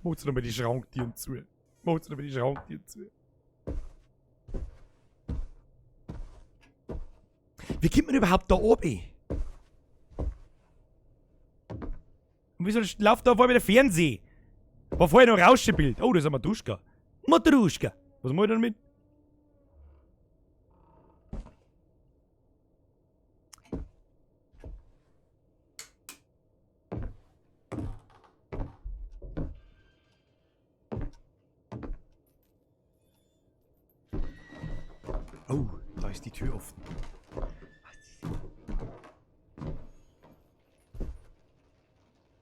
Macht's nochmal die Schranktüren zu. Macht's nochmal die Schranktüren zu. Wie kommt man überhaupt da oben? Und wieso läuft da vorher wieder Fernsehen? War vorher noch Rauschebild. Oh, das ist eine Matruschka. Matruschka. Was mach ich damit? Oh, da ist die Tür offen.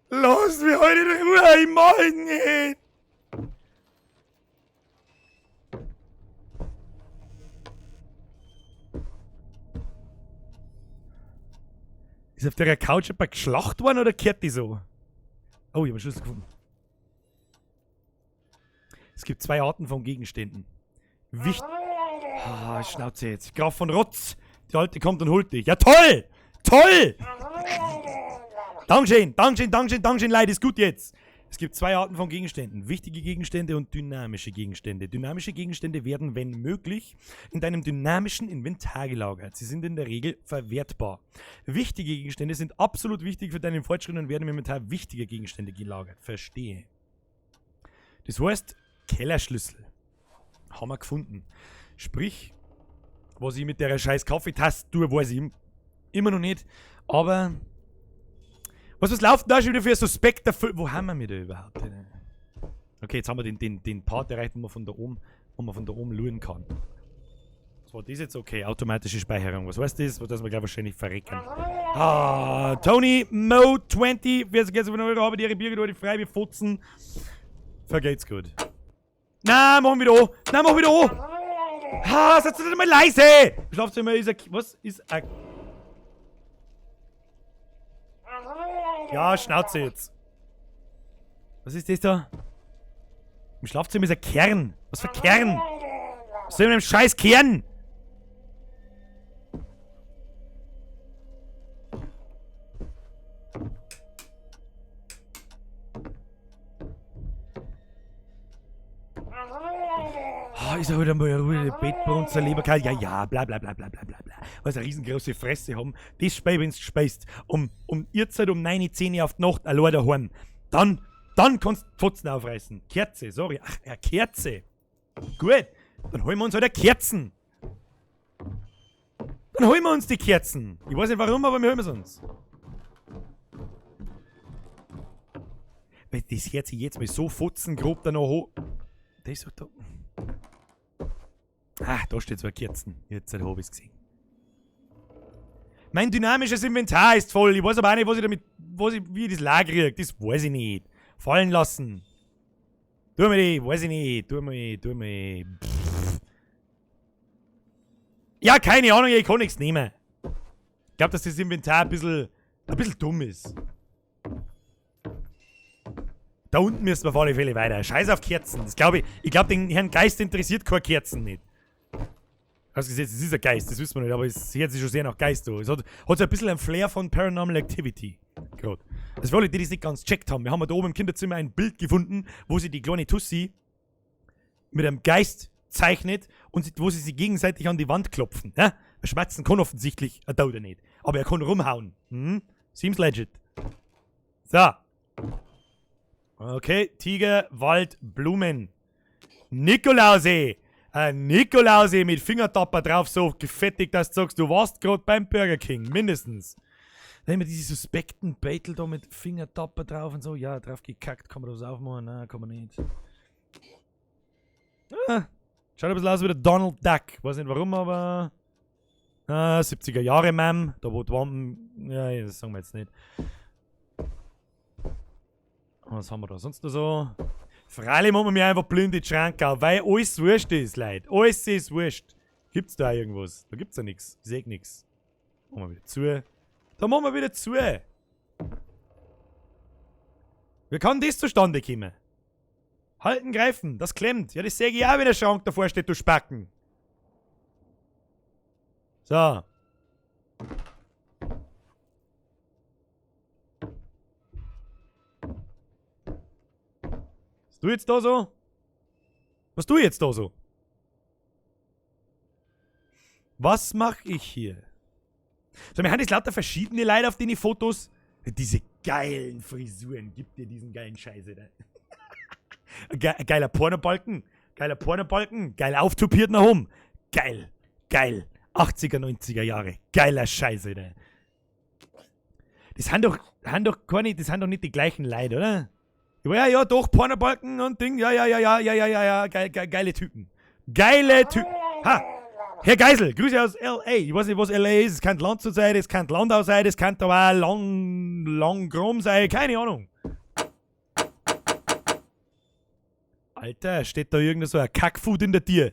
Lass mich heute in Ruhe, ich mach nicht! Ist auf der Couch jemand geschlacht worden oder kehrt die so? Oh, ich hab einen Schlüssel gefunden. Es gibt zwei Arten von Gegenständen. Ah, Schnauze jetzt. Graf von Rotz. Die Alte kommt und holt dich. Ja, toll! Toll! Dankeschön, Dankeschön, Dankeschön, Dankeschön, Leute, ist gut jetzt. Es gibt zwei Arten von Gegenständen. Wichtige Gegenstände und dynamische Gegenstände. Dynamische Gegenstände werden, wenn möglich, in deinem dynamischen Inventar gelagert. Sie sind in der Regel verwertbar. Wichtige Gegenstände sind absolut wichtig für deinen Fortschritt und werden im Inventar wichtiger Gegenstände gelagert. Verstehe. Das heißt, Kellerschlüssel. Haben wir gefunden. Sprich, was ich mit der scheiß Kaffeetasse tue, weiß ich immer noch nicht. Aber... Was läuft da schon wieder für ein suspekter Film? Wo haben wir da überhaupt? Okay, jetzt haben wir den Part erreicht, wo man von da oben, wo man von da oben luren kann. Was war das jetzt? Okay, automatische Speicherung. Was heißt das? Dass wir gleich wahrscheinlich verrecken. Ah, Tony Mo 20. Wer sich jetzt über Euro habe, die ihre Bier heute frei, wir futzen. Vergeht's gut. Na, machen wir wieder an. Na, machen wir wieder an. Ah, seid ihr mal leise! Schlafzimmer ist ein. Was ist ein. Ja, Schnauze jetzt. Was ist das da? Im Schlafzimmer ist ein Kern. Was für Kern? Was soll ich mit dem scheiß Kern? Ah, ist er wieder mal ein Bettbrunzer, lieber Kerl. Ja, ja, bla bla bla bla bla bla bla. Was eine riesengroße Fresse haben. Das Spiel, wenn's speist, um Uhrzeit um 9, 10 auf die Nacht allein daheim. Dann kannst du Fotzen aufreißen. Kerze, sorry. Ach, eine Kerze. Gut, dann holen wir uns halt eine Kerzen. Dann holen wir uns die Kerzen. Ich weiß nicht warum, aber wir holen sie uns. Weil das hört sich jetzt mal so fotzengrob da noch hoch. Das ist doch da. Ah, da steht zwei Kerzen. Jetzt hab ich's gesehen. Mein dynamisches Inventar ist voll. Ich weiß aber auch nicht, was ich damit, wie ich das Lager krieg. Das weiß ich nicht. Fallen lassen. Tu mir die, weiß ich nicht. Tu mir. Pff. Ja, keine Ahnung, ich kann nichts nehmen. Ich glaub, dass das Inventar ein bisschen dumm ist. Da unten müssen wir auf alle Fälle weiter. Scheiß auf Kerzen. Das glaub ich. Ich glaub, den Herrn Geist interessiert keine Kerzen nicht. Hast du gesehen, es ist ein Geist, das wissen wir nicht, aber es hört sich schon sehr nach Geist an. Es hat so ein bisschen einen Flair von Paranormal Activity. Gerade. Das für alle, die das nicht ganz gecheckt haben. Wir haben da oben im Kinderzimmer ein Bild gefunden, wo sie die kleine Tussi mit einem Geist zeichnet und wo sie sich gegenseitig an die Wand klopfen. Ja? Schmatzen kann offensichtlich ein Toter nicht. Aber er kann rumhauen. Hm? Seems legit. So. Okay, Tiger, Wald, Blumen. Nikolause! Ein Nikolause mit Fingertapper drauf, so gefettigt, dass du sagst, du warst gerade beim Burger King, mindestens. Dann immer diese suspekten Beitel da mit Fingertapper drauf und so. Ja, drauf gekackt, kann man das aufmachen? Nein, kann man nicht. Ah, schaut ein bisschen aus wie der Donald Duck. Weiß nicht warum, aber... Ah, 70er Jahre, Ma'am. Da wo die Wampen... Ja, das sagen wir jetzt nicht. Was haben wir da sonst noch so? Freilich machen wir mir einfach blind in die Schranke auf, weil alles wurscht ist, Leute. Alles ist wurscht. Gibt's da irgendwas? Da gibt's ja nix. Ich seh nix. Machen wir wieder zu. Da machen wir wieder zu. Wie kann das zustande kommen? Halten, greifen, das klemmt. Ja, das seh ich auch, wenn der Schrank davor steht, du Spacken. So. Was du jetzt da so? Was du jetzt da so? Was mach ich hier? So, wir haben jetzt lauter verschiedene Leute auf den Fotos. Diese geilen Frisuren. Gib dir diesen geilen Scheiße da. Geiler Pornobalken. Geiler Pornobalken. Geil auftupiert nach oben. Geil. Geil. 80er, 90er Jahre. Geiler Scheiße da. Das sind doch keine, das sind doch nicht die gleichen Leute, oder? Ja, ja, doch, Pornobalken und Ding. Ja, ja, ja, ja, ja, ja, ja, ja. Geil, geil, geile Typen. Geile Typen. Ha! Herr Geisel, Grüße aus L.A. Ich weiß nicht, was L.A. ist. Es kann Landshut sein, es kann Landau sein, es kann aber auch Langgrum sein. Keine Ahnung. Alter, steht da irgend so ein Kackfood in der Tür.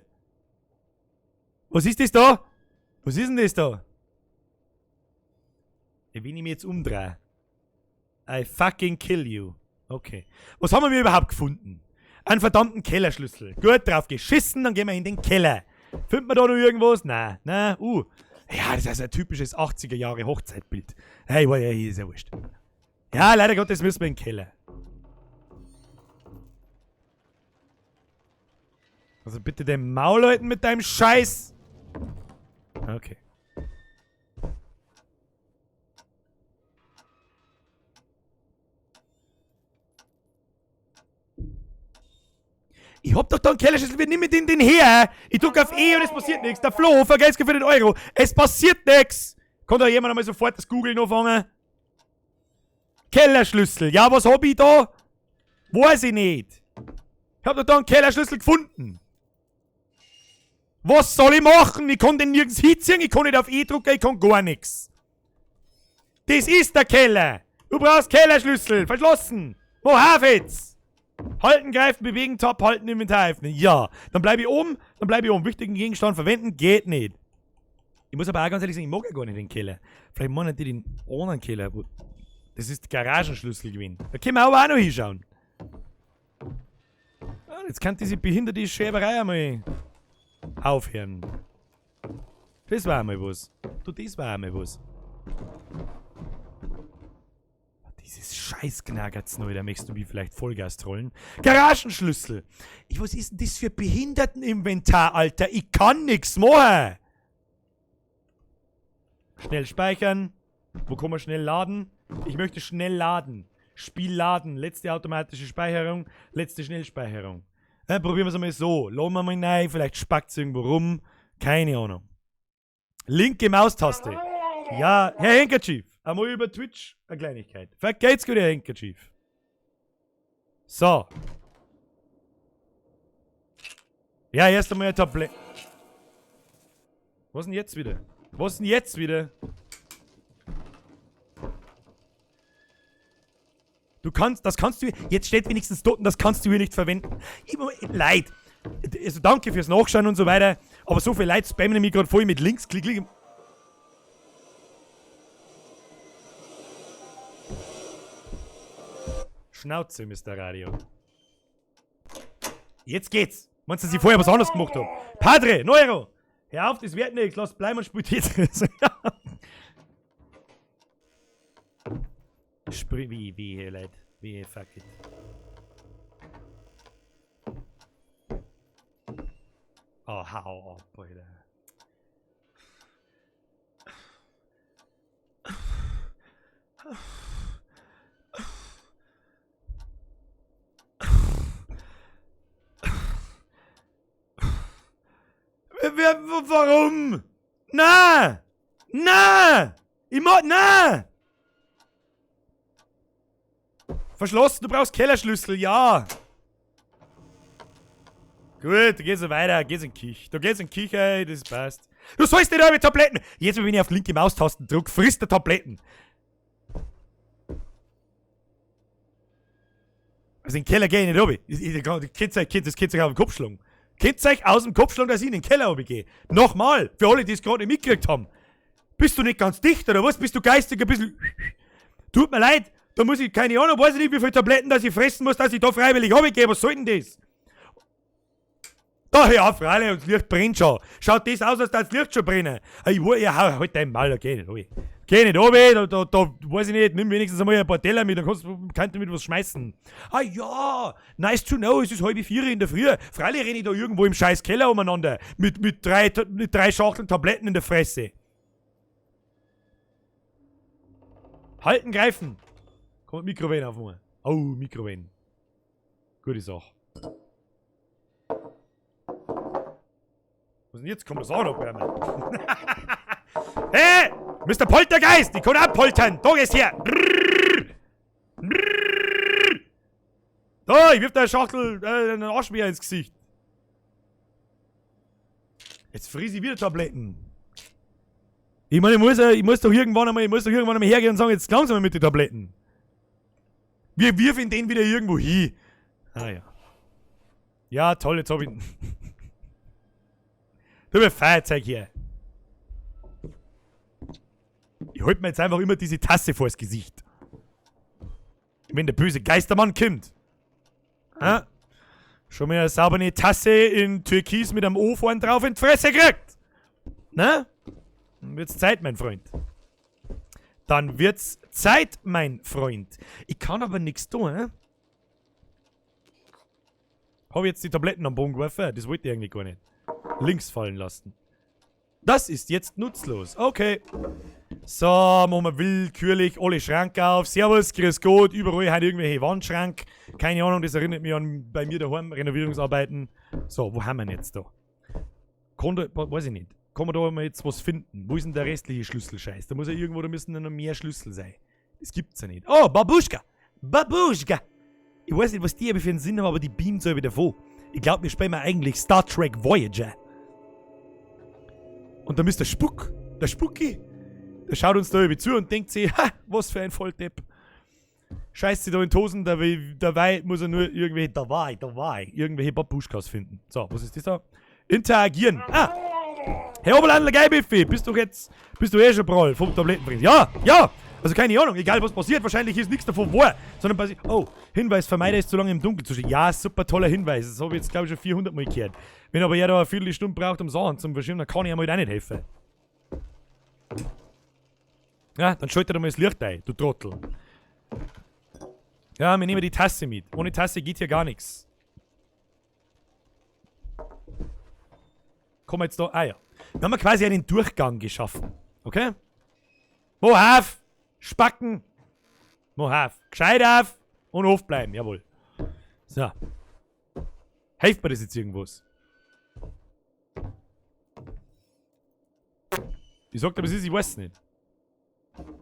Was ist das da? Was ist denn das da? Wenn ich mich jetzt umdrehe. I fucking kill you. Okay. Was haben wir mir überhaupt gefunden? Einen verdammten Kellerschlüssel. Gut, drauf geschissen, dann gehen wir in den Keller. Findet man da noch irgendwas? Nein, nein, Ja, das ist ein typisches 80er Jahre Hochzeitbild. Hey, ja, ist ja wurscht. Ja, leider Gottes müssen wir in den Keller. Also bitte den Maul halten mit deinem Scheiß. Okay. Ich hab doch da einen Kellerschlüssel, wir nehmen den her. Ich drück auf E und es passiert nichts. Der Flo, vergesst für den Euro. Es passiert nichts. Kann da jemand einmal sofort das Googeln anfangen? Kellerschlüssel. Ja, was hab ich da? Weiß ich nicht. Ich hab doch da einen Kellerschlüssel gefunden. Was soll ich machen? Ich kann den nirgends hinziehen, ich kann nicht auf E drücken, ich kann gar nichts. Das ist der Keller. Du brauchst Kellerschlüssel. Verschlossen. Wo hafet's? Halten, greifen, bewegen, top, halten, Inventar öffnen. Ja, dann bleib ich oben, dann bleib ich oben. Wichtigen Gegenstand verwenden, geht nicht. Ich muss aber auch ganz ehrlich sagen, ich mag ja gar nicht den Keller. Vielleicht meinen die den anderen Keller. Das ist der Garagenschlüssel gewesen. Da können wir aber auch noch hinschauen. Ah, jetzt kann diese behinderte Schäberei einmal. Aufhören. Das war einmal was. Du, das war einmal was. Dieses Scheiß-Knagert's neu, da möchtest du mich vielleicht Vollgas trollen. Garagenschlüssel! Ich, was ist denn das für Behinderteninventar, Alter? Ich kann nix machen! Schnell speichern. Wo kann man schnell laden? Ich möchte schnell laden. Spiel laden. Letzte automatische Speicherung. Letzte Schnellspeicherung. Probieren wir es einmal so. Laden wir mal rein. Vielleicht spackt es irgendwo rum. Keine Ahnung. Linke Maustaste. Ja, Herr Handkerchief. Einmal über Twitch eine Kleinigkeit. Vergeht's gut, Herr Handkerchief. So. Ja, erst einmal ein Tablett. Was denn jetzt wieder? Was denn jetzt wieder? Du kannst, das kannst du, jetzt steht wenigstens dort und das kannst du hier nicht verwenden. Ich, leid. Also danke fürs Nachschauen und so weiter, aber so viel Leute spammen mich gerade voll mit Links, klick, klick. Schnauze, Mr. Radio. Jetzt geht's. Meinst du, dass ich vorher was anderes gemacht hab? Padre, Neuro! Hör auf, das wird nichts. Lass bleiben und spiel Tetris. Sprich, wie, wie, Leute. Wie, fuck it. Oh, hau ab, Alter. Wer, warum? Na! Na! Ich mach, na! Verschlossen, du brauchst Kellerschlüssel, ja! Gut, da geht's weiter, geht's in die Küche. Da geht's in die Küche, ey, das passt. Du sollst nicht mit Tabletten! Jetzt, wenn ich auf linke Maustasten drück, frisst der Tabletten. Also in den Keller geh ich nicht runter. Das könnt ihr euch auf den Kopf schlagen. Könnt ihr euch aus dem Kopf schlagen, dass ich in den Keller runtergehe. Nochmal, für alle, die es gerade nicht mitgekriegt haben. Bist du nicht ganz dicht, oder was? Bist du geistig ein bisschen... Tut mir leid, da muss ich, keine Ahnung, weiß ich nicht, wie viele Tabletten, dass ich fressen muss, dass ich da freiwillig runtergehe. Was soll denn das? Da, hör auf, freilich, und das Licht brennt schon. Schaut das aus, als das Licht schon brennen. Ich, ja, halt dein Maul, geh nicht runter. Geh nicht runter, da, weiß ich nicht, nimm wenigstens einmal ein paar Teller mit, dann kannst du mit was schmeißen. Ah ja, nice to know, es ist 3:30 in der Früh. Freilich renne ich da irgendwo im scheiß Keller umeinander, mit drei Schachteln Tabletten in der Fresse. Halten, greifen. Kommt Mikrowellen auf mal. Oh, Mikrowellen. Gute Sache. Was denn jetzt? Kommt das auch noch bei mir. Hey! Mr. Poltergeist! Ich kann abpoltern! Da ist her! Da, ich wirf dir eine Schachtel, einen Arschmeer ins Gesicht. Jetzt friss ich wieder Tabletten. Ich meine, ich muss doch irgendwann einmal hergehen und sagen, jetzt langsam mit den Tabletten. Wir wirfen den wieder irgendwo hin. Ah ja. Ja, toll, jetzt hab ich... Du bist Feuerzeug hier. Ich halt mir jetzt einfach immer diese Tasse vors Gesicht. Wenn der böse Geistermann kommt. Ha? Schon mal eine saubere Tasse in Türkis mit einem O vorn drauf in die Fresse gekriegt. Na? Dann wird's Zeit, mein Freund. Dann wird's Zeit, mein Freund. Ich kann aber nichts tun, hä? Hab ich jetzt die Tabletten am Boden geworfen? Das wollte ich eigentlich gar nicht. Links fallen lassen. Das ist jetzt nutzlos. Okay. So, machen wir willkürlich alle Schranke auf. Servus, grüß Gott. Überall haben irgendwelche Wandschrank. Keine Ahnung, das erinnert mich an bei mir daheim Renovierungsarbeiten. So, wo haben wir denn jetzt da? Kann da, weiß ich nicht. Kann man da mal jetzt was finden? Wo ist denn der restliche Schlüsselscheiß? Da muss ja irgendwo, da müssen ja noch mehr Schlüssel sein. Das gibt's ja nicht. Oh, Babuschka! Babuschka! Ich weiß nicht, was die für einen Sinn haben, aber die beamt so wieder vor. Ich glaub, wir spielen eigentlich Star Trek Voyager. Und da ist der Spuck, der Spucki, der schaut uns da irgendwie zu und denkt sich, ha, was für ein Volldepp. Scheißt sich da in die Hosen, dabei muss er nur irgendwelche, irgendwelche Babuschkas finden. So, was ist das da? Interagieren. Ah! Herr Oberlandler Geibiffi, bist du eh schon prall vom Tablettenfressen? Ja, ja! Also keine Ahnung, egal was passiert, wahrscheinlich ist nichts davon wahr. Sondern passiert. Oh, Hinweis, vermeide es zu lange im Dunkeln zu stehen. Ja, super toller Hinweis. Das habe ich jetzt, glaube ich, schon 400 Mal gehört. Wenn aber jeder eine Viertelstunde braucht, um Sachen zum Verschieben, dann kann ich ihm halt auch nicht helfen. Ja, dann schaltet er mal das Licht ein, du Trottel. Ja, wir nehmen die Tasse mit. Ohne Tasse geht hier gar nichts. Kommen wir jetzt da. Ah ja. Wir haben quasi einen Durchgang geschaffen. Okay? Mohaf! Spacken! Mohaf! Gescheit auf! Und aufbleiben, jawohl. So. Hilft mir das jetzt irgendwas? Ich sag dir, was ist, ich weiß nicht.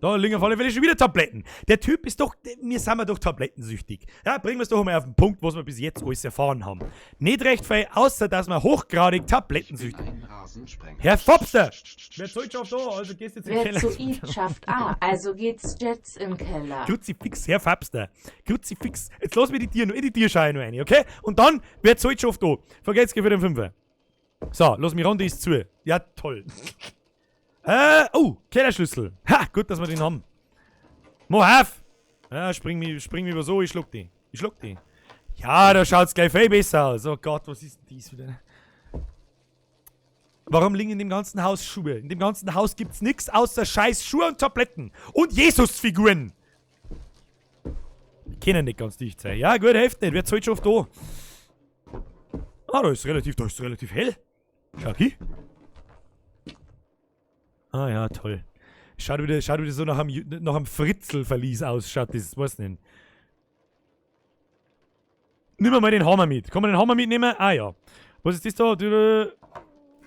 Da liegen auf alle Fälle schon wieder Tabletten. Der Typ ist doch, wir sind ja doch tablettensüchtig. Ja, bringen wir es doch mal auf den Punkt, was wir bis jetzt alles erfahren haben. Nicht recht viel, außer dass wir hochgradig Ich bin tablettensüchtig. ein Rasensprenger. Herr Fopster! Wer zahlt schon da? Also gehst jetzt in den Wer Keller. zu I schafft A, also geht's Jets im Keller. Kruzifix, Herr Fapster. Kruzifix. Jetzt lass mir die Tier noch, in die Tierscheine noch rein, okay? Und dann, wer zahlt schon da? Vergeht's für den Fünfer. So, lass mich ran, die ist zu. Ja, toll. Oh, Kellerschlüssel. Ha, gut, dass wir den haben. Mohaf! Ja, spring mich über so, ich schluck die. Ich schluck die. Ja, da schaut's gleich viel besser aus. Oh Gott, was ist denn dies wieder? Warum liegen in dem ganzen Haus Schuhe? In dem ganzen Haus gibt's nix außer scheiß Schuhe und Tabletten. Und Jesusfiguren. Können nicht ganz dicht sein. Ja, gut, hilft nicht. Wer zahlt schon auf da? Ah, da ist relativ hell. Schau hier. Ah ja, toll. Schaut wieder so nach einem Fritzelverlies aus, schaut das, weiß nicht. Nimm mal den Hammer mit. Kann man den Hammer mitnehmen? Ah ja. Was ist das da?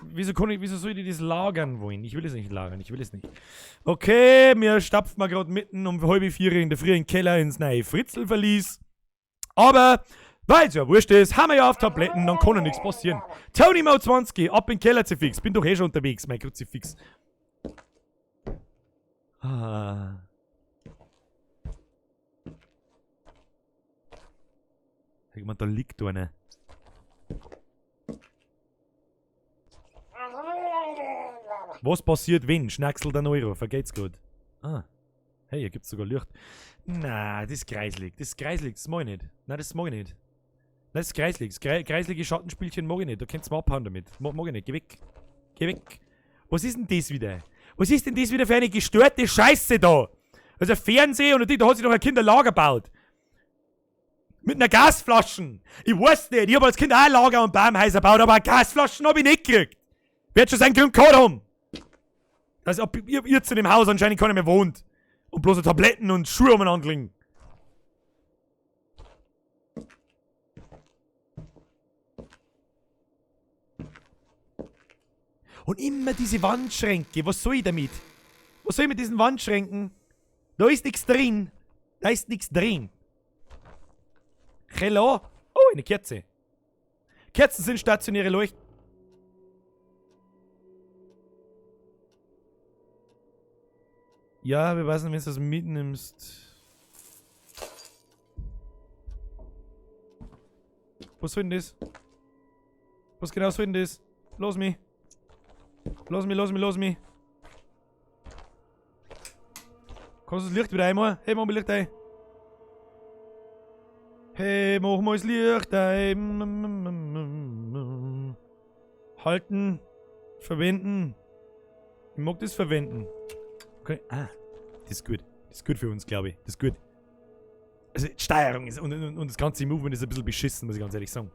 Wieso kann ich, wieso soll ich das lagern wollen? Ich will es nicht lagern, ich will es nicht. Okay, wir stapfen mal grad mitten um 3:30 in der Früh in den Keller ins neue Fritzelverlies. Aber, weil's ja wurscht ist, haben wir ja auf Tabletten, dann kann ja nichts passieren. Tony Mo 20, ab in den Keller zu fix. Bin doch eh schon unterwegs, mein Kruzifix. Ah. Ich mein, da liegt einer. Was passiert, wenn? Schnacksel der Euro, vergeht's gut. Ah. Hey, hier gibt's sogar Licht. Na, das ist kreislig. Das ist kreislig, das mag ich nicht. Nein, das mag ich nicht. Nein, das ist kreislig. Das kreislige Schattenspielchen mag ich nicht. Da könnt's mal abhauen damit. Mag ich nicht. Geh weg. Geh weg. Was ist denn das wieder? Was ist denn das wieder für eine gestörte Scheiße da? Also Fernseher und da hat sich doch ein Kind ein Lager gebaut. Mit einer Gasflaschen. Ich weiß nicht, ich hab als Kind auch ein Lager und Baumhäuser gebaut, aber Gasflaschen hab ich nicht gekriegt. Wird schon seinen Grund gehabt haben. Als ob ihr zu dem Haus anscheinend keiner mehr wohnt. Und bloß Tabletten und Schuhe umeinander liegen. Und immer diese Wandschränke. Was soll ich damit? Was soll ich mit diesen Wandschränken? Da ist nichts drin. Da ist nichts drin. Hello? Oh, eine Kerze. Kerzen sind stationäre Leuchten. Ja, wir wissen, wenn du das mitnimmst. Was soll denn das? Was genau soll denn das? Lass mich. Lass mich, lass mich, lass mich. Kannst du das Licht wieder einmachen? Hey, mach mal Licht ein. Hey, mach mal das Licht ein. Halten. Verwenden. Ich mag das verwenden. Okay. Ah, das ist gut. Das ist gut für uns, glaube ich. Das ist gut. Also, die Steuerung ist und das ganze Movement ist ein bisschen beschissen, muss ich ganz ehrlich sagen.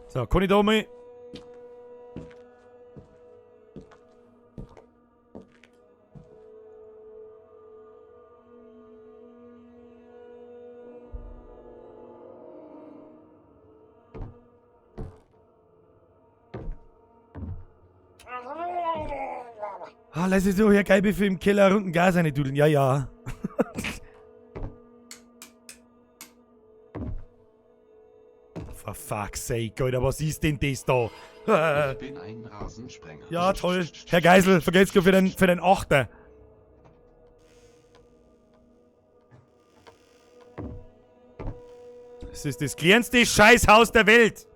So, kann ich da mal... Ah, lass es doch hier geil für im Keller runden Gas eine dudeln. Ja, ja. For fuck's sake, Alter, was ist denn das da? Ich bin ein Rasensprenger. Ja, toll. Herr Geisel, vergelt's für den Achter. Das ist das kleinste Scheißhaus der Welt,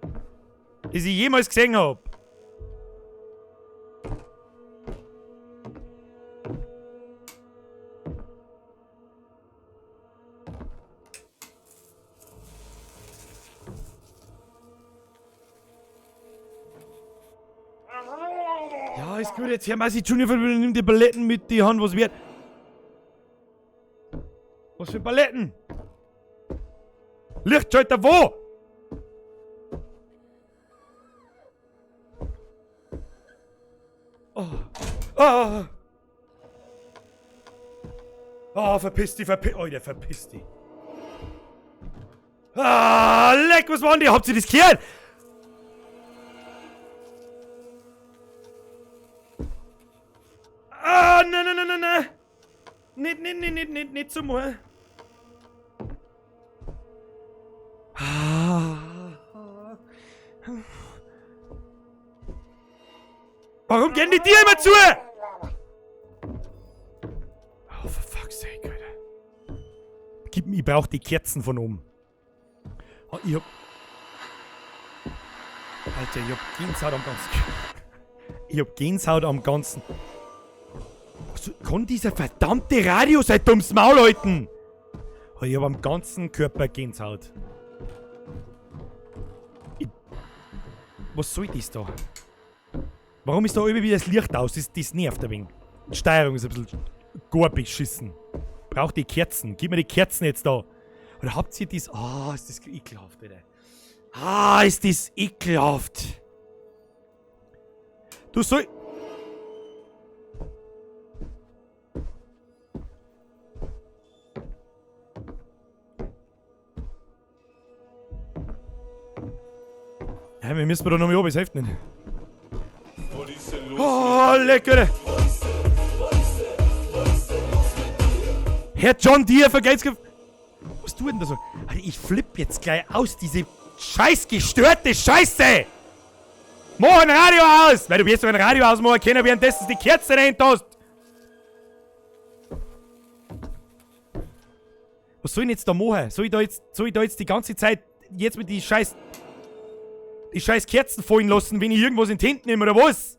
das ich jemals gesehen hab. Alles gut, jetzt Herr Massi Junior, nimm die Paletten mit, die haben was wert. Was für Paletten? Lichtschalter wo? Oh. Oh. Oh, verpiss dich, verpiss... Alter, verpiss dich. Ah, leck, was waren die? Habt ihr das gehört? Ah, nein, nein, nein, nein, nein. Nicht, nicht, nicht, nicht, nicht, nicht zum Mal. Ah. Warum gehen die dir immer zu? Oh, for fuck's sake, Alter. Gib mir, ich brauch die Kerzen von oben. Oh, ich hab... Alter, ich hab Gänsehaut am ganzen... Ich hab Gänsehaut am ganzen... Was kann dieser verdammte Radio sein dummes Maul halten? Oh, ich hab am ganzen Körper Gänsehaut. Was soll das da? Warum ist da immer wieder das Licht aus? Das nervt ein wenig. Die Steuerung ist ein bisschen gar beschissen. Braucht die Kerzen. Gib mir die Kerzen jetzt da. Oder habt ihr das? Ah, ist das ekelhaft, Alter. Ah, ist das ekelhaft. Du soll... Ja, wir müssen da noch mal runter, es hilft nicht. Was ist denn los? Oh, lecker! Herr John Deere, vergeht's. Was tut denn da so? Alter, ich flipp jetzt gleich aus, diese scheiß gestörte Scheiße! Mach ein Radio aus! Weil du wirst doch ein Radio ausmachen können, währenddessen die Kerze rein tust! Was soll ich denn jetzt da machen? Soll ich da jetzt die ganze Zeit jetzt mit die scheiß Kerzen fallen lassen, wenn ich irgendwas in die Hände nehme, oder was?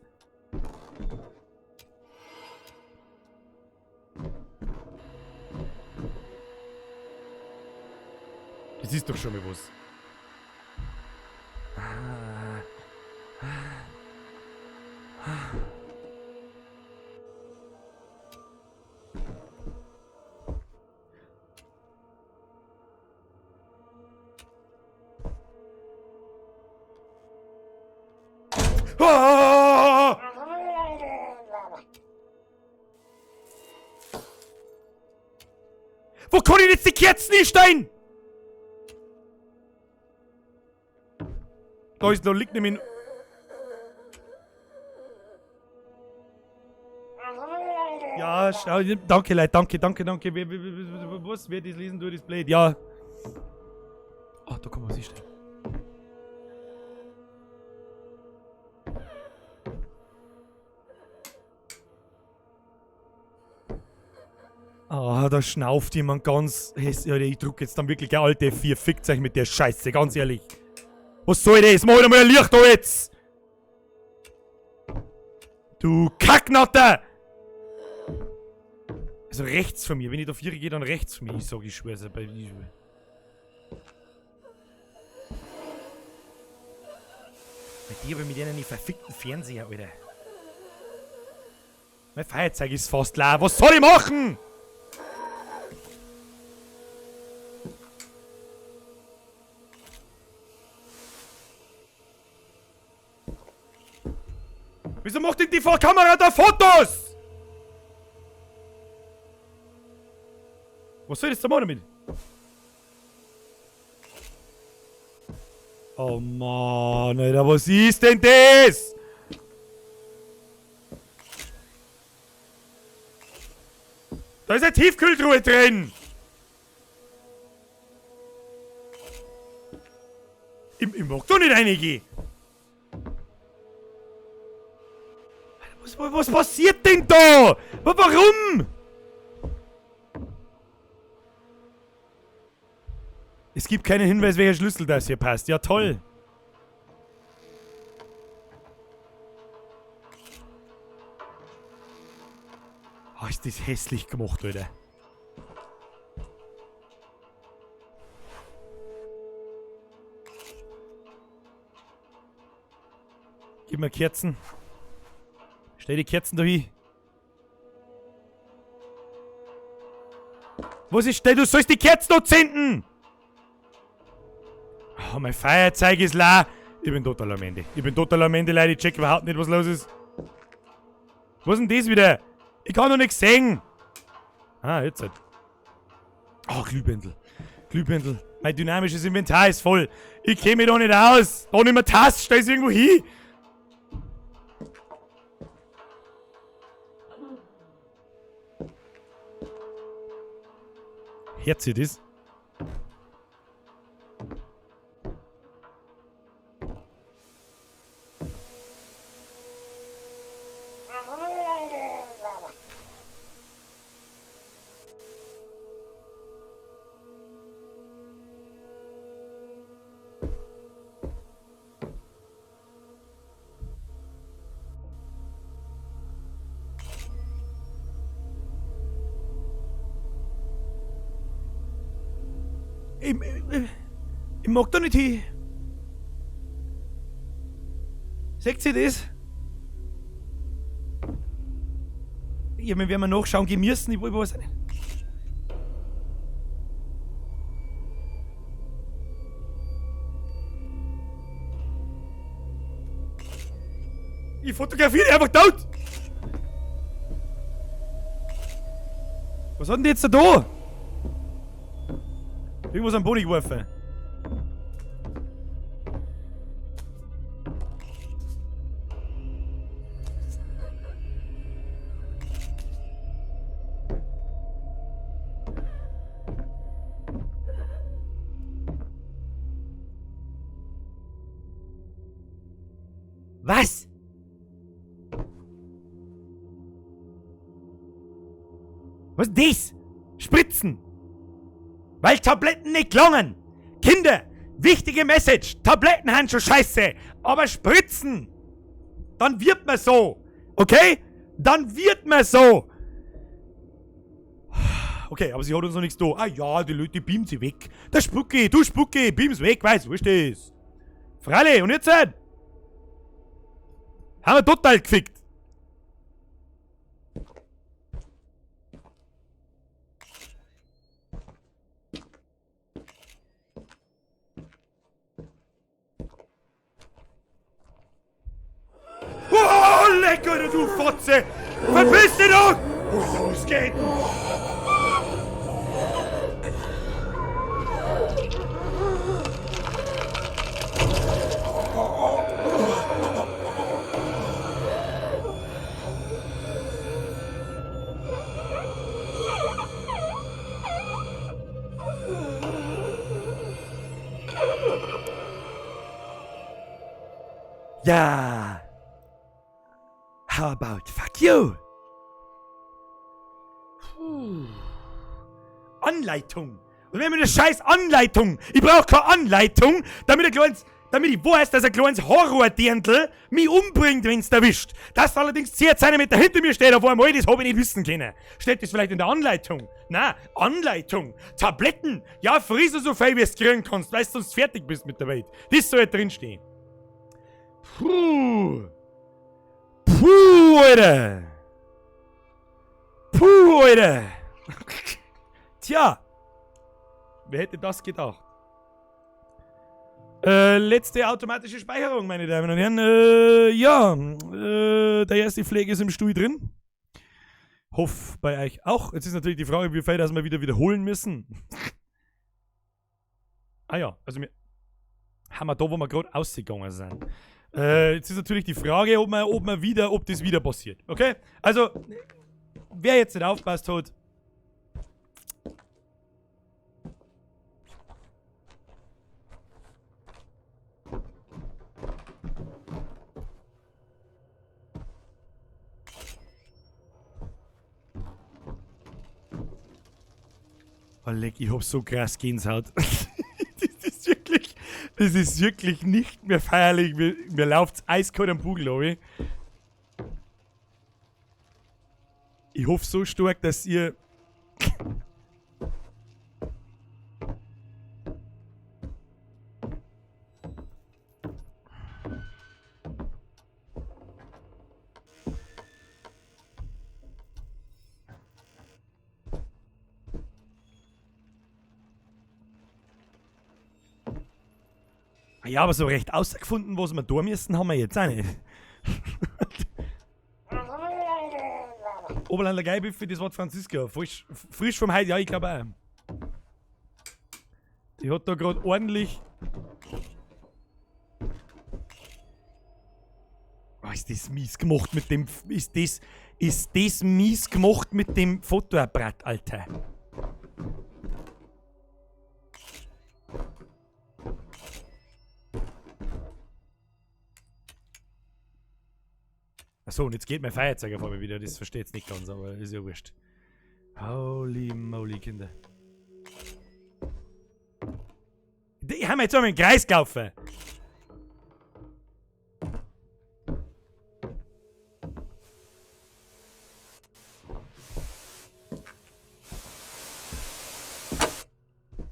Das ist doch schon mal was. Ah! Wo kann ich jetzt die Kerzen hinstellen? Da ist, da liegt nämlich... Ja, schau, danke Leute, danke, danke, danke. Was wird das lesen durch das Blöd? Ja. Ah, da kann man was hinstellen. Ah, da schnauft jemand ganz hässlich. Ich drück jetzt dann wirklich alte 4, fickt euch mit der Scheiße, ganz ehrlich. Was soll das? Mach doch mal ein Licht da jetzt! Du Kacknatter! Also rechts von mir, wenn ich da 4 gehe, dann rechts von mir. Ich sag, ich schwör's bei mir. Bei dir aber mit denen verfickten Fernseher, Alter. Mein Feuerzeug ist fast leer. Was soll ich machen? Wieso macht denn die Kamera da Fotos? Was soll ich das da machen damit? Oh Mann, Alter, was ist denn das? Da ist eine Tiefkühltruhe drin! Ich mag doch nicht reingehen! Was passiert denn da? Warum? Es gibt keinen Hinweis, welcher Schlüssel das hier passt. Ja, toll. Oh, ist das hässlich gemacht, Alter. Gib mir Kerzen. Stell die Kerzen da hin. Was ist denn? Du sollst die Kerzen noch zünden! Oh, mein Feuerzeug ist leer. Ich bin total am Ende. Ich bin total am Ende, Leute. Ich check überhaupt nicht, was los ist. Was ist denn das wieder? Ich kann noch nichts sehen. Ah, jetzt halt. Oh, Glühbändel. Glühbändel. Mein dynamisches Inventar ist voll. Ich käme mich da nicht aus. Da nicht mehr Taste. Stell's irgendwo hin. Hört sie das? Ich mag da nicht hin. Seht ihr das? Ja, wir werden nachschauen gehen müssen, ich weiß nicht. Ich fotografiere einfach tot! Was hat denn die jetzt da? Irgendwas am Boden geworfen. Was? Was ist das? Spritzen! Weil Tabletten nicht gelangen! Kinder! Wichtige Message! Tabletten haben schon Scheiße! Aber Spritzen! Dann wird man so! Okay? Dann wird man so! Okay, aber sie hat uns noch nichts da. Ah ja, die Leute, die beamt sie weg. Der Spucki, du Spucki, beam's weg, weiß, wurscht ist. Freilich, und jetzt halt? Haben wir total gefickt. Oh, lecker, du Fotze! Verpiss dich doch! Oh, los geht's! Ja! How about fuck you? Puh. Anleitung! Und wenn wir eine scheiß Anleitung! Ich brauch keine Anleitung, damit ein kleines, damit ich weiß, dass ein kleines Horror-Dirndl mich umbringt, wenn's erwischt. Das allerdings 10 Zentimeter hinter mir steht auf einmal, das hab ich nicht wissen können. Steht das vielleicht in der Anleitung? Na, Anleitung! Tabletten! Ja, friss so viel, wie es kriegen kannst, weil du sonst fertig bist mit der Welt. Das soll drinstehen. Puh. Puh, Alter. Puh, Alter. Tja. Wer hätte das gedacht? Letzte automatische Speicherung, meine Damen und Herren. Ja, der erste Pflege ist im Stuhl drin. Hoff bei euch auch. Jetzt ist natürlich die Frage, wie viel, dass wir wieder wiederholen müssen. Ah ja, also wir haben wir da, wo wir gerade ausgegangen sind. Jetzt ist natürlich die Frage, ob das wieder passiert. Okay? Also, wer jetzt nicht aufpasst hat. Oh leck, ich hab so krass Gänsehaut. Das ist wirklich nicht mehr feierlich. Mir läuft's eiskalt am Bugel, glaub ich. Ich hoffe so stark, dass ihr... Ja, aber so recht außergefunden, was wir da müssen, haben wir jetzt auch nicht. Oberländler Geibüffe, das war Franziska. Frisch, frisch vom Heidi, ja, ich glaube auch. Die hat da gerade ordentlich. Oh, ist das mies gemacht mit dem. Ist das mies gemacht mit dem Fotoapparat, Alter? Achso, und jetzt geht mein Feuerzeug vor mir wieder. Das versteht jetzt nicht ganz, aber ist ja wurscht. Holy moly, Kinder. Die haben jetzt einmal in den Kreis gelaufen.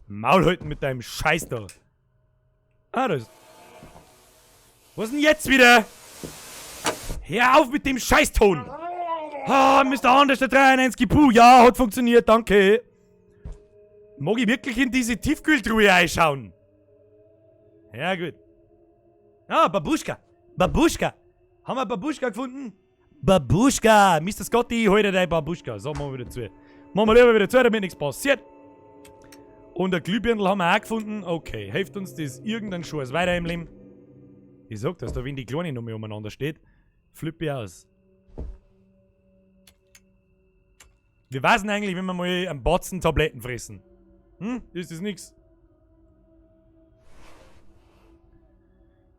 Maul halten mit deinem Scheiß da. Ah, das. Was denn jetzt wieder? Hör auf mit dem Scheißton! Ah, Mr. Anders, der 93 Puh. Ja, hat funktioniert, danke. Mag ich wirklich in diese Tiefkühltruhe einschauen? Ja, gut. Ah, Babuschka. Babuschka. Haben wir Babuschka gefunden? Babuschka. Mr. Scotty, hol dir deine Babuschka. So, machen wir wieder zu. Machen wir lieber wieder zu, damit nichts passiert. Und ein Glühbirndl haben wir auch gefunden. Okay, hilft uns das irgendein Scheiß weiter im Leben? Ich sag das, da wenn die Kleine noch mehr umeinander steht, flippe ich aus. Wir wissen eigentlich, wenn wir mal einen Batzen Tabletten fressen. Hm? Ist das nix?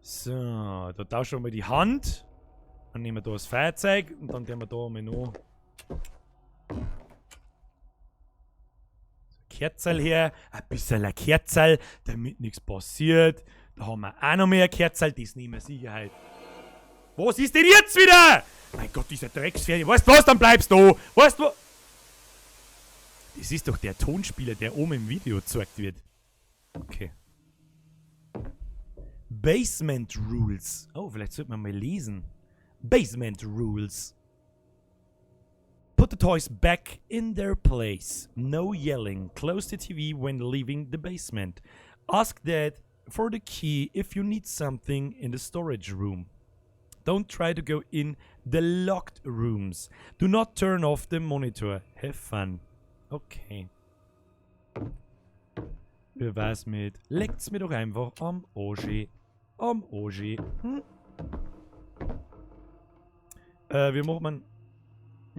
So, da tauschen wir mal die Hand. Dann nehmen wir da das Feuerzeug und dann tun wir da mal noch Kerzerl her, ein bisschen ein Kerzerl, damit nichts passiert. Da haben wir auch noch mehr Kerzerl, das nehmen wir Sicherheit. Was ist denn jetzt wieder? Mein Gott, dieser Drecksferdi. Weißt du was, dann bleibst du. Weißt du was? Das ist doch der Tonspieler, der oben im Video gezeigt wird. Okay. Basement Rules. Oh, vielleicht sollte man mal lesen. Basement Rules. Put the toys back in their place. No yelling. Close the TV when leaving the basement. Ask Dad for the key if you need something in the storage room. Don't try to go in the locked rooms. Do not turn off the monitor. Have fun. Okay. Wer weiß mit? Leckt's mir doch einfach am Oschi. Am Oschi. Hm? Wir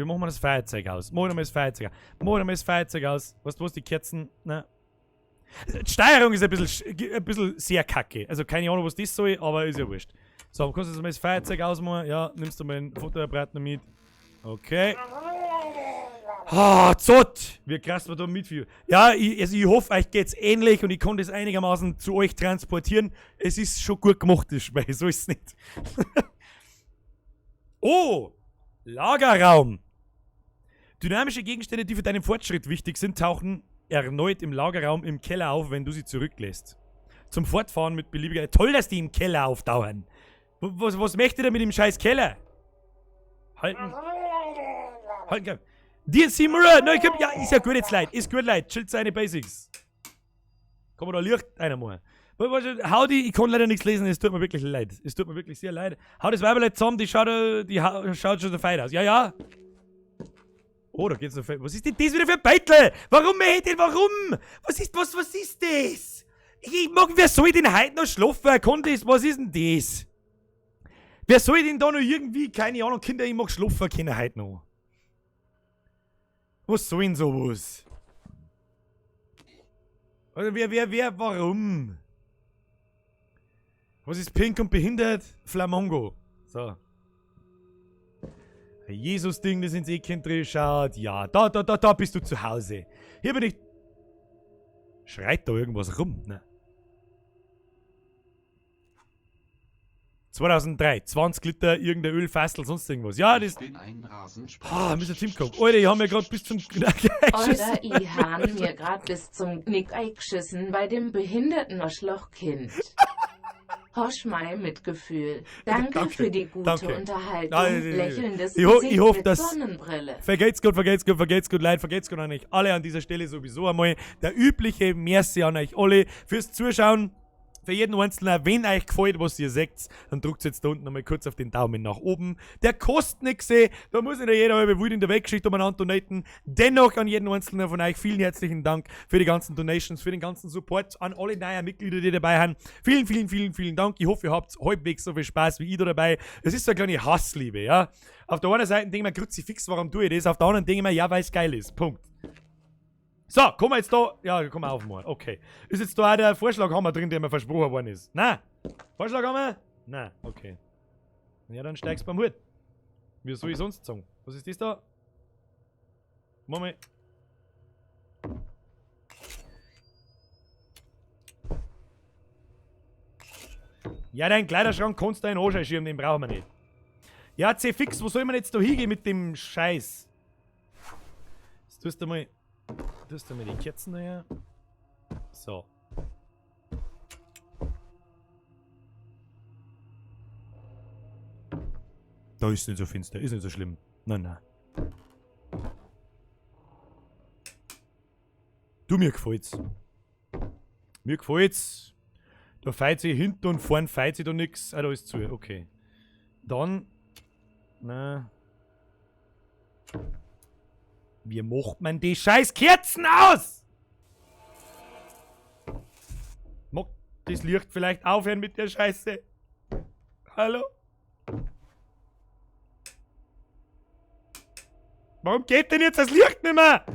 machen mal das Feuerzeug aus. Machen wir mal das Feuerzeug aus. Machen wir mal das Feuerzeug aus. Weißt du was, die Kerzen? Na. Die Steuerung ist ein bisschen sehr kacke. Also keine Ahnung, was das soll, aber ist ja wurscht. So, kannst du jetzt mal das Feuerzeug ausmachen? Ja, nimmst du mal ein Fotoapparat noch mit. Okay. Ah, Zott! Wie krass wir da mitführen. Ja, ich hoffe, euch geht's ähnlich und ich kann das einigermaßen zu euch transportieren. Es ist schon gut gemacht, das Spiel, so ist's nicht. Oh! Lagerraum! Dynamische Gegenstände, die für deinen Fortschritt wichtig sind, tauchen erneut im Lagerraum im Keller auf, wenn du sie zurücklässt. Zum Fortfahren mit beliebiger... Toll, dass die im Keller auftauchen. Was möchte der mit dem scheiß Keller? Halten. Halten. DLC Mirror! Nein, komm, ja, ist ja gut jetzt, Leute. Ist gut, Leute. Chillt seine Basics. Kann man da Licht reinmachen? Howdy, ich kann leider nichts lesen, es tut mir wirklich leid. Es tut mir wirklich sehr leid. Hau das Weiberle zusammen, die schaut schon so fein aus. Ja, ja. Oh, da geht's noch fein. Was ist denn das wieder für ein Beitel? Warum, ey, denn warum? Was ist das? Ich mag, wer soll denn heute noch schlafen? Kann das? Was ist denn das? Wer soll denn da noch irgendwie, keine Ahnung, Kinder, ich mag schlafen können heute noch? Was soll denn sowas? Also wer, warum? Was ist pink und behindert? Flamongo. So. Jesus-Ding, das ins Eckchen drin schaut. Ja, da bist du zu Hause. Hier bin ich. Schreit da irgendwas rum, ne? 2003, 20 Liter, irgendein Ölfassel, sonst irgendwas. Ja, das. Ich bin ein Rasensprenger. Ah, Mr. Timko. Alter, ich hab mir grad bis zum Knack Alter, ich han mir grad bis zum Knick eingeschissen bei dem behinderten Arschlochkind. Hosch mal Mitgefühl. Danke, Danke, für die gute danke. Unterhaltung. Nein, Lächelndes ich ho- Gesicht ich hoff, mit dass- Sonnenbrille. Vergeht's gut, vergeht's gut, vergeht's gut, Leute, vergeht's gut an euch alle an dieser Stelle sowieso einmal. Der übliche Merci an euch alle fürs Zuschauen, Für jeden Einzelnen, wenn euch gefällt, was ihr seht, dann drückt jetzt da unten nochmal kurz auf den Daumen nach oben. Der kostet nix, eh. Da muss nicht jeder halbe Wut in der Weltgeschichte umeinander donaten. Dennoch an jeden Einzelnen von euch vielen herzlichen Dank für die ganzen Donations, für den ganzen Support, an alle neuen Mitglieder, die dabei sind. Vielen, vielen, vielen, vielen Dank. Ich hoffe, ihr habt halbwegs so viel Spaß wie ich da dabei. Es ist so eine kleine Hassliebe, ja. Auf der einen Seite denke ich mir, Kruzifix, warum tue ich das? Auf der anderen denke ich mir, ja, weil es geil ist. Punkt. So, kommen wir jetzt da. Ja, komm auf mal. Okay. Ist jetzt da auch der Vorschlaghammer drin, der mir versprochen worden ist? Nein. Vorschlaghammer? Nein. Okay. Ja, dann steigst du beim Hut. Wie soll ich sonst sagen? Was ist das da? Moment. Ja, dein Kleiderschrank kannst du einen Anscheißschirm, den brauchen wir nicht. Ja, C fix, wo soll man jetzt da hingehen mit dem Scheiß? Jetzt tust du mal. Tust du mal die Kerzen da her. So. Da ist nicht so finster, ist nicht so schlimm. Nein, nein. Du, mir gefällt's. Mir gefällt's. Da feit sich hinten und vorn feit sich da nix. Ah, da ist zu. Okay. Dann. Na. Wie macht man die scheiß Kerzen aus? Mag das Licht vielleicht aufhören mit der Scheiße? Hallo? Warum geht denn jetzt das Licht nicht mehr?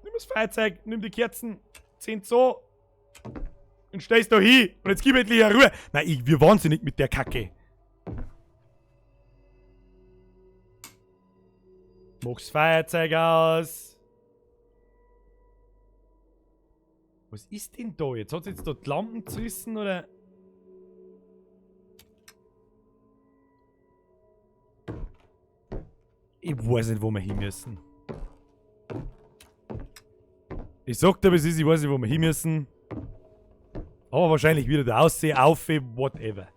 Nimm das Feuerzeug, nimm die Kerzen, zehn so und stellst da hin. Und jetzt gib endlich eine Ruhe. Nein, ich wir wahnsinnig mit der Kacke. Mach's Feuerzeug aus. Was ist denn da jetzt? Hat's jetzt da die Lampen zerrissen oder? Ich weiß nicht, wo wir hin müssen. Ich sag dir, wie es ist, ich weiß nicht, wo wir hin müssen. Aber wahrscheinlich wieder da aussehen, auf, whatever.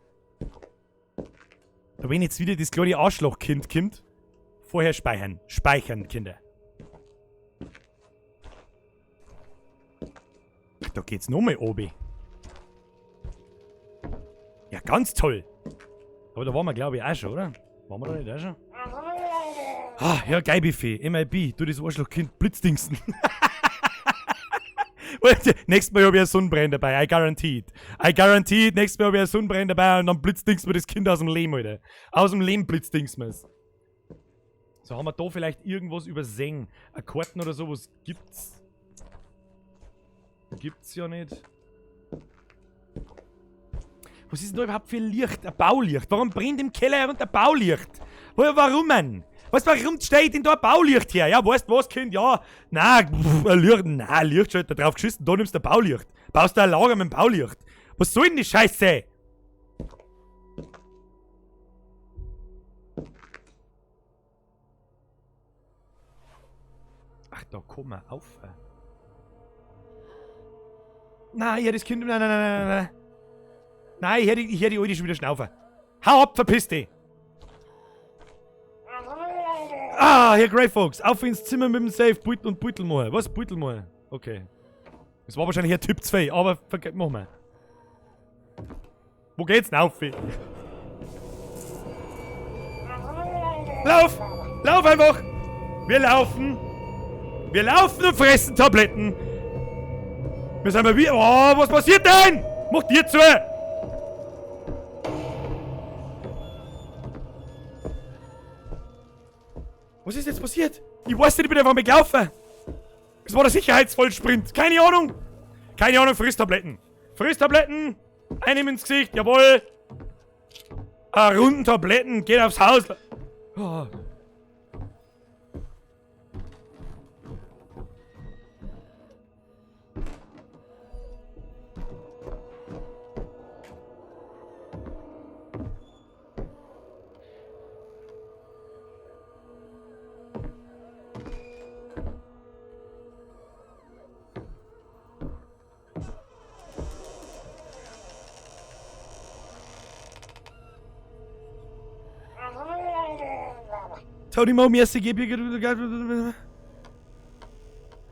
Da wenn jetzt wieder das kleine Arschlochkind kommt, vorher speichern. Speichern, Kinder. Ach, da geht's nochmal oben. Ja, ganz toll. Aber da waren wir, glaub ich, auch schon, oder? Waren wir da nicht auch schon? Ah, ja, geil, Buffet. MIB, du das Arschlochkind, Blitzdingsen. Nächstes Mal hab ich einen Sonnenbrand dabei, I guarantee it. I guarantee it, nächstes Mal hab ich einen Sonnenbrand dabei und dann blitzdingst mir das Kind aus dem Lehm, Alter. Aus dem Lehm blitzdingst mir's. So, haben wir da vielleicht irgendwas übersehen? Eine Karten oder so, was gibt's? Gibt's ja nicht. Was ist denn da überhaupt für Licht? Ein Baulicht. Warum brennt im Keller herunter ein Baulicht? Warum, Mann? Weißt du, warum steht denn da ein Baulicht her? Ja, weißt du was, Kind? Ja, nein, pff, ein Licht, nein, Lichtschalter drauf geschissen, da nimmst du ein Baulicht. Baust du ein Lager mit dem Baulicht. Was soll denn die Scheiße? Ach, da komm mal auf. Nein, ich hör das Kind. Nein, nein, nein, nein, nein. Nein, ich hör die Alte schon wieder schnaufen. Hau ab, verpiss dich! Ah, Herr Grey Fox, auf ins Zimmer mit dem Safe, Beutel und Beutel machen. Was? Beutel machen? Okay. Das war wahrscheinlich ein Typ 2, aber machen wir. Wo geht's denn auf? Lauf! Lauf einfach! Wir laufen! Wir laufen und fressen Tabletten! Wir sind mal wieder. Oh, was passiert denn? Mach dir zu! Was ist jetzt passiert? Ich weiß nicht, ich bin einfach mal gelaufen. Es war der Sicherheitsvollsprint. Keine Ahnung. Keine Ahnung, friss Tabletten. Friss Tabletten. Einem ins Gesicht, jawohl. Ah, runden Tabletten, geht aufs Haus. Oh. Tony Mo, mir ist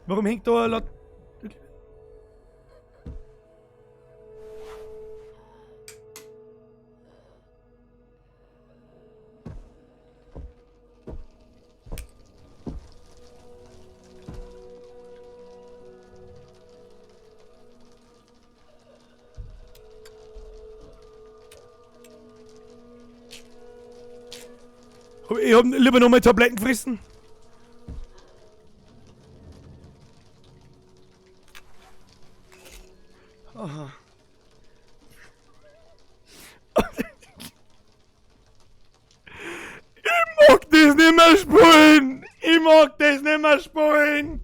Warum hängt da ein Lot? Ich hab lieber nochmal Tabletten gefressen. Aha. Ich mag das nicht mehr spielen! Ich mag das nicht mehr spielen!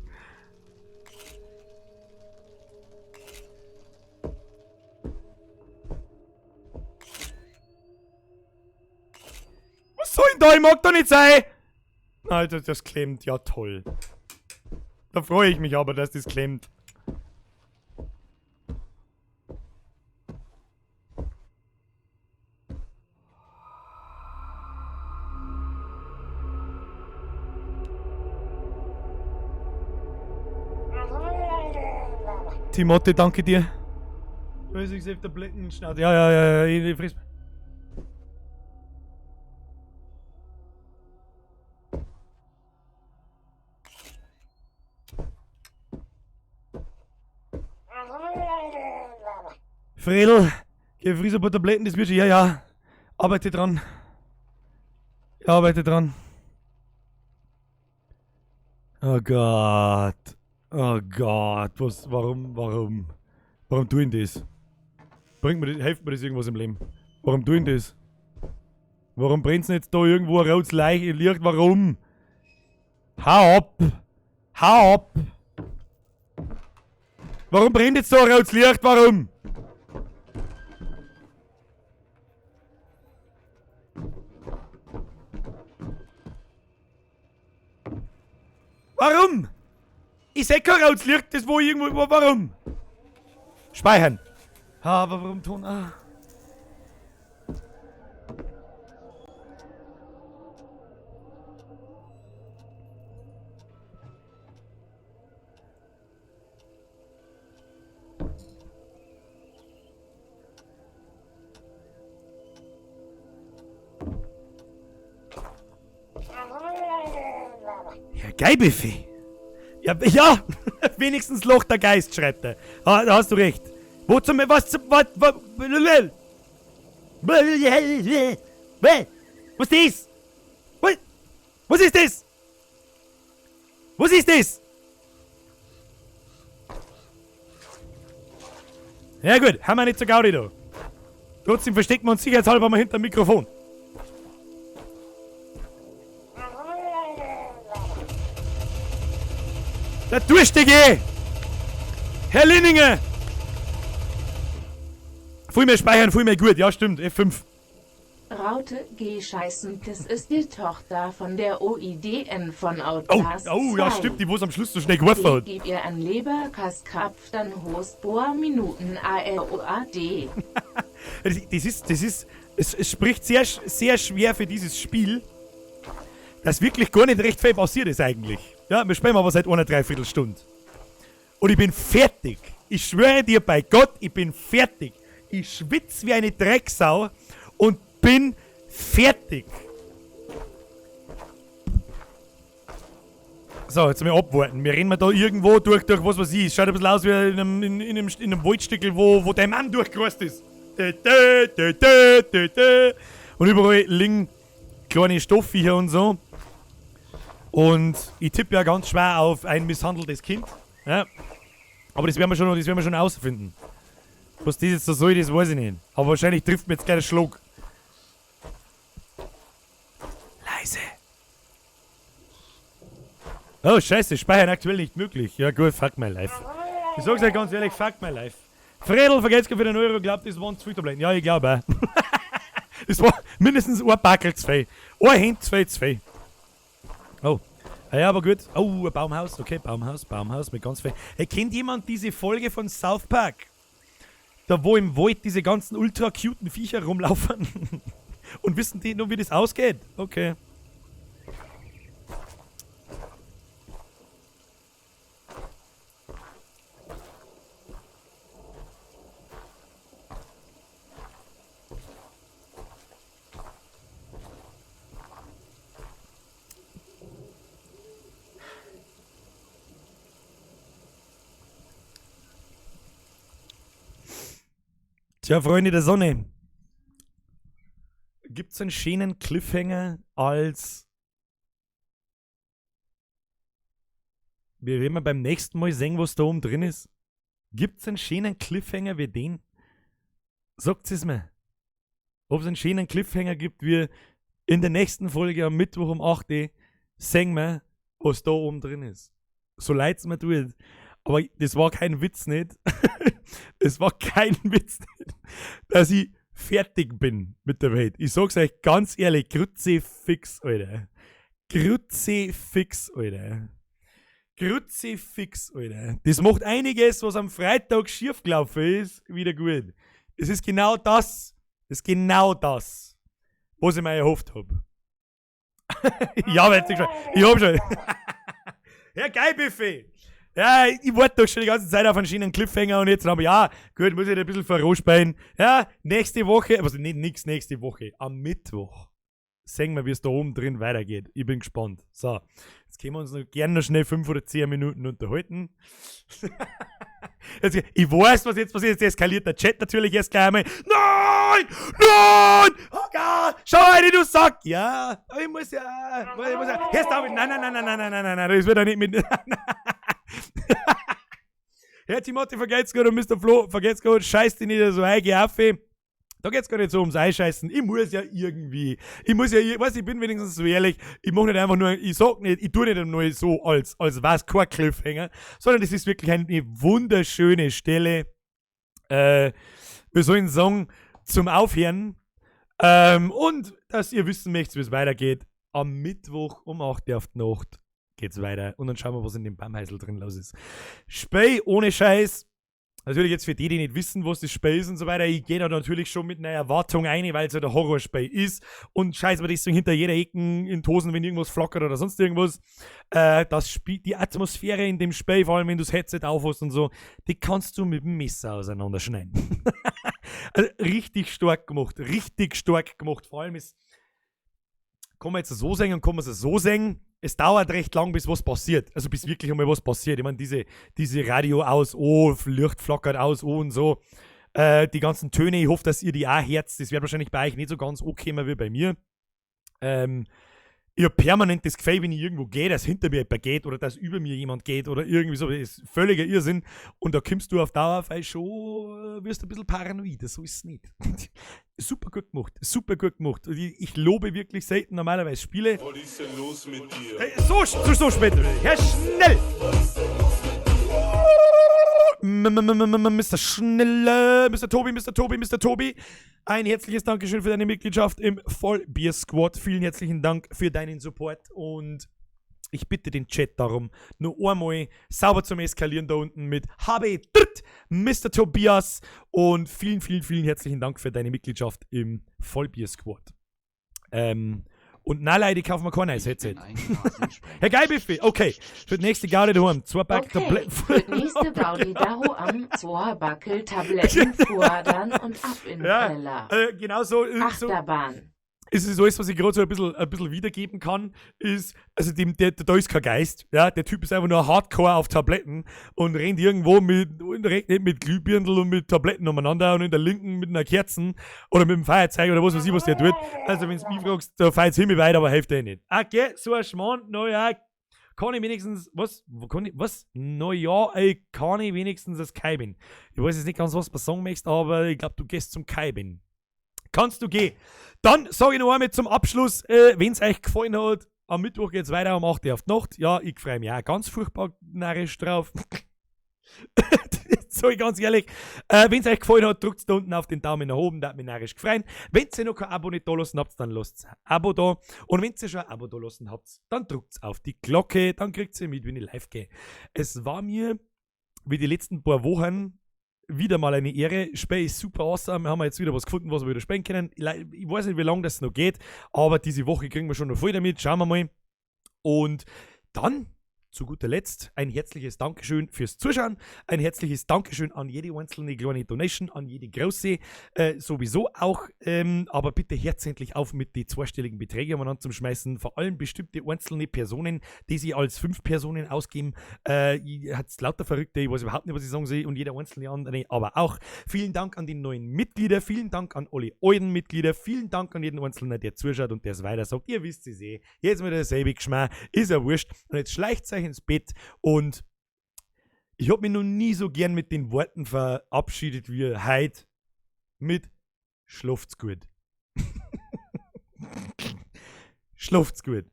Was soll denn da? Ich mag da nicht sein! Alter, das klemmt. Ja, toll. Da freue ich mich aber, dass das klemmt. Timothée, danke dir. Tabletten, Schnauze. Ja, ja, ja, ja, ich friss. Fredel, geh friss ein paar Tabletten, das wird schon. Ja, ja. Arbeite dran. Ich arbeite dran. Oh Gott. Oh Gott. Was, warum, warum? Warum tue ich das? Bringt mir das, hilft mir das irgendwas im Leben? Warum tue ich das? Warum brennt's nicht da irgendwo ein rotes Licht? Warum? Hau ab! Hau ab! Warum brennt jetzt da ein rotes Licht? Warum? Warum? Ich seh kein rotes Licht, das wo irgendwo. Warum? Speichern. Ah, aber warum tun? Ah. Ja, Geilbuffet. Ja, ja, wenigstens lacht der Geist, schreibt er. Ah, da hast du recht. Wo zum, was zum, was, was, was ist das? Was, was ist das? Was ist das? Ja gut, haben wir nicht so Gaudi da. Trotzdem verstecken wir uns sicherheitshalber mal hinterm Mikrofon. Der Durstige! Herr Linninger! Viel mehr speichern, viel mehr gut. Ja, stimmt. F5. Raute, geh scheißen, das ist die Tochter von der OIDN von Outlast Oh, oh, ja, 2. stimmt, die wo's am Schluss so schnell geworfen hat. Gib ihr ein Leberkaskrapf, dann Hostbohr Minuten AROAD. Es spricht sehr, sehr schwer für dieses Spiel, dass wirklich gar nicht recht viel passiert ist eigentlich. Ja, wir spielen aber seit einer Dreiviertelstunde. Und ich bin fertig. Ich schwöre dir bei Gott, ich bin fertig. Ich schwitze wie eine Drecksau und bin fertig. So, jetzt mal abwarten. Wir rennen mal da irgendwo durch was weiß ich. Es schaut ein bisschen aus wie in einem Waldstückel, wo der Mann durchgerast ist. Und überall liegen kleine Stoffviecher und so. Und ich tippe ja ganz schwer auf ein misshandeltes Kind. Ja. Aber das werden wir schon herausfinden. Was das jetzt so soll, das weiß ich nicht. Aber wahrscheinlich trifft mir jetzt gleich der Schlag. Leise. Oh, scheiße, Speichern aktuell nicht möglich. Ja gut, fuck my life. Ich sag's euch ganz ehrlich, fuck my life. Fredel, vergesst für den Euro, glaubt, das waren zu viel Tabletten. Ja, ich glaube auch. Das war mindestens ein Backel zu viel. Ein Hand zu viel zu viel. Oh. Ja, aber gut. Oh, ein Baumhaus. Okay, Baumhaus, Baumhaus mit ganz viel. Hey, kennt jemand diese Folge von South Park? Da wo im Wald diese ganzen ultra cuten Viecher rumlaufen. Und wissen die nur, wie das ausgeht? Okay. Tja, Freunde der Sonne. Gibt's einen schönen Cliffhanger als wir werden beim nächsten Mal sehen, was da oben drin ist? Gibt's einen schönen Cliffhanger wie den? Sagt es mir. Ob es einen schönen Cliffhanger gibt, wie in der nächsten Folge am Mittwoch um 8 Uhr, sehen wir, was da oben drin ist. So leid's mir tut. Aber das war kein Witz nicht. Es war kein Witz nicht, dass ich fertig bin mit der Welt. Ich sag's euch ganz ehrlich, Kruzifix, Alter. Kruzifix, Alter. Kruzifix, Alter. Das macht einiges, was am Freitag schiefgelaufen ist, wieder gut. Es ist genau das, es ist genau das, was ich mir erhofft hab. Ja, jetzt schon. Ich hab schon. Ja, geil, Buffet. Ja, ich warte doch schon die ganze Zeit auf einen schönen Cliffhanger und jetzt haben wir, ja, gut, muss ich ein bisschen vorausspielen. Ja, nächste Woche, also nicht nix nächste Woche, am Mittwoch sehen wir, wie es da oben drin weitergeht. Ich bin gespannt. So, jetzt können wir uns noch gerne noch schnell 5 oder 10 Minuten unterhalten. Jetzt, ich weiß, was jetzt passiert. Jetzt eskaliert der Chat natürlich erst gleich einmal. Nein! Nein! Oh Gott! Schau rein, du Sack! Ja, ich muss ja. Ich muss ja. Hörst du auf? Nein, nein, nein, nein, nein, nein, nein, nein, nein, das wird ja nicht mit. Herr Timothy, vergeht's gut und Mr. Flo, vergeht's gut. Scheiß dich nicht so ein, geh auf. Da geht's gar nicht so ums Einscheißen. Ich muss ja irgendwie. Ich muss ja, ich weiß, ich bin wenigstens so ehrlich. Ich mach nicht einfach nur, ich sag nicht, ich tu nicht nur so, als wär's kein Cliffhanger, sondern das ist wirklich eine wunderschöne Stelle. Wir sollen sagen, zum Aufhören. Und, dass ihr wissen möchtet, wie es weitergeht. Am Mittwoch um 8 Uhr auf die Nacht geht's weiter. Und dann schauen wir, was in dem Baumhäusl drin los ist. Spiel ohne Scheiß. Natürlich jetzt für die, die nicht wissen, was das Spiel ist und so weiter, ich gehe da natürlich schon mit einer Erwartung ein, weil es ja der Horrorspiel ist und scheiß mir deswegen hinter jeder Ecke in Tosen, wenn irgendwas flackert oder sonst irgendwas. Das Spiel, die Atmosphäre in dem Spiel, vor allem wenn du das Headset aufhast und so, die kannst du mit dem Messer auseinanderschneiden. Also, richtig stark gemacht, richtig stark gemacht. Vor allem ist, kann man jetzt so sehen und kann man es so sehen, es dauert recht lang, bis was passiert. Also bis wirklich einmal was passiert. Ich meine, diese Radio aus, oh, Licht flackert aus, oh und so. Die ganzen Töne, ich hoffe, dass ihr die auch hört. Das wird wahrscheinlich bei euch nicht so ganz okay wie bei mir. Ich hab permanent das Gefühl, wenn ich irgendwo gehe, dass hinter mir jemand geht oder dass über mir jemand geht oder irgendwie so. Das ist völliger Irrsinn. Und da kommst du auf Dauer weil schon, wirst du ein bisschen paranoid. So ist es nicht. Super gut gemacht. Super gut gemacht. Und ich lobe wirklich selten normalerweise Spiele. Was ist denn los mit dir? Hey, so, so, so spät. Herr Schnell! Mr. Schnelle, Mr. Tobi, Mr. Tobi, Mr. Tobi. Ein herzliches Dankeschön für deine Mitgliedschaft im Vollbier Squad. Vielen herzlichen Dank für deinen Support und ich bitte den Chat darum, nur einmal sauber zum Eskalieren da unten mit HB Dritt, Mr. Tobias und vielen, vielen, vielen herzlichen Dank für deine Mitgliedschaft im Vollbier Squad. Und na Leute, ich kaufe mir kein neues Headset. Herr Geilbuffet, okay. Für die nächste Gaudi daheim. 2 Pack Okay, Tabletten. für die nächste Gaudi daheim, 2 Backel Tabletten fuadern und ab in Ja, Keller. genau so, so Achterbahn. ist es alles, was ich gerade so ein bisschen wiedergeben kann, ist, also dem, der, da ist kein Geist, ja, der Typ ist einfach nur Hardcore auf Tabletten und rennt irgendwo mit, und rennt nicht mit Glühbirndl und mit Tabletten umeinander und in der linken mit einer Kerzen oder mit dem Feuerzeug oder was weiß ich, was der tut. Also wenn's mich fragst, da feilt's himmelweit, aber hilft dir nicht. Okay, so ein Schmarrn, na ja, kann ich wenigstens, was, wo kann ich, was? Na ja, ey, kann ich wenigstens das Kaibin. Ich weiß jetzt nicht ganz, was du sagen möchtest, aber ich glaub, du gehst zum Kaibin. Kannst du gehen. Dann sag ich noch einmal zum Abschluss, wenn's euch gefallen hat, am Mittwoch geht's weiter um 8 Uhr auf die Nacht. Ja, ich freu mich auch ganz furchtbar narrisch drauf. Sag ich ganz ehrlich. Wenn's euch gefallen hat, drückt da unten auf den Daumen nach oben, da hat mich narrisch gefreut. Wenn ihr noch kein Abo nicht da lassen habt, dann lasst ein Abo da. Und wenn ihr schon ein Abo da lassen habt, dann drückt's auf die Glocke, dann kriegt ihr mit, wenn ich live gehe. Es war mir, wie die letzten paar Wochen, wieder mal eine Ehre. Spiel ist super awesome. Wir haben jetzt wieder was gefunden, was wir wieder spielen können. Ich weiß nicht, wie lange das noch geht, aber diese Woche kriegen wir schon noch voll damit. Schauen wir mal. Und dann Zu guter Letzt ein herzliches Dankeschön fürs Zuschauen, ein herzliches Dankeschön an jede einzelne kleine Donation, an jede große, sowieso auch, aber bitte hört's endlich auf mit die zweistelligen Beträge umeinander zum Schmeißen, vor allem bestimmte einzelne Personen, die sich als 5 Personen ausgeben, hat's lauter Verrückte, ich weiß überhaupt nicht, was ich sagen soll, und jeder einzelne andere, aber auch vielen Dank an die neuen Mitglieder, vielen Dank an alle alten Mitglieder, vielen Dank an jeden Einzelnen, der zuschaut und der es weiter sagt, ihr wisst es eh, jetzt mit derselbe Geschmack, ist ja wurscht, und jetzt schleicht euch ins Bett und ich hab mich noch nie so gern mit den Worten verabschiedet wie heute mit Schlaft's gut. Schlaft's gut.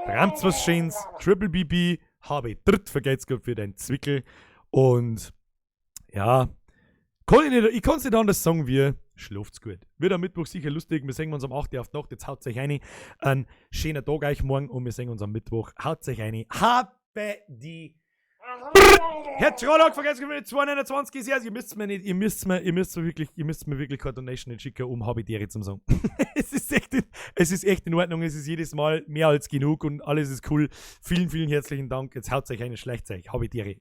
Träumt's was Schönes. Triple BB, habe dritt vergelt's Gott für dein Zwickel. Und ja, kann ich nicht, ich kann's nicht anders sagen wie schlaft's gut. Wird am Mittwoch sicher lustig. Wir sehen uns am 8. auf die Nacht. Jetzt haut euch rein. Ein schöner Tag euch morgen und wir sehen uns am Mittwoch. Haut euch rein. Habe die Herr Trollock, vergesst nicht, 229 ist ja, ihr müsst mir nicht, ihr müsst mir wirklich keine Donation nicht schicken, um habe die Ehre zum sagen. Es ist echt in Ordnung, es ist jedes Mal mehr als genug und alles ist cool. Vielen, vielen herzlichen Dank. Jetzt haut euch eine, schleicht euch. Habe die Ehre.